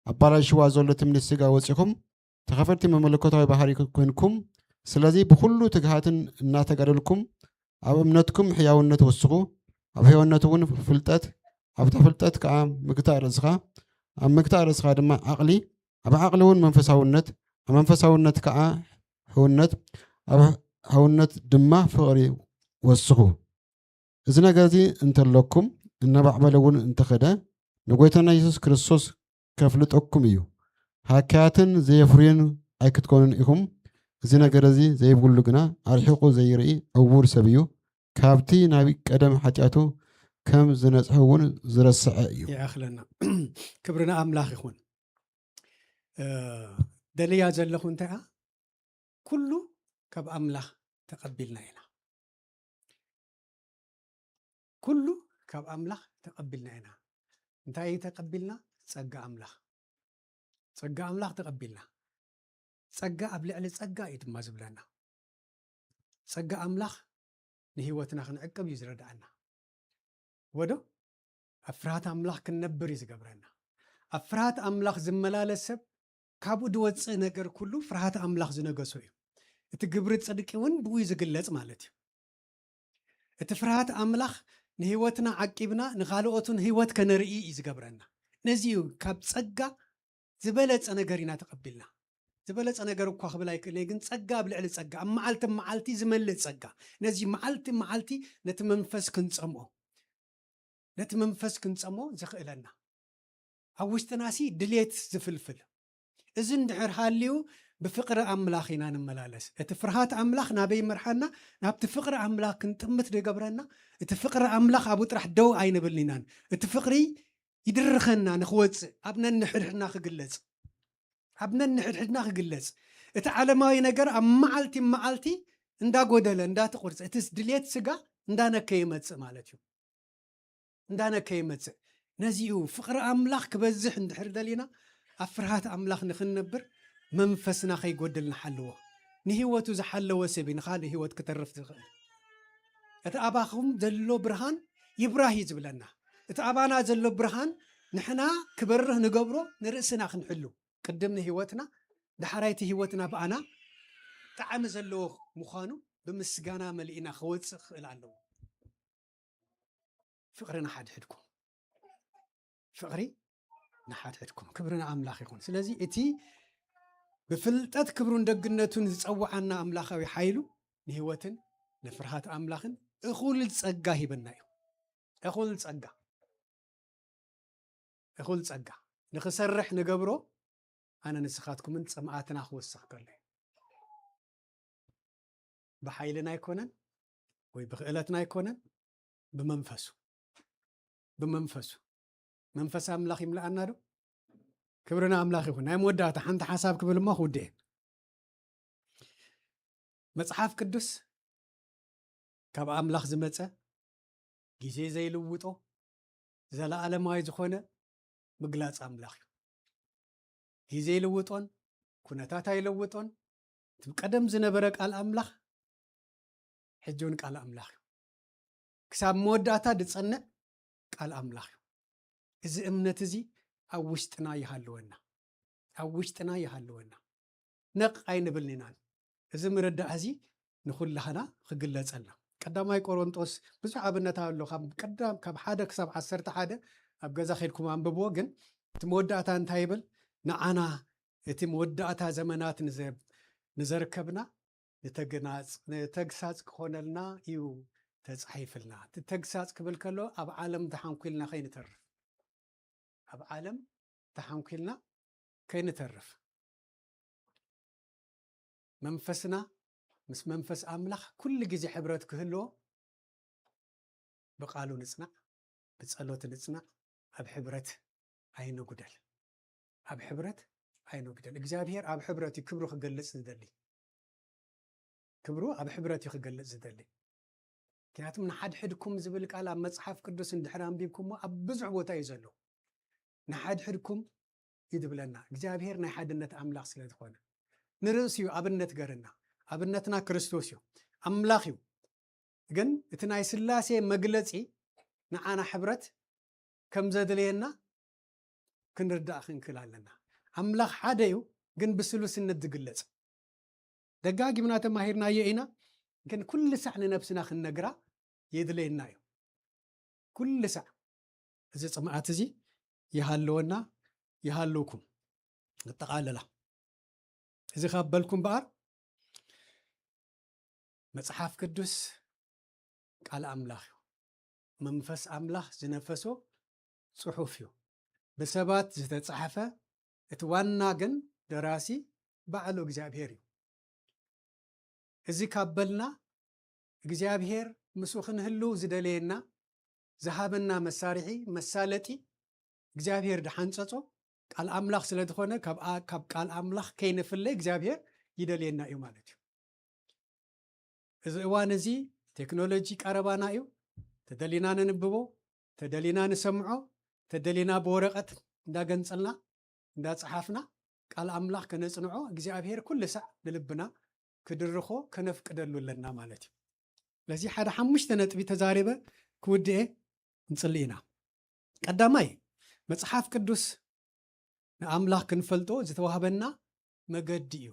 ኣባላሽዋ ዘሎ ትምኒት ስጋ ወጺኹም ተኸፈልቲ መለኮታዊ ባህሪ ኮይንኩም፣ ስለዚ ብኹሉ ትግሃትን እናተጋደልኩም ኣብ እምነትኩም ሕያውነት ወስኹ፣ ኣብ ሕያውነት እውን ፍልጠት፣ ኣብታ ፍልጠት ከዓ ምግታእ ርእስኻ፣ ኣብ ምግታእ ርእስኻ ድማ ዓቕሊ፣ ኣብ ዓቕሊ እውን መንፈሳውነት፣ ኣብ መንፈሳውነት ከዓ ሕውነት፣ ኣብ ሕውነት ድማ ፍቕሪ ወስኹ። እዚ ነገር እዚ እንተለኩም እናማዕበለ እውን እንተኸደ ንጎይታና የሱስ ክርስቶስ ከፍልጠኩም እዩ። ሃካያትን ዘየፍርዩን ኣይክትኮኑን ኢኹም። እዚ ነገር እዚ ዘይብሉ ግና ኣርሒቑ ዘይርኢ ዕዉር ሰብ እዩ። ካብቲ ናብ ቀደም ሓጢኣቱ ከም ዝነጽሐ እውን ዝረስዐ እዩ። ይኣኽለና። ክብሪ ንኣምላኽ ይኹን። እ፣ ደልያ ዘለኹ እንታይ እያ? ኩሉ ካብ ኣምላኽ ተቐቢልና ኢና። ኩሉ ካብ ኣምላኽ ተቐቢልና ኢና። እንታይ እዩ ተቐቢልና? ጸጋ ኣምላኽ። ጸጋ ኣምላኽ ተቐቢልና። ጸጋ ኣብ ልዕሊ ጸጋ እዩ ድማ ዝብለና። ጸጋ ኣምላኽ ንህይወትና ክንዕቅብ እዩ ዝረድኣና። ወዶ ኣብ ፍርሃት ኣምላኽ ክንነብር እዩ ዝገብረና። ኣብ ፍርሃት ኣምላኽ ዝመላለስ ሰብ ካብኡ ዝወፅእ ነገር ኩሉ ፍርሃት ኣምላኽ ዝነገሶ እዩ። እቲ ግብሪ ጽድቂ እውን ብኡ እዩ ዝግለጽ ማለት እዩ። እቲ ፍርሃት ኣምላኽ ንህይወትና ዓቂብና ንኻልኦትን ህይወት ከነርኢ እዩ ዝገብረና። ነዚ እዩ ካብ ጸጋ ዝበለጸ ነገር ኢና ተቐቢልና። ዝበለጸ ነገር እኳ ክብል ኣይክእልን፣ ግን ጸጋ ኣብ ልዕሊ ጸጋ፣ ኣብ መዓልቲ መዓልቲ ዝመልእ ጸጋ። ነዚ መዓልቲ መዓልቲ ነቲ መንፈስ ክንጸምኦ፣ ነቲ መንፈስ ክንጸምኦ ዘኽእለና፣ ኣብ ውሽጥና ሲ ድሌት ዝፍልፍል። እዚ እንድሕር ሃልዩ ብፍቕሪ ኣምላኽ ኢና ንመላለስ። እቲ ፍርሃት ኣምላኽ ናበይ ይመርሓና? ናብቲ ፍቕሪ ኣምላኽ ክንጥምት ዝገብረና። እቲ ፍቕሪ ኣምላኽ ኣብኡ ጥራሕ ደው ኣይንብልን ኢናን። እቲ ፍቕሪ ይድርኸና ንኽወፅእ፣ ኣብ ነንሕድሕድና ክግለጽ፣ ኣብ ነንሕድሕድና ክግለጽ። እቲ ዓለማዊ ነገር ኣብ መዓልቲ መዓልቲ እንዳጎደለ እንዳተቆርጸ፣ እቲ ድሌት ስጋ እንዳነከየ ይመጽእ ማለት እዩ። እንዳነከየ ይመጽእ። ነዚኡ ፍቕሪ ኣምላኽ ክበዝሕ እንድሕር ደሊና፣ ኣብ ፍርሃት ኣምላኽ ንኽንነብር መንፈስና ከይጎድል ንሓልዎ። ንህይወቱ ዝሓለወ ሰብ እዩ ንኻልእ ህይወት ክተርፍ ዝኽእል። እቲ ኣባኹም ዘሎ ብርሃን ይብራህ እዩ ዝብለና። እቲ ኣባና ዘሎ ብርሃን ንሕና ክበርህ ንገብሮ ንርእስና ክንሕሉ። ቅድም ንህይወትና፣ ዳሕራይቲ ህይወትና ብኣና ጣዕሚ ዘለዎ ምዃኑ ብምስጋና መሊእና ክወጽእ ክኽእል ኣለዎ። ፍቕሪ ንሓድሕድኩም፣ ፍቕሪ ንሓድሕድኩም። ክብሪ ንኣምላኽ ይኹን። ስለዚ እቲ ብፍልጠት ክብሩን ደግነቱን ዝጸውዓና ኣምላኻዊ ሓይሉ ንህይወትን ንፍርሃት ኣምላኽን እኹል ጸጋ ሂበና እዩ። እኹል ጸጋ፣ እኹል ጸጋ ንኽሰርሕ ንገብሮ ኣነ ንስኻትኩምን ጽምኣትና ክወስኽ ከሎ እዩ። ብሓይልና ኣይኮነን ወይ ብክእለትና ኣይኮነን፣ ብመንፈሱ፣ ብመንፈሱ። መንፈስ ኣምላኽ ይምልኣና ዶ? ክብሪ ንኣምላኽ ይኹን። ናይ መወዳእታ ሓንቲ ሓሳብ ክብል እሞ ክውድእ እየ። መጽሓፍ ቅዱስ ካብ ኣምላኽ ዝመጸ፣ ግዜ ዘይልውጦ፣ ዘለኣለማዊ ዝኾነ ምግላጽ ኣምላኽ እዩ። ግዜ ኣይልውጦን፣ ኩነታት ኣይለውጦን። እቲ ቀደም ዝነበረ ቃል ኣምላኽ ሕጂ እውን ቃል ኣምላኽ እዩ። ክሳብ መወዳእታ ዝጸንዕ ቃል ኣምላኽ እዩ። እዚ እምነት እዚ ኣብ ውሽጥና ይሃልወና፣ ኣብ ውሽጥና ይሃልወና። ነቕ ኣይንብልን ኢና። እዚ ምርዳእ እዚ ንኹላህና ክግለጸልና። ቀዳማይ ቆሮንጦስ ብዙሕ ኣብነት ኣሎ። ካብ ቀዳም፣ ካብ ሓደ ክሳብ ዓሰርተ ሓደ ኣብ ገዛ ኸይድኩም ኣንብብዎ። ግን እቲ መወዳእታ እንታይ ይብል? ንዓና እቲ መወዳእታ ዘመናት ንዘ-፣ ንዘርከብና ንተግናጽ-፣ ንተግሳጽ ክኾነልና እዩ ተጻሒፍልና። እቲ ተግሳጽ ክብል ከሎ ኣብ ዓለም ተሓንኲልና ከይንተርፍ፣ ኣብ ዓለም ተሓንኲልና ከይንተርፍ፣ መንፈስና ምስ መንፈስ ኣምላኽ ኩሉ ግዜ ሕብረት ክህልዎ ብቃሉ ንጽናዕ፣ ብጸሎት ንጽናዕ፣ ኣብ ሕብረት ኣይንጉደል። ኣብ ሕብረት ኣይንጉደል። እግዚኣብሔር ኣብ ሕብረት እዩ ክብሩ ክገልጽ ዝደሊ። ክብሩ ኣብ ሕብረት እዩ ክገልጽ ዝደሊ። ምክንያቱም ንሓድሕድኩም ዝብል ቃል ኣብ መጽሓፍ ቅዱስ እንድሕር ኣንቢብኩሞ ኣብ ብዙሕ ቦታ እዩ ዘሎ። ንሓድሕድኩም እዩ ዝብለና። እግዚኣብሔር ናይ ሓድነት ኣምላኽ ስለ ዝኾነ። ንርእሱ እዩ ኣብነት ገርና። ኣብነትና ክርስቶስ እዩ። ኣምላኽ እዩ። ግን እቲ ናይ ስላሴ መግለጺ ንዓና ሕብረት ከም ዘድልየና ክንርዳእ ክንክእል ኣለና። ኣምላኽ ሓደ እዩ፣ ግን ብስሉስነት ዝግለጽ። ደጋጊምና ተማሂርናዮ ኢና፣ ግን ኩሉ ሳዕ ንነብስና ክንነግራ የድልየና እዩ። ኩሉ ሳዕ እዚ ጽምኣት እዚ ይሃልወና፣ ይሃልውኩም። ነጠቓልላ። እዚ ካብ በልኩም በኣር፣ መጽሓፍ ቅዱስ ቃል ኣምላኽ እዩ። መንፈስ ኣምላኽ ዝነፈሶ ጽሑፍ እዩ። ብሰባት ዝተጻሕፈ፣ እቲ ዋና ግን ደራሲ ባዕሉ እግዚኣብሔር እዩ። እዚ ካብ በልና፣ እግዚኣብሔር ምስኡ ክንህልው ዝደለየና፣ ዝሃበና መሳርሒ፣ መሳለጢ፣ እግዚኣብሔር ድሓንጸጾ ቃል ኣምላኽ ስለ ዝኾነ፣ ካብ ኣ-፣ ካብ ቃል ኣምላኽ ከይንፍለ እግዚኣብሔር ይደልየና እዩ ማለት እዩ። እዚ እዋን እዚ ቴክኖሎጂ ቀረባና እዩ። ተደሊና ነንብቦ፣ ተደሊና ንሰምዖ፣ ተደሊና ብወረቐት እንዳገንጸልና፣ እንዳጸሓፍና ቃል ኣምላኽ ከነጽንዖ እግዚኣብሔር ኩሉ ሳዕ ንልብና ክድርኾ ከነፍቅደሉ ኣለና ማለት እዩ። ስለዚ ሓደ ሓሙሽተ ነጥቢ ተዛሪበ ክውድኤ ንጽሊ ኢና። ቀዳማይ፣ መጽሓፍ ቅዱስ ንኣምላኽ ክንፈልጦ ዝተዋህበና መገዲ እዩ።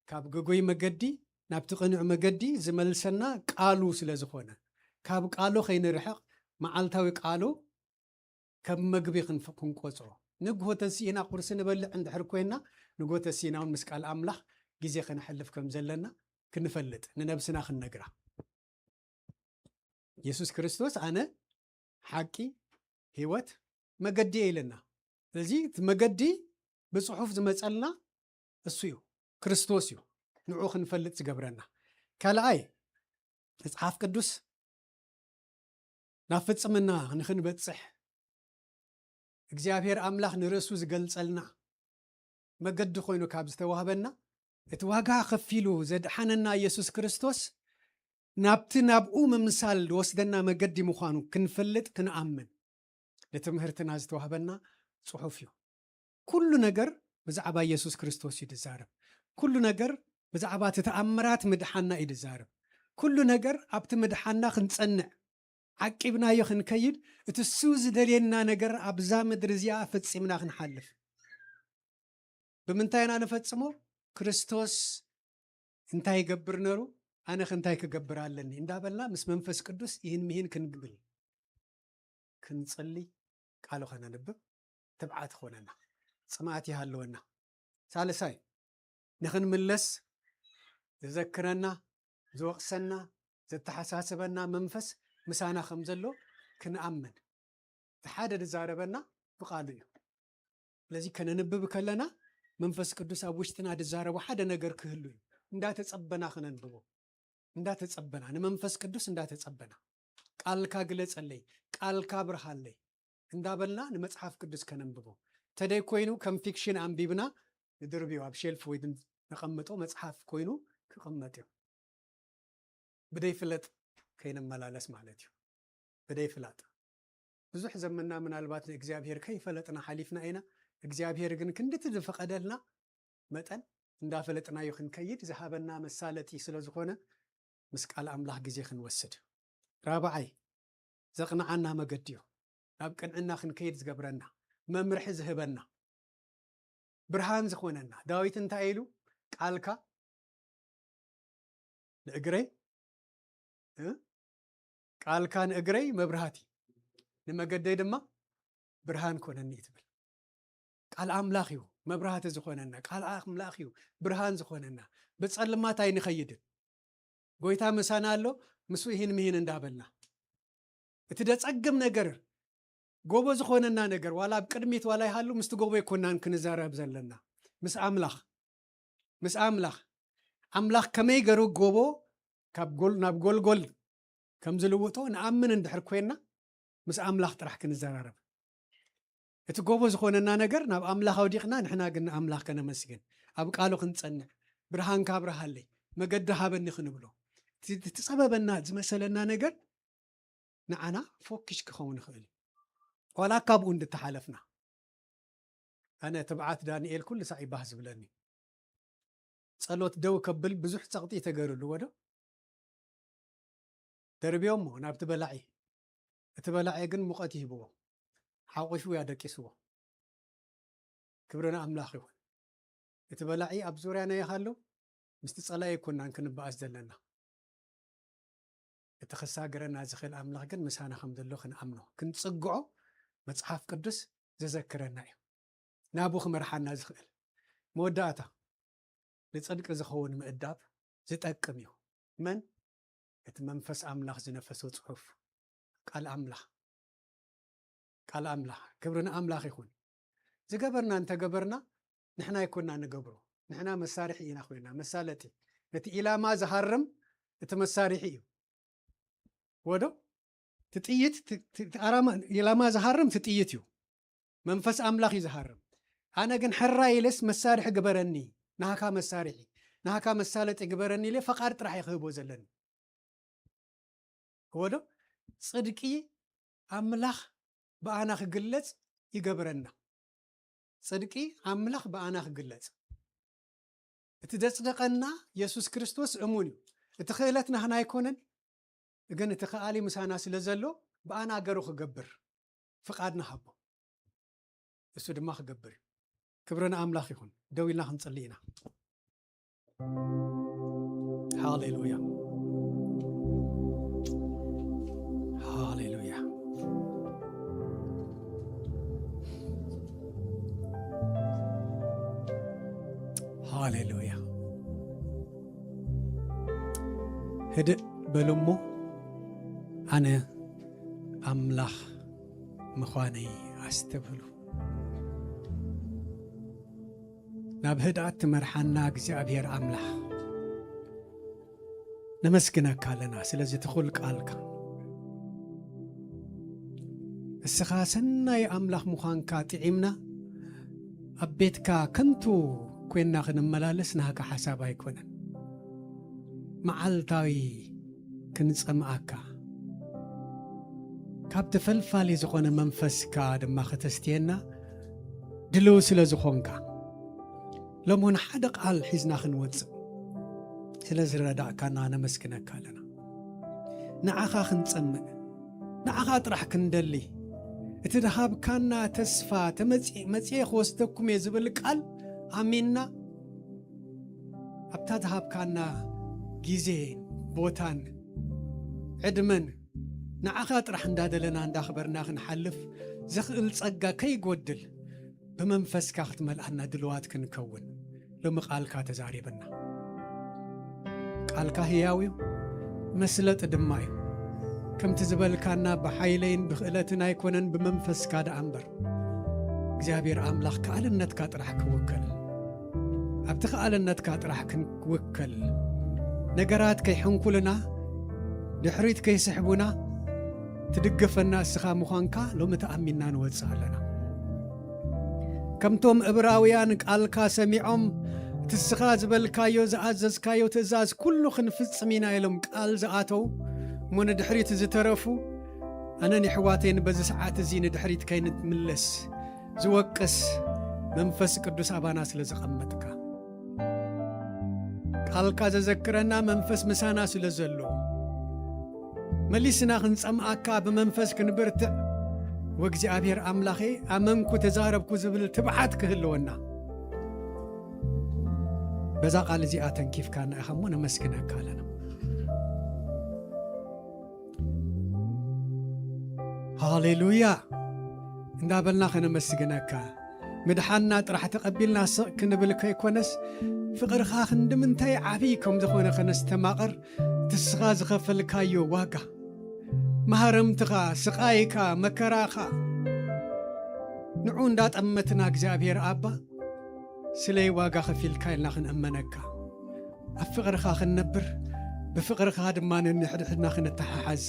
ካብ ግጉይ መገዲ ናብቲ ቅኑዕ መገዲ ዝመልሰና ቃሉ ስለ ዝኾነ፣ ካብ ቃሉ ከይንርሕቕ፣ መዓልታዊ ቃሉ ከም መግቢ ክንፍ-፣ ክንቆጽሮ። ንግሆ ተሲእና ቁርሲ ንበልዕ እንድሕር ኮይና፣ ንግሆ ተሲእና እውን ምስ ቃል ኣምላኽ ግዜ ከነሕልፍ ከም ዘለና ክንፈልጥ፣ ንነብስና ክንነግራ። የሱስ ክርስቶስ ኣነ ሓቂ፣ ህይወት፣ መገዲ እየ ኢለና። ስለዚ እቲ መገዲ ብጽሑፍ ዝመጸልና እሱ እዩ፣ ክርስቶስ እዩ። ንዑ ክንፈልጥ ዝገብረና። ካልኣይ፣ መጽሓፍ ቅዱስ ናብ ፍጽምና ንኽንበጽሕ እግዚኣብሔር ኣምላኽ ንርእሱ ዝገልጸልና መገዲ ኮይኑ ካብ ዝተዋህበና፣ እቲ ዋጋ ከፊሉ ዘድሓነና የሱስ ክርስቶስ ናብቲ ናብኡ ምምሳል ዝወስደና መገዲ ምዃኑ ክንፈልጥ ክንኣምን ንትምህርትና ዝተዋህበና ጽሑፍ እዩ። ኩሉ ነገር ብዛዕባ የሱስ ክርስቶስ እዩ ዝዛረብ። ኩሉ ነገር ብዛዕባ እቲ ተኣምራት ምድሓና እዩ ዝዛረብ። ኩሉ ነገር ኣብቲ ምድሓና ክንጸንዕ፣ ዓቂብናዮ ክንከይድ፣ እቲ እሱ ዝደልየና ነገር ኣብዛ ምድሪ እዚኣ ፈጺምና ክንሓልፍ። ብምንታይ ኢና ንፈጽሞ? ክርስቶስ እንታይ ይገብር ነሩ? ኣነ ኸ እንታይ ክገብር ኣለኒ? እንዳበልና ምስ መንፈስ ቅዱስ ይህን ምሂን ክንብል፣ ክንጽሊ፣ ቃሉ ኸነንብብ ትብዓት ኾነና፣ ጽምኣት ይሃለወና። ሳልሳይ፣ ንኽንምለስ ዝዘክረና፣ ዝወቕሰና፣ ዘተሓሳስበና መንፈስ ምሳና ከም ዘሎ ክንኣምን። እቲ ሓደ ዝዛረበና ብቃሉ እዩ። ስለዚ ከነንብብ ከለና መንፈስ ቅዱስ ኣብ ውሽጥና ዝዛረቦ ሓደ ነገር ክህሉ እዩ። እንዳተጸበና ከነንብቦ፣ እንዳተጸበና፣ ንመንፈስ ቅዱስ እንዳተጸበና፣ "ቃልካ ግለጸለይ፣ ቃልካ ብርሃለይ" እንዳበልና ንመጽሓፍ ቅዱስ ከነንብቦ። ተደይ ኮይኑ ከም ፊክሽን ኣንቢብና ንድርብዮ፣ ኣብ ሼልፍ ወይ ድን-፣ ነቐምጦ መጽሓፍ ኮይኑ ክቕመጥ እዩ። ብደይ ፍለጥ ከይንመላለስ ማለት እዩ። ብደይ ፍላጥ ብዙሕ ዘመንና ምናልባት ንእግዚኣብሔር ከይፈለጥና ሓሊፍና ኢና። እግዚኣብሔር ግን ክንድቲ ዝፈቐደልና መጠን እንዳፈለጥናዮ ክንከይድ ዝሃበና መሳለጢ ስለ ዝኾነ ምስ ቃል ኣምላኽ ግዜ ክንወስድ። ራብዓይ ዘቕንዓና መገዲ እዩ። ናብ ቅንዕና ክንከይድ ዝገብረና፣ መምርሒ ዝህበና፣ ብርሃን ዝኾነና። ዳዊት እንታይ ኢሉ? ቃልካ ንእግረይ እ? ቃልካ ንእግረይ መብራህቲ ንመገደይ ድማ ብርሃን ኮነኒ ትብል። ቃል ኣምላኽ እዩ መብራህቲ ዝኾነና፣ ቃል ኣምላኽ እዩ ብርሃን ዝኾነና። ብጸልማት ኣይንኸይድን። ጎይታ ምሳና ኣሎ፣ ምስ ይህን ምሂን እንዳበልና እቲ ደጸግም ነገር ጎቦ ዝኾነና ነገር ዋላ ኣብ ቅድሚት ዋላ ይሃሉ ምስቲ ጎቦ ይኮናን ክንዛረብ ዘለና ምስ ኣምላኽ ምስ ኣምላኽ ኣምላኽ ከመይ ገሩ ጎቦ ካብ ጎል ናብ ጎልጎል ከም ዝልውጦ ንኣምን እንድሕር ኮይና ምስ ኣምላኽ ጥራሕ ክንዘራረብ እቲ ጎቦ ዝኾነና ነገር ናብ ኣምላኽ ኣውዲቕና ንሕና ግን ንኣምላኽ ከነመስግን ኣብ ቃሉ ክንጸንዕ ብርሃንካ ኣብርሃለይ መገዲ ሃበኒ ክንብሎ እቲ ዝጸበበና ዝመሰለና ነገር ንዓና ፎኪሽ ክኸውን ይኽእል እዩ። ዋላ ካብኡ እንድተሓለፍና ኣነ ትብዓት ዳንኤል ኩሉ ሳዕ ይባህ ዝብለኒ ጸሎት ደው ከብል ብዙሕ ጸቕጢ ተገይሩሉ ወዶ ደርብዮሞ ናብቲ በላዒ እቲ በላዒ ግን ሙቐት ይህብዎ ሓቑፉ ያደቂስዎ ክብሪ ንኣምላኽ ይኹን እቲ በላዒ ኣብ ዙርያና ይሃሉ ምስቲ ጸላኢ ኣይኮናን ክንበኣስ ዘለና እቲ ክሳገረና ዝኽእል ኣምላኽ ግን ምሳና ከም ዘሎ ክንኣምኖ ክንጽግዖ መጽሓፍ ቅዱስ ዘዘክረና እዩ ናብኡ ክመርሓና ዝኽእል መወዳእታ ንጽድቂ ዝኸውን ምእዳብ ዝጠቅም እዩ መን እቲ መንፈስ ኣምላኽ ዝነፈሶ ጽሑፍ ቃል ኣምላኽ ቃል ኣምላኽ ክብሪ ንኣምላኽ ይኹን ዝገበርና እንተገበርና ንሕና ኣይኮና ንገብሮ ንሕና መሳርሒ ኢና ኮይና መሳለጢ ነቲ ኢላማ ዝሃርም እቲ መሳርሒ እዩ ወዶ ትጥይት ኢላማ ዝሃርም ትጥይት እዩ መንፈስ ኣምላኽ እዩ ዝሃርም ኣነ ግን ሕራ ኢለስ መሳርሒ ግበረኒ ናሃካ መሳርሒ ናሃካ መሳለጢ ግበረኒ ኢለ ፈቃድ ጥራሕ ይክህቦ ዘለኒ ወዶ ጽድቂ ኣምላኽ ብኣና ክግለጽ ይገብረና ጽድቂ ኣምላኽ ብኣና ክግለጽ እቲ ዘጽደቐና የሱስ ክርስቶስ እሙን እዩ እቲ ክእለት ናህና ኣይኮነን ግን እቲ ከኣሊ ምሳና ስለ ዘሎ ብኣና ገሩ ክገብር ፍቓድ ንሃቦ እሱ ድማ ክገብር እዩ ክብሪ ንኣምላኽ ይኹን ደው ኢልና ክንጽሊ ኢና ሃሌሉያ ሃሌሉያ ሃሌሉያ ህድእ በሉ እሞ ኣነ ኣምላኽ ምዃነይ ኣስተብህሉ ናብ ህድኣት ትመርሓና እግዚኣብሔር ኣምላኽ ነመስግነካ ኣለና ስለዚ ትኹል ቃልካ እስኻ ሰናይ ኣምላኽ ምዃንካ ጥዒምና ኣብ ቤትካ ከንቱ ኮይንና ክንመላለስ ናህካ ሓሳብ ኣይኮነን መዓልታዊ ክንጸምኣካ ካብቲ ፈልፋሊ ዝኾነ መንፈስካ ድማ ከተስትየና ድልው ስለ ዝኾንካ ሎምውን ሓደ ቃል ሒዝና ክንወፅእ ስለ ዝረዳእካና ነመስግነካ ኣለና ንዓኻ ክንጸምእ ንዓኻ ጥራሕ ክንደሊ እቲ ድሃብካና ተስፋ ተመጽእ መጽኤ ክወስደኩም እየ ዝብል ቃል ኣሚንና ኣብታ ዝሃብካና ግዜ ቦታን ዕድመን ንዓኻ ጥራሕ እንዳደለና እንዳኽበርና ክንሓልፍ ዘኽእል ጸጋ ከይጎድል ብመንፈስካ ክትመልኣና ድልዋት ክንከውን ሎሚ ቃልካ ተዛሪብና ቃልካ ህያው እዩ መስለጢ ድማ እዩ ከምቲ ዝበልካና ብሓይለይን ብኽእለትን ኣይኮነን ብመንፈስካ ደኣ እምበር እግዚኣብሔር ኣምላኽ ከኣልነትካ ጥራሕ ክውከል ኣብቲ ከኣልነትካ ጥራሕ ክንውከል ነገራት ከይሕንኩልና ድሕሪት ከይስሕቡና ትድግፈና እስኻ ምዃንካ ሎሚ ተኣሚንና ንወፅእ ኣለና ከምቶም እብራውያን ቃልካ ሰሚዖም ትስኻ ዝበልካዮ ዝኣዘዝካዮ ትእዛዝ ኩሉ ክንፍጽም ኢና ኢሎም ቃል ዝኣተው እሞ ንድሕሪት ዝተረፉ ኣነን የሕዋተይን በዚ ሰዓት እዚ ንድሕሪት ከይንትምለስ ዝወቅስ መንፈስ ቅዱስ ኣባና ስለ ዘቐመጥካ ቃልካ ዘዘክረና መንፈስ ምሳና ስለ ዘሎ መሊስና ክንጸምኣካ ብመንፈስ ክንብርትዕ ወእግዚኣብሔር ኣምላኸ ኣመንኩ ተዛረብኩ ዝብል ትብዓት ክህልወና በዛ ቃል እዚኣ ተንኪፍካና ኢኻ እሞ ነመስግነካ ኣለና። ሃሌሉያ እንዳበልና ከነመስግነካ ምድሓንና ጥራሕ ተቐቢልና ስቕ ክንብል ከይኮነስ ፍቕርኻ ክንዲ ምንታይ ዓብዪ ከም ዝኾነ ከነስተማቕር ትስኻ ዝኸፈልካዮ ዋጋ ማህረምትኻ ስቓይካ መከራኻ ንዑ እንዳጠመትና እግዚኣብሔር ኣባ ስለይ ዋጋ ከፊልካ ኢልና ክንእመነካ ኣብ ፍቕርኻ ክንነብር ብፍቕርኻ ድማ ንንሕድሕድና ክንተሓሓዝ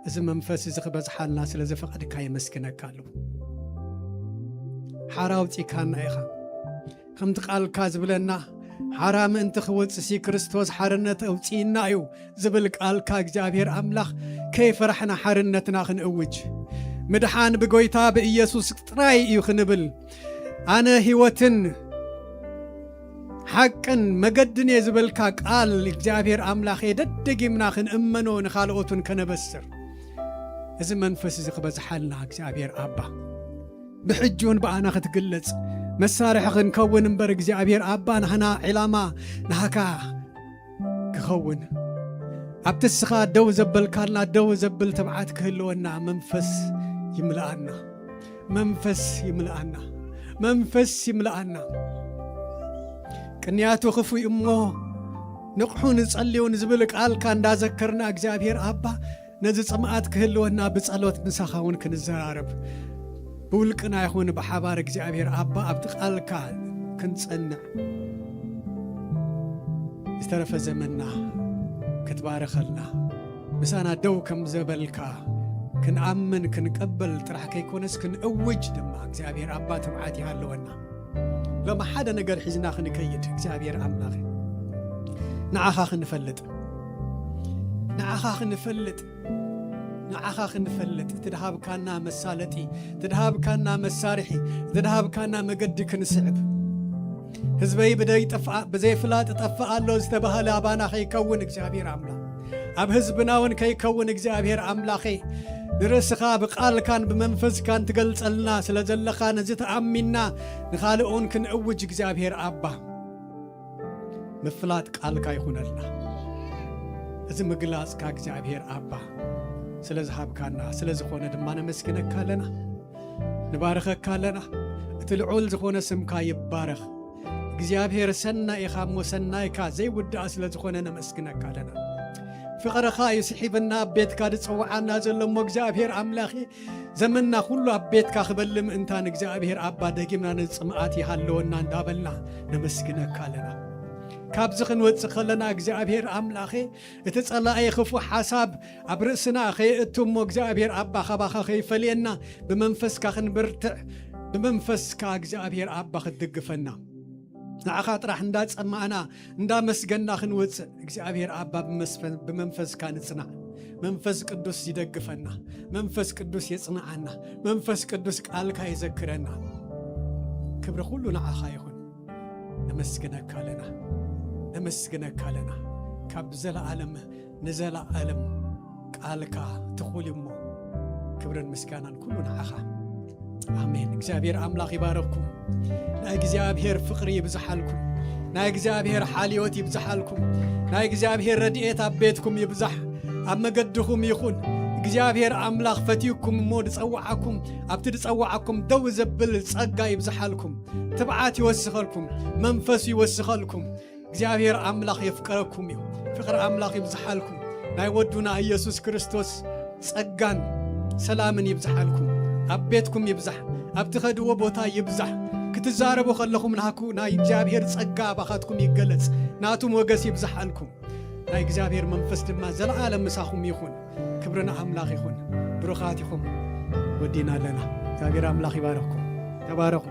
እዚ መንፈስ እዚ ክበዝሓልና ስለ ዝፈቐድካ የመስግነካ ኣለኹ። ሓራ ኣውጺእካና ኢኻ። ከምቲ ቃልካ ዝብለና ሓራ ምእንቲ ክወጽሲ ክርስቶስ ሓርነት ኣውጺእና እዩ ዝብል ቃልካ እግዚኣብሔር ኣምላኽ ከይፈራሕና ሓርነትና ክንእውጅ ምድሓን ብጎይታ ብኢየሱስ ጥራይ እዩ ክንብል ኣነ ህይወትን ሓቅን መገድን እየ ዝበልካ ቃል እግዚኣብሔር ኣምላኽ ደደጊምና ክንእመኖ ንኻልኦቱን ከነበስር እዚ መንፈስ እዚ ክበዝሓልና እግዚኣብሔር ኣባ ብሕጂ እውን ብኣና ክትግለጽ መሳርሒ ክንከውን እምበር እግዚኣብሔር ኣባ ናህና ዕላማ ናህካ ክኸውን ኣብቲ እስኻ ደው ዘበልካልና ደው ዘብል ትብዓት ክህልወና መንፈስ ይምልኣና መንፈስ ይምልኣና መንፈስ ይምልኣና ቅንያቱ ክፉይ እሞ ንቕሑ ንጸልዩ ንዝብል ቃልካ እንዳዘከርና እግዚኣብሔር ኣባ ነዚ ጽምኣት ክህልወና ብጸሎት ምሳኻ እውን ክንዘራረብ ብውልቅና ይኹን ብሓባር እግዚኣብሔር ኣባ ኣብቲ ቃልካ ክንጸንዕ ዝተረፈ ዘመንና ክትባረኸልና ምሳና ደው ከም ዘበልካ ክንኣምን ክንቀበል ጥራሕ ከይኮነስ ክንእውጅ ድማ እግዚኣብሔር ኣባ ትብዓት ይሃለወና ሎሚ ሓደ ነገር ሒዝና ክንከይድ እግዚኣብሔር ኣምላኽ ንዓኻ ክንፈልጥ ንዓኻ ክንፈልጥ ንዓኻ ክንፈልጥ ትድሃብካና መሳለጢ ትድሃብካና መሳርሒ ትድሃብካና መገዲ ክንስዕብ ህዝበይ ብደይ ጠፍኣ ብዘይፍላጥ ጠፍእ ኣሎ ዝተባህለ ኣባና ከይከውን እግዚኣብሔር ኣምላኽ ኣብ ህዝብና እውን ከይከውን እግዚኣብሔር ኣምላኸይ ንርእስኻ ብቃልካን ብመንፈስካን ትገልጸልና ስለ ዘለኻ ነዚ ተኣሚና ንኻልእ እውን ክንእውጅ እግዚኣብሔር ኣባ ምፍላጥ ቃልካ ይኹነልና እዚ ምግላጽካ እግዚኣብሔር ኣባ ስለ ዝሃብካና ስለ ዝኾነ ድማ ነመስግነካ ኣለና ንባርኸካ ኣለና እቲ ልዑል ዝኾነ ስምካ ይባረኽ እግዚኣብሔር ሰናይ ኢኻ እሞ ሰናይካ ዘይውዳእ ስለ ዝኾነ ነመስግነካ ኣለና ፍቕርኻ እዩ ስሒብና ኣብ ቤትካ ዝጸውዓና ዘሎ እሞ እግዚኣብሔር ኣምላኺ ዘመንና ኩሉ ኣብ ቤትካ ክበሊ ምእንታን እግዚኣብሔር ኣባ ደጊምና ንጽምኣት ይሃለወና እንዳበልና ነመስግነካ ኣለና ካብዚ ክንወጽእ ከለና እግዚኣብሔር ኣምላኸ እቲ ጸላኢ ክፉእ ሓሳብ ኣብ ርእስና ከየእቱ እሞ እግዚኣብሔር ኣባ ካባኻ ከይፈልየና ብመንፈስካ ክንብርትዕ ብመንፈስካ እግዚኣብሔር ኣባ ክትድግፈና ንዓኻ ጥራሕ እንዳጸማእና እንዳመስገና ክንወጽእ እግዚኣብሔር ኣባ ብመንፈስካ ንጽናዕ መንፈስ ቅዱስ ይደግፈና መንፈስ ቅዱስ የጽንዓና መንፈስ ቅዱስ ቃልካ ይዘክረና ክብሪ ኩሉ ንዓኻ ይኹን ነመስግነካ ኣለና ነመስግነካ ኣለና ካብ ዘለዓለም ንዘለዓለም ቃልካ ትኹል እሞ ክብርን ምስጋናን ኩሉ ንዓኻ ኣሜን እግዚኣብሔር ኣምላኽ ይባረኽኩም ናይ እግዚኣብሔር ፍቕሪ ይብዝሓልኩም ናይ እግዚኣብሔር ሓልዮት ይብዝሓልኩም ናይ እግዚኣብሔር ረድኤት ኣብ ቤትኩም ይብዛሕ ኣብ መገድኹም ይኹን እግዚኣብሔር ኣምላኽ ፈትዩኩም እሞ ዝጸውዓኩም ኣብቲ ዝጸውዓኩም ደው ዘብል ጸጋ ይብዝሓልኩም ትብዓት ይወስኸልኩም መንፈሱ ይወስኸልኩም እግዚኣብሔር ኣምላኽ የፍቅረኩም እዩ ፍቅሪ ኣምላኽ ይብዝሓልኩም ናይ ወዱና ኢየሱስ ክርስቶስ ጸጋን ሰላምን ይብዝሓልኩም ኣብ ቤትኩም ይብዛሕ ኣብ ትኸድዎ ቦታ ይብዛሕ ክትዛረቡ ከለኹም ናኩ ናይ እግዚኣብሔር ጸጋ ኣባኻትኩም ይገለጽ ናቱ ሞገስ ይብዝሓልኩም ናይ እግዚኣብሔር መንፈስ ድማ ዘለዓለም ምሳኹም ይኹን ክብሪ ንኣምላኽ ይኹን ብሩኻት ኢኹም ወዲና ኣለና እግዚኣብሔር ኣምላኽ ይባረኽኩም ተባረኹ